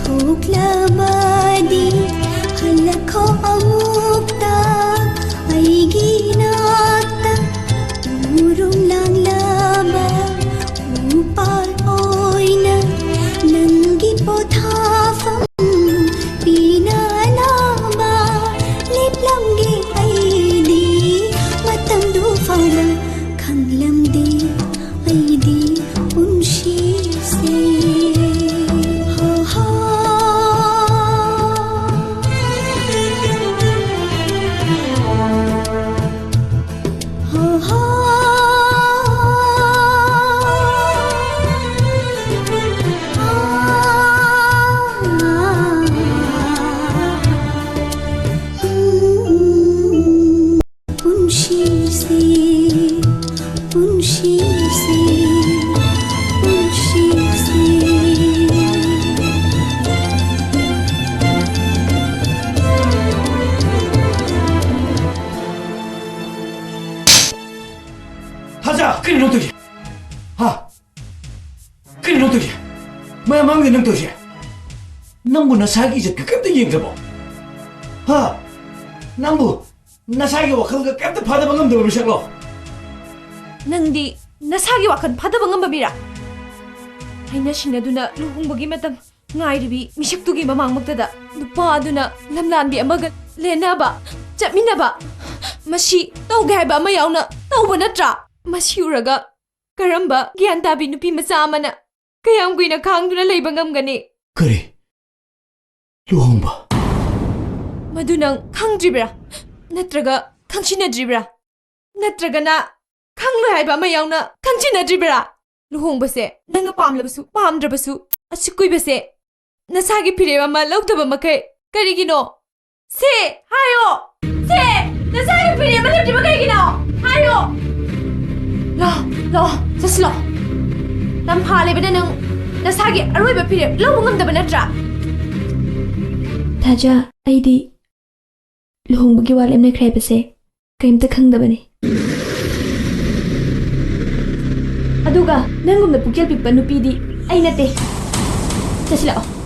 ꯊꯣꯛꯂꯕꯗꯤ ꯍꯜꯂꯛꯈꯣ ꯑꯃꯨꯛꯇ ꯑꯩꯒꯤ ꯅꯥꯛꯇ꯫ ꯎꯔꯨꯝ ꯂꯥꯡꯂꯕ ꯎꯄꯥꯜ ꯑꯣꯏꯅ ꯅꯪꯒꯤ ꯄꯣꯊꯥꯐꯝ ꯄꯤꯅꯅꯕ ꯂꯦꯞꯂꯝꯒꯦ ꯑꯩꯗꯤ꯫ ꯃꯇꯝꯗꯨ ꯐꯥꯎꯅ ꯈꯪꯂꯝꯗꯦ ꯑꯩꯗꯤ ꯄꯨꯟꯁꯤꯁꯦ꯫ ꯍꯣ ꯍꯣ꯫ ꯍꯣ ꯍꯣ꯫ ꯄꯨꯟꯁꯤꯁꯦ, ꯄꯨꯟꯁꯤꯁꯦ, ꯄꯨꯟꯁꯤꯁꯦ꯫ ꯊꯥꯖ, ꯀꯔꯤꯅꯣ ꯇꯧꯔꯤꯁꯦ? ꯍꯥ? ꯀꯔꯤꯅꯣ ꯇꯧꯔꯤꯁꯦ? ꯃꯌꯥꯝ ꯃꯥꯡꯗ ꯅꯪ ꯇꯧꯔꯤꯁꯦ? ꯅꯪꯕꯨ ꯅꯁꯥꯒꯤ ꯏꯖꯠꯀ ꯀꯔꯤꯝꯇ ꯌꯦꯡꯗ꯭ꯔꯕꯣ? ꯍꯥ? ꯅꯪꯕꯨ ꯅꯁꯥꯒꯤ ꯋꯥꯈꯜꯒ ꯀꯔꯤꯝꯇ ꯐꯥꯗꯕ ꯉꯝꯗꯕ ꯃꯤꯁꯛꯂꯣ? ꯅꯪꯗꯤ ꯅꯁꯥꯒꯤ ꯋꯥꯈꯜ ꯐꯥꯗꯕ ꯉꯝꯕ ꯃꯤꯔꯥ? ꯍꯥꯏꯅ ꯁꯤꯡꯅꯗꯨꯅ ꯂꯨꯍꯣꯡꯕꯒꯤ ꯃꯇꯝ ꯉꯥꯏꯔꯤꯕꯤ ꯃꯤꯁꯛꯇꯨꯒꯤ ꯃꯃꯥꯡꯃꯛꯇꯗ ꯅꯨꯄꯥ ꯑꯗꯨꯅ ꯂꯝꯂꯥꯟꯕꯤ ꯑꯃꯒ ꯂꯦꯟꯅꯕ, ꯆꯠꯃꯤꯟꯅꯕ, ꯃꯁꯤ ꯇꯧꯒꯦ ꯍꯥꯏꯕ ꯑꯃ ꯌꯥꯎꯅ ꯇꯧꯕ ꯅꯠꯇ꯭ꯔꯥ? ꯃꯁꯤ ꯎꯔꯒ ꯀꯔꯝꯕ ꯒ꯭ꯌꯥꯟ ꯇꯥꯕꯤ ꯅꯨꯄꯤ ꯃꯆꯥ ꯑꯃꯅ ꯀꯌꯥꯝ ꯀꯨꯏꯅ ꯈꯥꯡꯗꯨꯅ ꯂꯩꯕ ꯉꯝꯒꯅꯤ? ꯀꯔꯤ? ꯂꯨꯍꯣꯡꯕ? ꯃꯗꯨ ꯅꯪ ꯈꯪꯗ꯭ꯔꯤꯕ꯭ꯔꯥ? ꯅꯠꯇ꯭ꯔꯒ ꯈꯪꯁꯤꯟꯅꯗ꯭ꯔꯤꯕ꯭ꯔꯥ? ꯅꯠꯇ꯭ꯔꯒꯅ ꯈꯪꯂꯣꯏ ꯍꯥꯏꯕ ꯑꯃ ꯌꯥꯎꯅ ꯈꯪꯁꯤꯟꯅꯗ꯭ꯔꯤꯕ꯭ꯔꯥ? ꯂꯨꯍꯣꯡꯕꯁꯦ ꯅꯪꯅ ꯄꯥꯝꯂꯕꯁꯨ ꯄꯥꯝꯗ꯭ꯔꯕꯁꯨ ꯑꯁꯨꯛ ꯀꯨꯏꯕꯁꯦ ꯅꯁꯥꯒꯤ ꯐꯤꯔꯦꯞ ꯑꯃ ꯂꯧꯗꯕ ꯃꯈꯩ ꯀꯔꯤꯒꯤꯅꯣ? ꯁꯦ, ꯍꯥꯏꯌꯣ! ꯁꯦ, ꯅꯁꯥꯒꯤ ꯐꯤꯔꯦꯞ ꯑꯃ ꯂꯧꯗ꯭ꯔꯤꯕ ꯀꯩꯒꯤꯅꯣ? ꯍꯥꯏꯌꯣ! ꯂꯥꯛꯑꯣ, ꯂꯥꯛꯑꯣ, ꯆꯠꯁꯤ ꯂꯥꯛꯑꯣ꯫ ꯇꯝꯐꯥ ꯂꯩꯕꯅ ꯅꯪ ꯅꯁꯥꯒꯤ ꯑꯔꯣꯏꯕ ꯐꯤꯔꯦꯞ ꯂꯧꯕ ꯉꯝꯗꯕ ꯅꯠꯇ꯭ꯔꯥ? ꯊꯥꯖ, ꯑꯩꯗꯤ ꯂꯨꯍꯣꯡꯕꯒꯤ ꯋꯥ ꯂꯦꯞꯅꯈ꯭ꯔꯦ ꯍꯥꯏꯕꯁꯦ ꯀꯔꯤꯝꯇ ꯈꯪꯗꯕꯅꯤ꯫ ꯑꯗꯨꯒ ꯅꯪꯒꯨꯝꯅ ꯄꯨꯛꯆꯦꯜ ꯄꯤꯛꯄ ꯅꯨꯄꯤꯗꯤ ꯑꯩ ꯅꯠꯇꯦ꯫ ꯆꯠꯁꯤꯜꯂꯛꯑꯣ꯫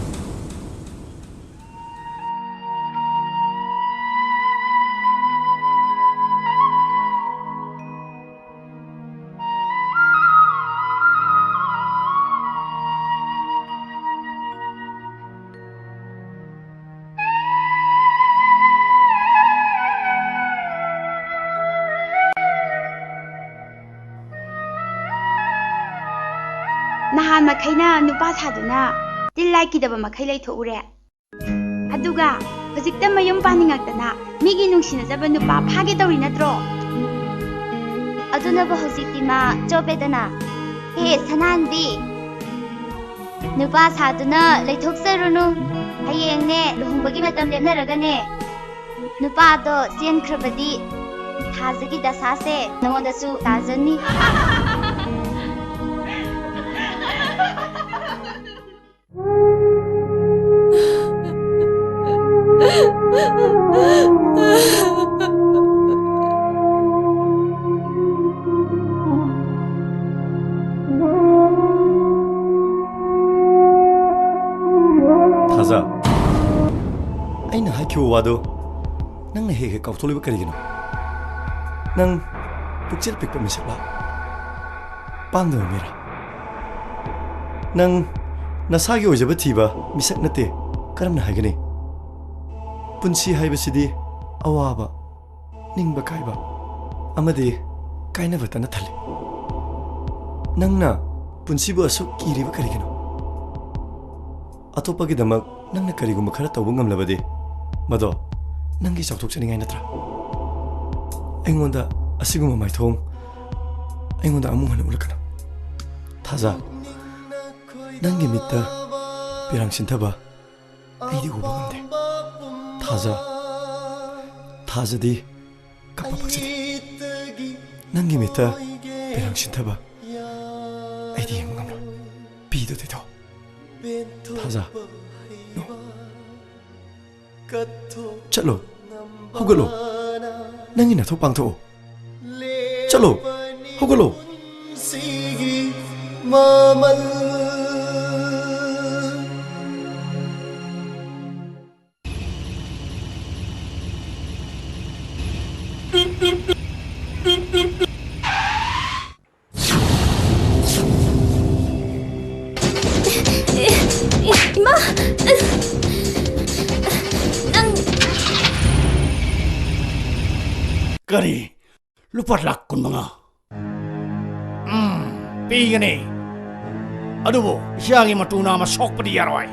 ꯅꯍꯥꯟ ꯃꯈꯩꯅ ꯅꯨꯄꯥ ꯁꯥꯗꯨꯅ ꯇꯤꯜ ꯂꯥꯏ ꯀꯤꯗꯕ ꯃꯈꯩ ꯂꯩꯊꯣꯛꯎꯔꯦ꯫ ꯑꯗꯨꯒ ꯍꯧꯖꯤꯛꯇ ꯃꯌꯨꯝ ꯄꯥꯅꯤꯡꯉꯛꯇꯅ ꯃꯤꯒꯤ ꯅꯨꯡꯁꯤꯅꯖꯕ ꯅꯨꯄꯥ ꯐꯥꯒꯦ ꯇꯧꯔꯤ ꯅꯠꯇ꯭ꯔꯣ? ꯑꯗꯨꯅꯕꯨ ꯍꯧꯖꯤꯛꯇꯤ ꯃꯥ ꯆꯣꯞꯄꯦꯗꯅ꯫ ꯍꯦ ꯁꯅꯥꯍꯟꯕꯤ, ꯅꯨꯄꯥ ꯁꯥꯗꯨꯅ ꯂꯩꯊꯣꯛꯆꯔꯨꯅꯨ꯫ ꯍꯌꯦꯡꯅꯦ ꯂꯨꯍꯣꯡꯕꯒꯤ ꯃꯇꯝ ꯂꯦꯞꯅꯔꯒꯅꯦ, ꯅꯨꯄꯥꯗꯣ ꯆꯦꯟꯈ꯭ꯔꯕꯗꯤ ꯊꯥꯖꯒꯤ ꯗꯁꯥꯁꯦ ꯅꯉꯣꯟꯗꯁꯨ ꯇꯥꯖꯅꯤ꯫ ꯊꯥꯖ, ꯑꯩꯅ ꯍꯥꯏꯈꯤꯕ ꯋꯥꯗꯣ ꯅꯪꯅ ꯍꯦꯛ ꯍꯦꯛ ꯀꯥꯎꯊꯣꯛꯂꯤꯕ ꯀꯔꯤꯒꯤꯅꯣ? ꯅꯪ ꯄꯨꯛꯆꯦꯜ ꯄꯤꯛꯄ ꯃꯤꯁꯛꯂꯥ? ꯄꯥꯡꯗꯕ ꯃꯤꯔꯥ? ꯅꯪ ꯅꯁꯥꯒꯤ ꯑꯣꯏꯖꯕ ꯊꯤꯕ ꯃꯤꯁꯛ ꯅꯠꯇꯦ꯫ ꯀꯔꯝꯅ ꯍꯥꯏꯒꯅꯤ? ꯄꯨꯟꯁꯤ ꯍꯥꯏꯕꯁꯤꯗꯤ ꯑꯋꯥꯕ, ꯅꯤꯡꯕ ꯀꯥꯏꯕ ꯑꯃꯗꯤ ꯀꯥꯏꯅꯕꯇꯅ ꯊꯜꯂꯤ꯫ ꯅꯪꯅ ꯄꯨꯟꯁꯤꯕꯨ ꯑꯁꯨꯛ ꯀꯤꯔꯤꯕ ꯀꯔꯤꯒꯤꯅꯣ? ꯑꯇꯣꯞꯄꯒꯤꯗꯃꯛ ꯅꯪꯅ ꯀꯔꯤꯒꯨꯝꯕ ꯈꯔ ꯇꯧꯕ ꯉꯝꯂꯕꯗꯤ, ꯃꯗꯣ ꯅꯪꯒꯤ ꯆꯥꯎꯊꯣꯛꯆꯅꯤꯡꯉꯥꯏ ꯅꯠꯇ꯭ꯔꯥ? ꯑꯩꯉꯣꯟꯗ ꯑꯁꯤꯒꯨꯝꯕ ꯃꯥꯏꯊꯣꯡ ꯑꯩꯉꯣꯟꯗ ꯑꯃꯨꯛ ꯍꯟꯅ ꯎꯠꯂꯛꯀꯅꯨ꯫ ꯊꯥꯖ, ꯅꯪꯒꯤ ꯃꯤꯠꯇ ꯄꯤꯔꯥꯡ ꯁꯤꯟꯊꯕ ꯑꯩꯗꯤ ꯎꯕ ꯉꯝꯗꯦ꯫ ꯊꯥꯖ, ꯊꯥꯖꯗꯤ ꯀꯞꯄ ꯄꯛꯆꯗꯦ꯫ ꯅꯪꯒꯤ ꯃꯤꯠꯇ ꯄꯤꯔꯥꯡ ꯁꯤꯟꯊꯕ ꯑꯩꯗꯤ ꯌꯦꯡꯕ ꯉꯝꯂꯣꯏ꯫ ꯄꯤꯗꯨ ꯊꯤꯗꯣꯛ꯫ ꯊꯥꯖ, no꯫ ꯆꯠꯂꯣ, ꯍꯧꯒꯠꯂꯣ, ꯅꯪꯒꯤ ꯅꯊꯧ ꯄꯥꯡꯊꯣꯛꯑꯣ꯫ ꯆꯠꯂꯣ, ꯍꯧꯒꯠꯂꯣ꯫ ꯃꯃꯜ ꯅꯪ ꯀꯔꯤ? ꯂꯨꯄꯥ ꯂꯥꯈ ꯀꯨꯟꯃꯉꯥ? ꯎꯝ, ꯄꯤꯒꯅꯤ꯫ ꯑꯗꯨꯕꯨ ꯏꯆꯥꯒꯤ ꯃꯇꯨ ꯅꯥꯝꯃ ꯁꯣꯛꯄꯗꯤ ꯌꯥꯔꯣꯏ꯫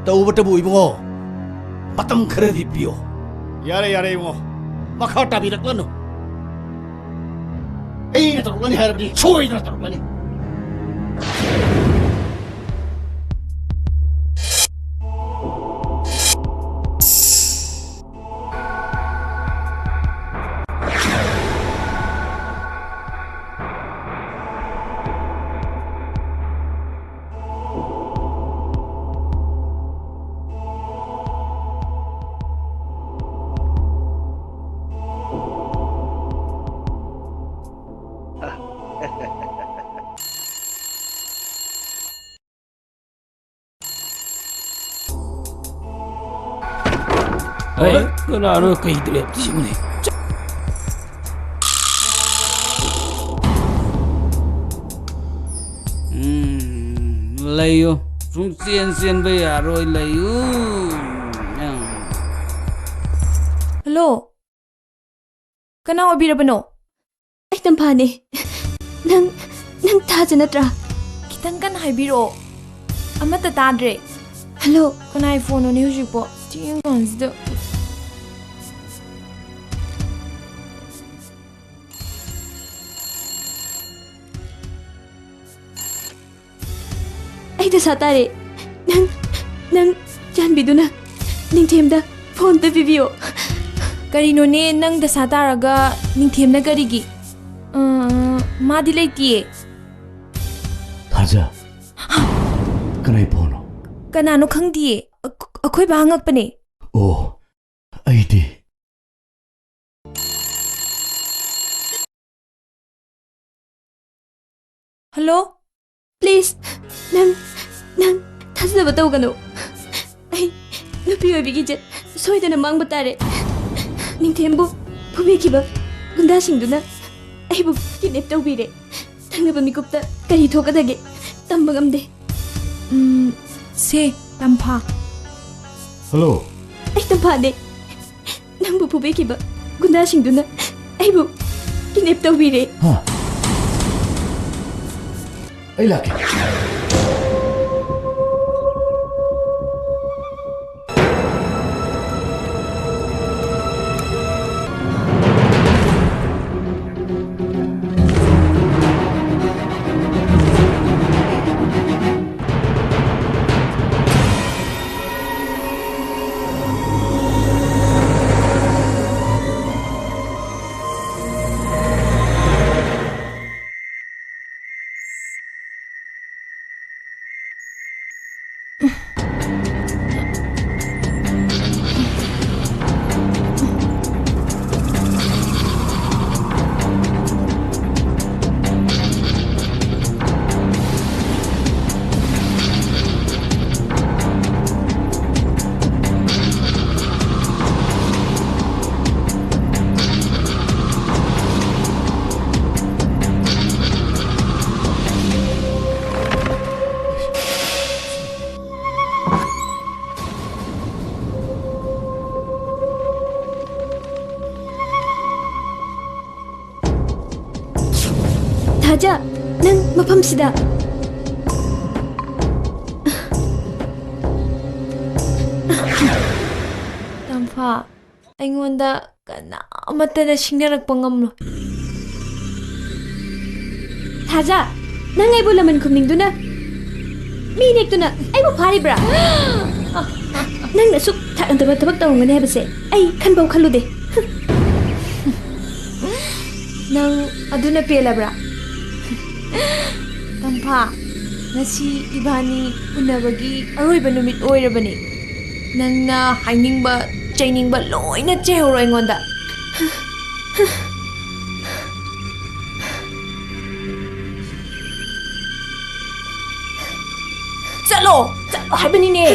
ꯇꯧꯕꯇꯕꯨ ꯏꯕꯨꯡꯉꯣ, ꯃꯇꯝ ꯈꯔꯗꯤ ꯄꯤꯌꯣ꯫ ꯌꯥꯔꯦ, ꯌꯥꯔꯦ ꯏꯕꯨꯡꯉꯣ, ꯃꯈꯥ ꯇꯥꯕꯤꯔꯛꯂꯅꯨ꯫ ꯑꯩꯅ ꯇꯧꯔꯛꯂꯅꯤ ꯍꯥꯏꯔꯕꯗꯤ ꯁꯣꯏꯗꯅ ꯇꯧꯔꯛꯂꯅꯤ꯫ ꯑꯩ ꯀꯅꯥꯅꯣ ꯀꯩꯗ ꯂꯦꯞꯇ꯭ꯔꯤꯁꯤꯕꯨꯅꯦ? ꯎꯝ, ꯂꯩꯌꯨ꯫ ꯁꯨꯡꯆꯦꯟ ꯆꯦꯟꯕ ꯌꯥꯔꯣꯏ, ꯂꯩꯌꯨ꯫ ꯍꯜꯂꯣ, ꯀꯅꯥ ꯑꯣꯏꯕꯤꯔꯕꯅꯣ? ꯑꯩ ꯇꯝꯐꯥꯅꯦ꯫ ꯅꯪ, ꯅꯪ ꯊꯥꯖ ꯅꯠꯇ꯭ꯔꯥ? ꯈꯤꯇꯪ ꯀꯟꯅ ꯍꯥꯏꯕꯤꯔꯛꯑꯣ, ꯑꯃꯠꯇ ꯇꯥꯗ꯭ꯔꯦ꯫ ꯍꯜꯂꯣ꯫ ꯀꯅꯥꯏ ꯐꯣꯟꯅꯣꯅꯦ ꯍꯧꯖꯤꯛꯄꯣ? ꯊꯦꯡꯉꯀꯥꯟꯁꯤꯗ꯫ ꯑꯩ ꯗꯁꯥ ꯇꯥꯔꯦ꯫ ꯅꯪ, ꯅꯪ ꯆꯥꯟꯕꯤꯗꯨꯅ ꯅꯤꯡꯊꯦꯝꯗ ꯐꯣꯟ ꯑꯝꯇ ꯄꯤꯕꯤꯌꯣ꯫ ꯀꯔꯤꯅꯣꯅꯦ, ꯅꯪ ꯗꯁꯥ ꯇꯥꯔꯒ ꯅꯤꯡꯊꯦꯝꯅ ꯀꯔꯤꯒꯤ? ꯑ, ꯃꯥꯗꯤ ꯂꯩꯇꯤꯌꯦ꯫ ꯊꯥꯖ, ꯀꯅꯥꯏ ꯐꯣꯟꯅꯣ? ꯀꯅꯥꯅꯣ ꯈꯪꯗꯤꯌꯦ꯫ ꯑ-, ꯑꯩꯈꯣꯏ ꯕꯥ ꯍꯪꯉꯛꯄꯅꯦ꯫ ꯑꯣ, ꯑꯩꯗꯤ꯫ ꯍꯜꯂꯣ? ꯄ꯭ꯂꯤꯖ, ꯅꯪ, ꯅꯪ ꯊꯥꯖꯗꯕ ꯇꯧꯒꯅꯨ꯫ ꯑꯩ ꯅꯨꯄꯤ ꯑꯣꯏꯕꯤꯒꯤ ꯏꯖꯠ ꯁꯣꯏꯗꯅ ꯃꯥꯡꯕ ꯇꯥꯔꯦ꯫ ꯅꯤꯡꯊꯦꯝꯕꯨ ꯐꯨꯕꯤꯈꯤꯕ ꯒꯨꯟꯗꯥꯁꯤꯡꯗꯨꯅ ꯑꯩꯕꯨ ꯀꯤꯗꯅꯦꯞ ꯇꯧꯕꯤꯔꯦ꯫ ꯊꯪꯅꯕ ꯃꯤꯀꯨꯞꯇ ꯀꯔꯤ ꯊꯣꯛꯀꯗꯒꯦ? ꯇꯝꯕ ꯉꯝꯗꯦ꯫ ꯎꯝ, ꯁꯦ, ꯇꯝꯐꯥ꯫ ꯍꯜꯂꯣ꯫ ꯑꯩ ꯇꯝꯐꯥꯅꯦ꯫ ꯅꯪꯕꯨ ꯐꯨꯕꯤꯈꯤꯕ ꯒꯨꯟꯗꯥꯁꯤꯡꯗꯨꯅ ꯑꯩꯕꯨ ꯀꯤꯗꯅꯦꯞ ꯇꯧꯕꯤꯔꯦ꯫ ꯍꯥ? ꯑꯩ ꯂꯥꯛꯀꯦ꯫ ꯊꯥꯖ, ꯅꯪ ꯃꯐꯝꯁꯤꯗ꯫ ꯇꯝꯐꯥ, ꯑꯩꯉꯣꯟꯗ ꯀꯅꯥ ꯑꯃꯠꯇꯅ ꯁꯤꯡꯅꯔꯛꯄ ꯉꯝꯂꯣꯏ꯫ ꯊꯥꯖ, ꯅꯪ ꯑꯩꯕꯨ ꯂꯃꯟ ꯈꯨꯝꯅꯤꯡꯗꯨꯅ ꯃꯤ ꯅꯦꯛꯇꯨꯅ ꯑꯩꯕꯨ ꯐꯥꯔꯤꯕ꯭ꯔꯥ? ꯅꯪꯅ ꯑꯁꯨꯛ ꯊꯥꯖꯗꯕ ꯊꯕꯛ ꯇꯧꯔꯝꯒꯅꯤ ꯍꯥꯏꯕꯁꯦ ꯑꯩ ꯈꯟꯐꯥꯎ ꯈꯜꯂꯨꯗꯦ꯫ ꯅꯪ ꯑꯗꯨꯅ ꯄꯦꯜꯂꯕ꯭ꯔꯥ? ꯇꯝꯐꯥ, ꯉꯁꯤ ꯏꯕꯥꯅꯤ ꯎꯅꯕꯒꯤ ꯑꯔꯣꯏꯕ ꯅꯨꯃꯤꯠ ꯑꯣꯏꯔꯕꯅꯤ꯫ ꯅꯪꯅ ꯍꯥꯏꯅꯤꯡꯕ, ꯆꯩꯅꯤꯡꯕ ꯂꯣꯏꯅ ꯆꯩꯍꯧꯔꯣ ꯑꯩꯉꯣꯟꯗ꯫ ꯆꯠꯂꯣ! ꯆꯠꯂꯣ ꯍꯥꯏꯕꯅꯤꯅꯦ!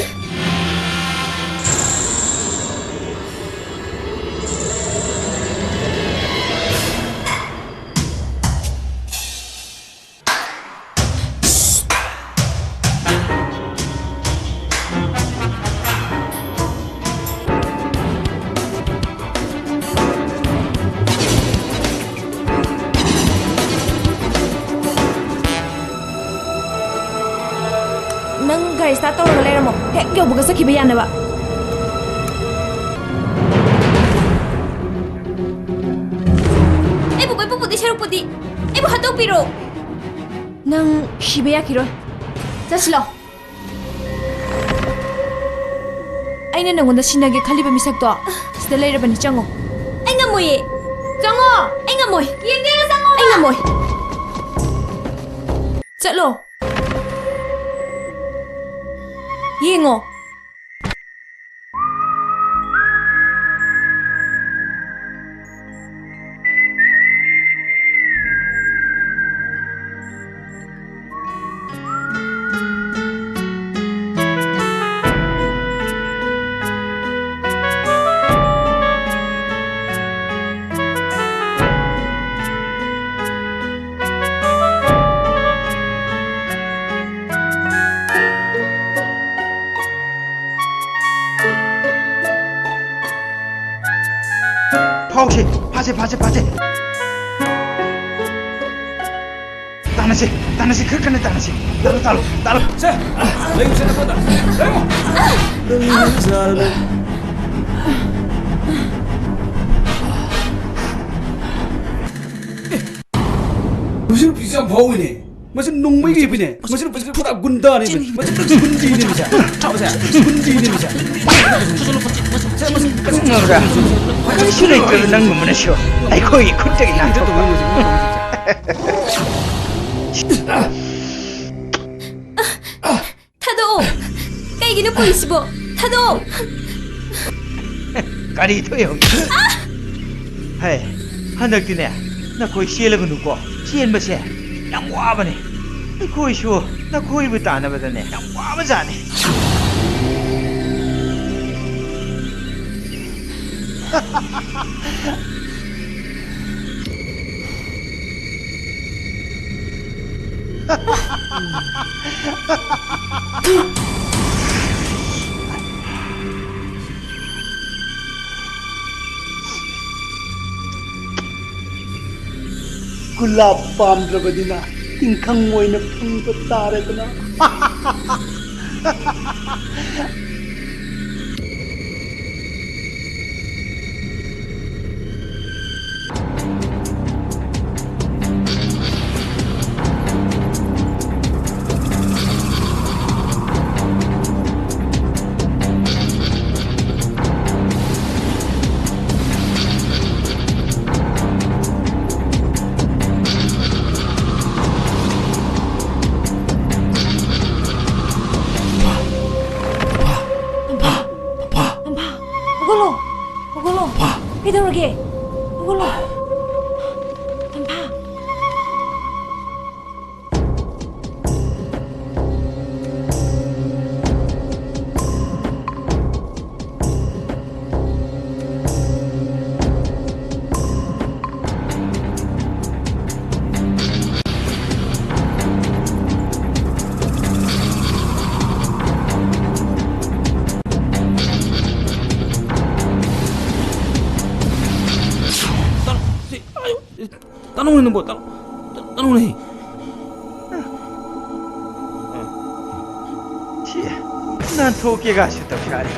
ꯒꯥꯔꯤ start ꯇꯧꯔꯒ ꯂꯩꯔꯝꯃꯣ, ꯍꯦꯛ ꯌꯧꯕꯒ ꯆꯠꯈꯤꯕ ꯌꯥꯅꯕ꯫ ꯑꯩꯕꯨ ꯀꯣꯏꯄꯨ ꯄꯨꯗꯣꯏ ꯁꯔꯨꯛꯄꯨꯗꯤ ꯑꯩꯕꯨ ꯍꯥꯠꯇꯣꯛꯄꯤꯔꯣ꯫ ꯅꯪ ꯁꯤꯕ ꯌꯥꯈꯤꯔꯣꯏ꯫ ꯆꯠꯁꯤꯂꯣ꯫ ꯑꯩꯅ ꯅꯪꯉꯣꯟꯗ ꯁꯤꯟꯅꯒꯦ ꯈꯜꯂꯤꯕ ꯃꯤꯁꯛꯇꯣ ꯁꯤꯗ ꯂꯩꯔꯕꯅꯤ, ꯆꯪꯉꯣ꯫ ꯑꯩ ꯉꯝꯃꯣꯏꯌꯦ꯫ ꯆꯪꯉꯣ꯫ ꯑꯩ ꯉꯝꯃꯣꯏ꯫ ꯌꯦꯡꯒꯦꯔꯥ, ꯆꯪꯉꯣ꯫ ꯑꯩ ꯉꯝꯃꯣꯏ꯫ ꯆꯠꯂꯣ꯫ ꯌꯦꯡꯉꯣ꯫ ꯐꯥꯎꯁꯦ, ꯐꯥꯁꯦ, ꯐꯥꯁꯦ, ꯐꯥꯁꯦ꯫ ꯇꯥꯟꯅꯁꯦ, ꯇꯥꯟꯅꯁꯦ, ꯈꯔ ꯀꯟꯅ ꯇꯥꯟꯅꯁꯦ꯫ ꯇꯥꯜꯂꯣ, ꯇꯥꯜꯂꯣ, ꯇꯥꯜꯂꯣ꯫ ꯁꯦ, ꯂꯩꯌꯨꯁꯦ ꯅꯈꯣꯏꯗ꯫ ꯂꯩꯌꯨ꯫ ꯍꯧꯖꯤꯛ ꯅꯨꯄꯤꯁꯦ ꯌꯥꯝ ꯐꯥꯎꯏꯅꯦ꯫ ꯃꯁꯤ ꯅꯣꯡꯃꯩꯒꯤ ꯏꯕꯤꯅꯦ꯫ ꯃꯁꯤ ꯅꯨꯄꯤꯁꯤ ꯄꯨꯔꯥ ꯒꯨꯟꯗꯥꯅꯦ꯫ ꯃꯁꯤ ꯒꯨꯟꯗꯤꯅꯦ ꯃꯁꯤ꯫ ꯃꯁꯤ ꯒꯨꯟꯗꯤꯅꯦ ꯃꯁꯤ꯫ ꯁꯤ ꯂꯩꯇ꯭ꯔꯕ ꯅꯪꯒꯨꯝꯕꯅꯁꯨ ꯑꯩꯈꯣꯏꯒꯤ ꯈꯨꯠꯇꯒꯤ ꯅꯥꯟꯊꯣꯛꯄ꯫ ꯊꯥꯗꯣꯛꯑꯣ! ꯀꯩꯒꯤꯅꯣ ꯄꯨꯔꯤꯁꯤꯕꯣ? ꯊꯥꯗꯣꯛꯑꯣ! ꯀꯔꯤ ꯊꯣꯛꯏ ꯍꯧꯖꯤꯛ? ꯍꯦ, ꯍꯟꯗꯛꯇꯤꯅꯦ, ꯅꯈꯣꯏ ꯆꯦꯜꯂꯒꯅꯨꯀꯣ꯫ ꯆꯦꯟꯕꯁꯦ ꯌꯥꯝ ꯋꯥꯕꯅꯦ꯫ ꯑꯩꯈꯣꯏꯁꯨ ꯅꯈꯣꯏꯕꯨ ꯇꯥꯟꯅꯕꯗꯅꯦ ꯌꯥꯝ ꯋꯥꯕꯖꯥꯠꯅꯤ꯫ ꯒꯨꯂꯥꯞ ꯄꯥꯝꯗ꯭ꯔꯕꯅꯤꯅ ꯇꯤꯡꯈꯪ ꯑꯣꯏꯅ ꯐꯪꯕ ꯇꯥꯔꯦꯗꯅ꯫ ꯇꯝꯐꯥ! ꯇꯝꯐꯥ! ꯇꯝꯐꯥ! ꯇꯝꯐꯥ! ꯍꯧꯒꯠꯂꯣ! ꯍꯧꯒꯠꯂꯣ! ꯇꯝꯐꯥ! ꯀꯩꯗꯧꯔꯒꯦ? ꯍꯧꯒꯠꯂꯣ! ꯇꯝꯐꯥ! ꯇꯥꯅꯧ, ꯁꯤ, ꯑꯌꯨ, ꯇꯥꯅꯧ ꯅꯪꯕꯣ, ꯇꯥꯅꯧ, ꯇꯥꯅꯧꯅꯦ꯫ ꯁꯤ, ꯅꯥꯟꯊꯣꯛꯀꯦꯒꯁꯨ ꯇꯧꯁꯥꯔꯤ꯫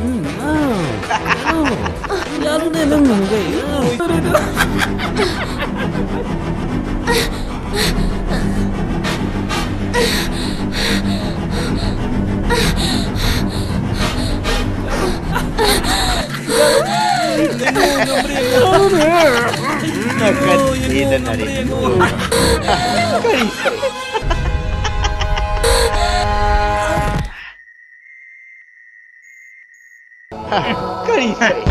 ꯎꯝ, ꯑꯥ, ꯑꯥ, ꯌꯥꯔꯣꯏꯅꯦ, ꯅꯪ ꯅꯪꯒꯩ, ꯑꯥ꯫ ꯅꯈꯠꯂꯦꯗ ꯅꯔꯦꯟ꯫ ꯀꯔꯤ ꯇꯧꯏ? ꯀꯔꯤ ꯇꯧꯏ?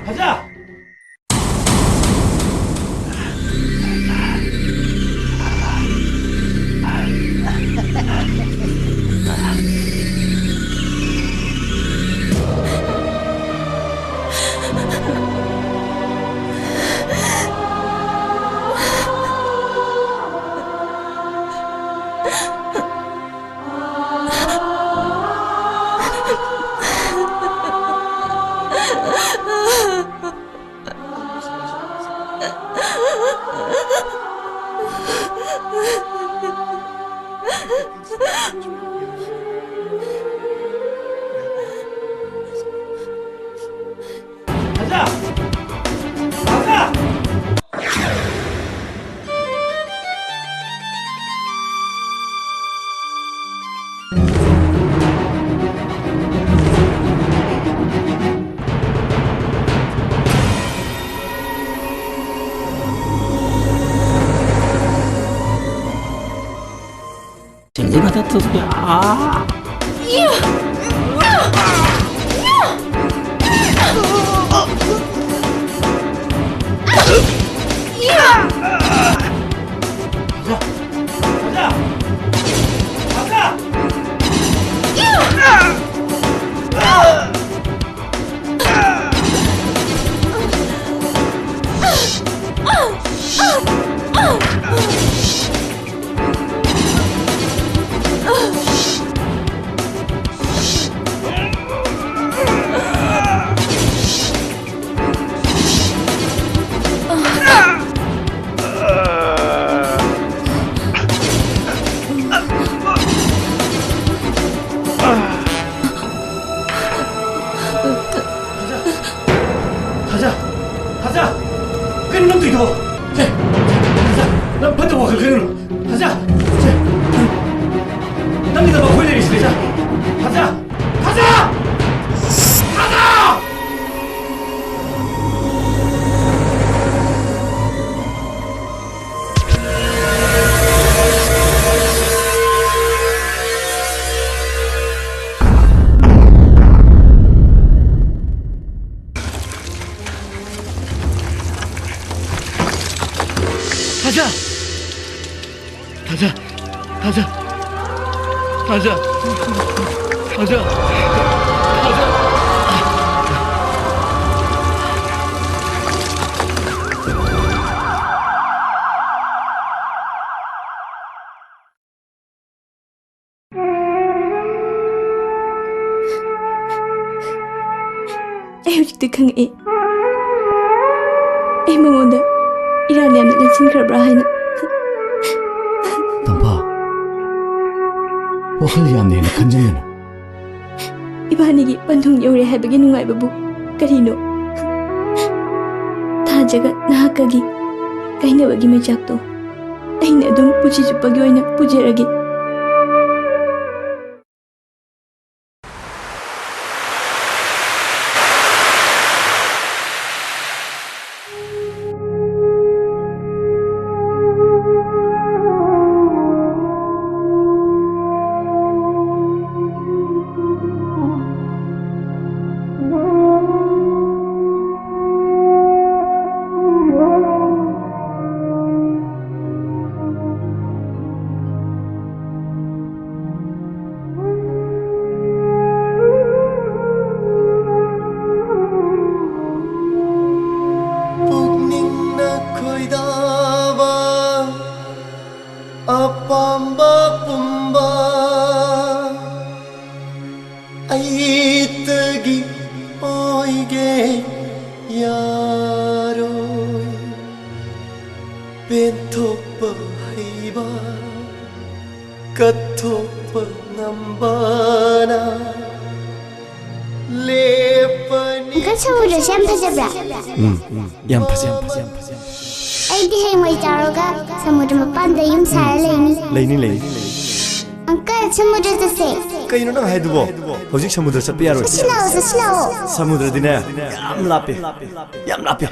ꯍꯖꯥ! ꯊꯥꯖ! ꯊꯥꯖ! ꯀꯩꯅꯣ ꯅꯪ ꯇꯧꯔꯤꯗꯨꯕꯣ? ꯁꯦ, ꯊꯥꯖ, ꯅꯪ ꯐꯠꯇꯕ ꯋꯥꯈꯜ ꯈꯜꯂꯨꯅꯨ꯫ ꯊꯥꯖ! ꯁꯦ, ꯅꯪꯒꯤꯗꯃꯛ ꯑꯩꯈꯣꯏ ꯂꯩꯔꯤꯁꯤꯗꯤ, ꯊꯥꯖ! ꯊꯥꯖ! ꯊꯥꯖ! ꯊꯥꯖ! ꯊꯥꯖ! ꯊꯥꯖ! ꯊꯥꯖ! ꯊꯥꯖ! ꯊꯥꯖ! ꯊꯥꯖ! ꯊꯥꯖ! ꯑꯩ ꯍꯧꯖꯤꯛꯇꯤ ꯈꯪꯉꯛꯏ, ꯑꯩ ꯃꯉꯣꯟꯗ ꯏꯔꯥꯟ ꯌꯥꯝꯅ ꯂꯦꯟꯁꯤꯟꯈ꯭ꯔꯕ꯭ꯔꯥ ꯍꯥꯏꯅ꯫ ꯇꯝꯐꯥ, ꯋꯥꯈꯜ ꯌꯥꯝꯅ ꯍꯦꯟꯅ ꯈꯟꯖꯤꯟꯒꯅꯨ꯫ ꯏꯕꯥꯅꯤꯒꯤ ꯄꯟꯊꯨꯡ ꯌꯧꯔꯦ ꯍꯥꯏꯕꯒꯤ ꯅꯨꯡꯉꯥꯏꯕꯕꯨ ꯀꯔꯤꯅꯣ? ꯊꯥꯖꯒ ꯅꯍꯥꯛꯀꯒꯤ ꯀꯥꯏꯅꯕꯒꯤ ꯃꯩꯆꯥꯛꯇꯣ ꯑꯩꯅ ꯑꯗꯨꯝ ꯄꯨꯟꯁꯤ ꯆꯨꯞꯄꯒꯤ ꯑꯣꯏꯅ ꯄꯨꯖꯔꯒꯦ꯫ ꯄꯨꯛꯅꯤꯡꯅ ꯈꯣꯏꯗꯥꯕ ꯑꯄꯥꯝꯕ ꯄꯨꯝꯕ ꯑꯩꯇꯒꯤ ꯑꯣꯏꯒꯦ ꯌꯥꯔꯣꯏ꯫ ꯄꯦꯟꯊꯣꯛꯄ ꯍꯩꯕ ꯀꯠꯊꯣꯛꯄ ꯉꯝꯕꯅ ꯂꯦꯞꯄꯅꯤ꯫ ꯑꯪꯀꯜ, ꯁꯃꯨꯗ꯭ꯔꯁꯦ ꯌꯥꯝ ꯐꯖꯕ꯭ꯔꯥ? ꯎꯝ, ꯌꯥꯝ ꯐꯖꯩ, ꯌꯥꯝ ꯐꯖꯩ, ꯌꯥꯝ ꯐꯖꯩ꯫ ꯑꯩꯗꯤ ꯍꯌꯦꯡꯋꯥꯏ ꯆꯥꯎꯔꯒ ꯁꯃꯨꯗ꯭ꯔ ꯃꯄꯥꯟꯗ ꯌꯨꯝ ꯁꯥꯔ ꯂꯩꯅꯤ꯫ ꯂꯩꯅꯤ, ꯂꯩꯅꯤ꯫ ꯑꯪꯀꯜ, ꯁꯃꯨꯗ꯭ꯔ ꯆꯠꯁꯦ꯫ ꯀꯩꯅꯣ ꯅꯪ ꯍꯥꯏꯗꯨꯕꯣ? ꯍꯧꯖꯤꯛ ꯁꯃꯨꯗ꯭ꯔ ꯆꯠꯄ ꯌꯥꯔꯣꯏ꯫ ꯆꯠꯁꯤ ꯂꯥꯛꯑꯣ, ꯆꯠꯁꯤ ꯂꯥꯛꯑꯣ꯫ ꯁꯃꯨꯗ꯭ꯔꯗꯤꯅꯦ, ꯌꯥꯝ ꯂꯥꯞꯄꯦ꯫ ꯌꯥꯝ ꯂꯥꯞꯄꯦ꯫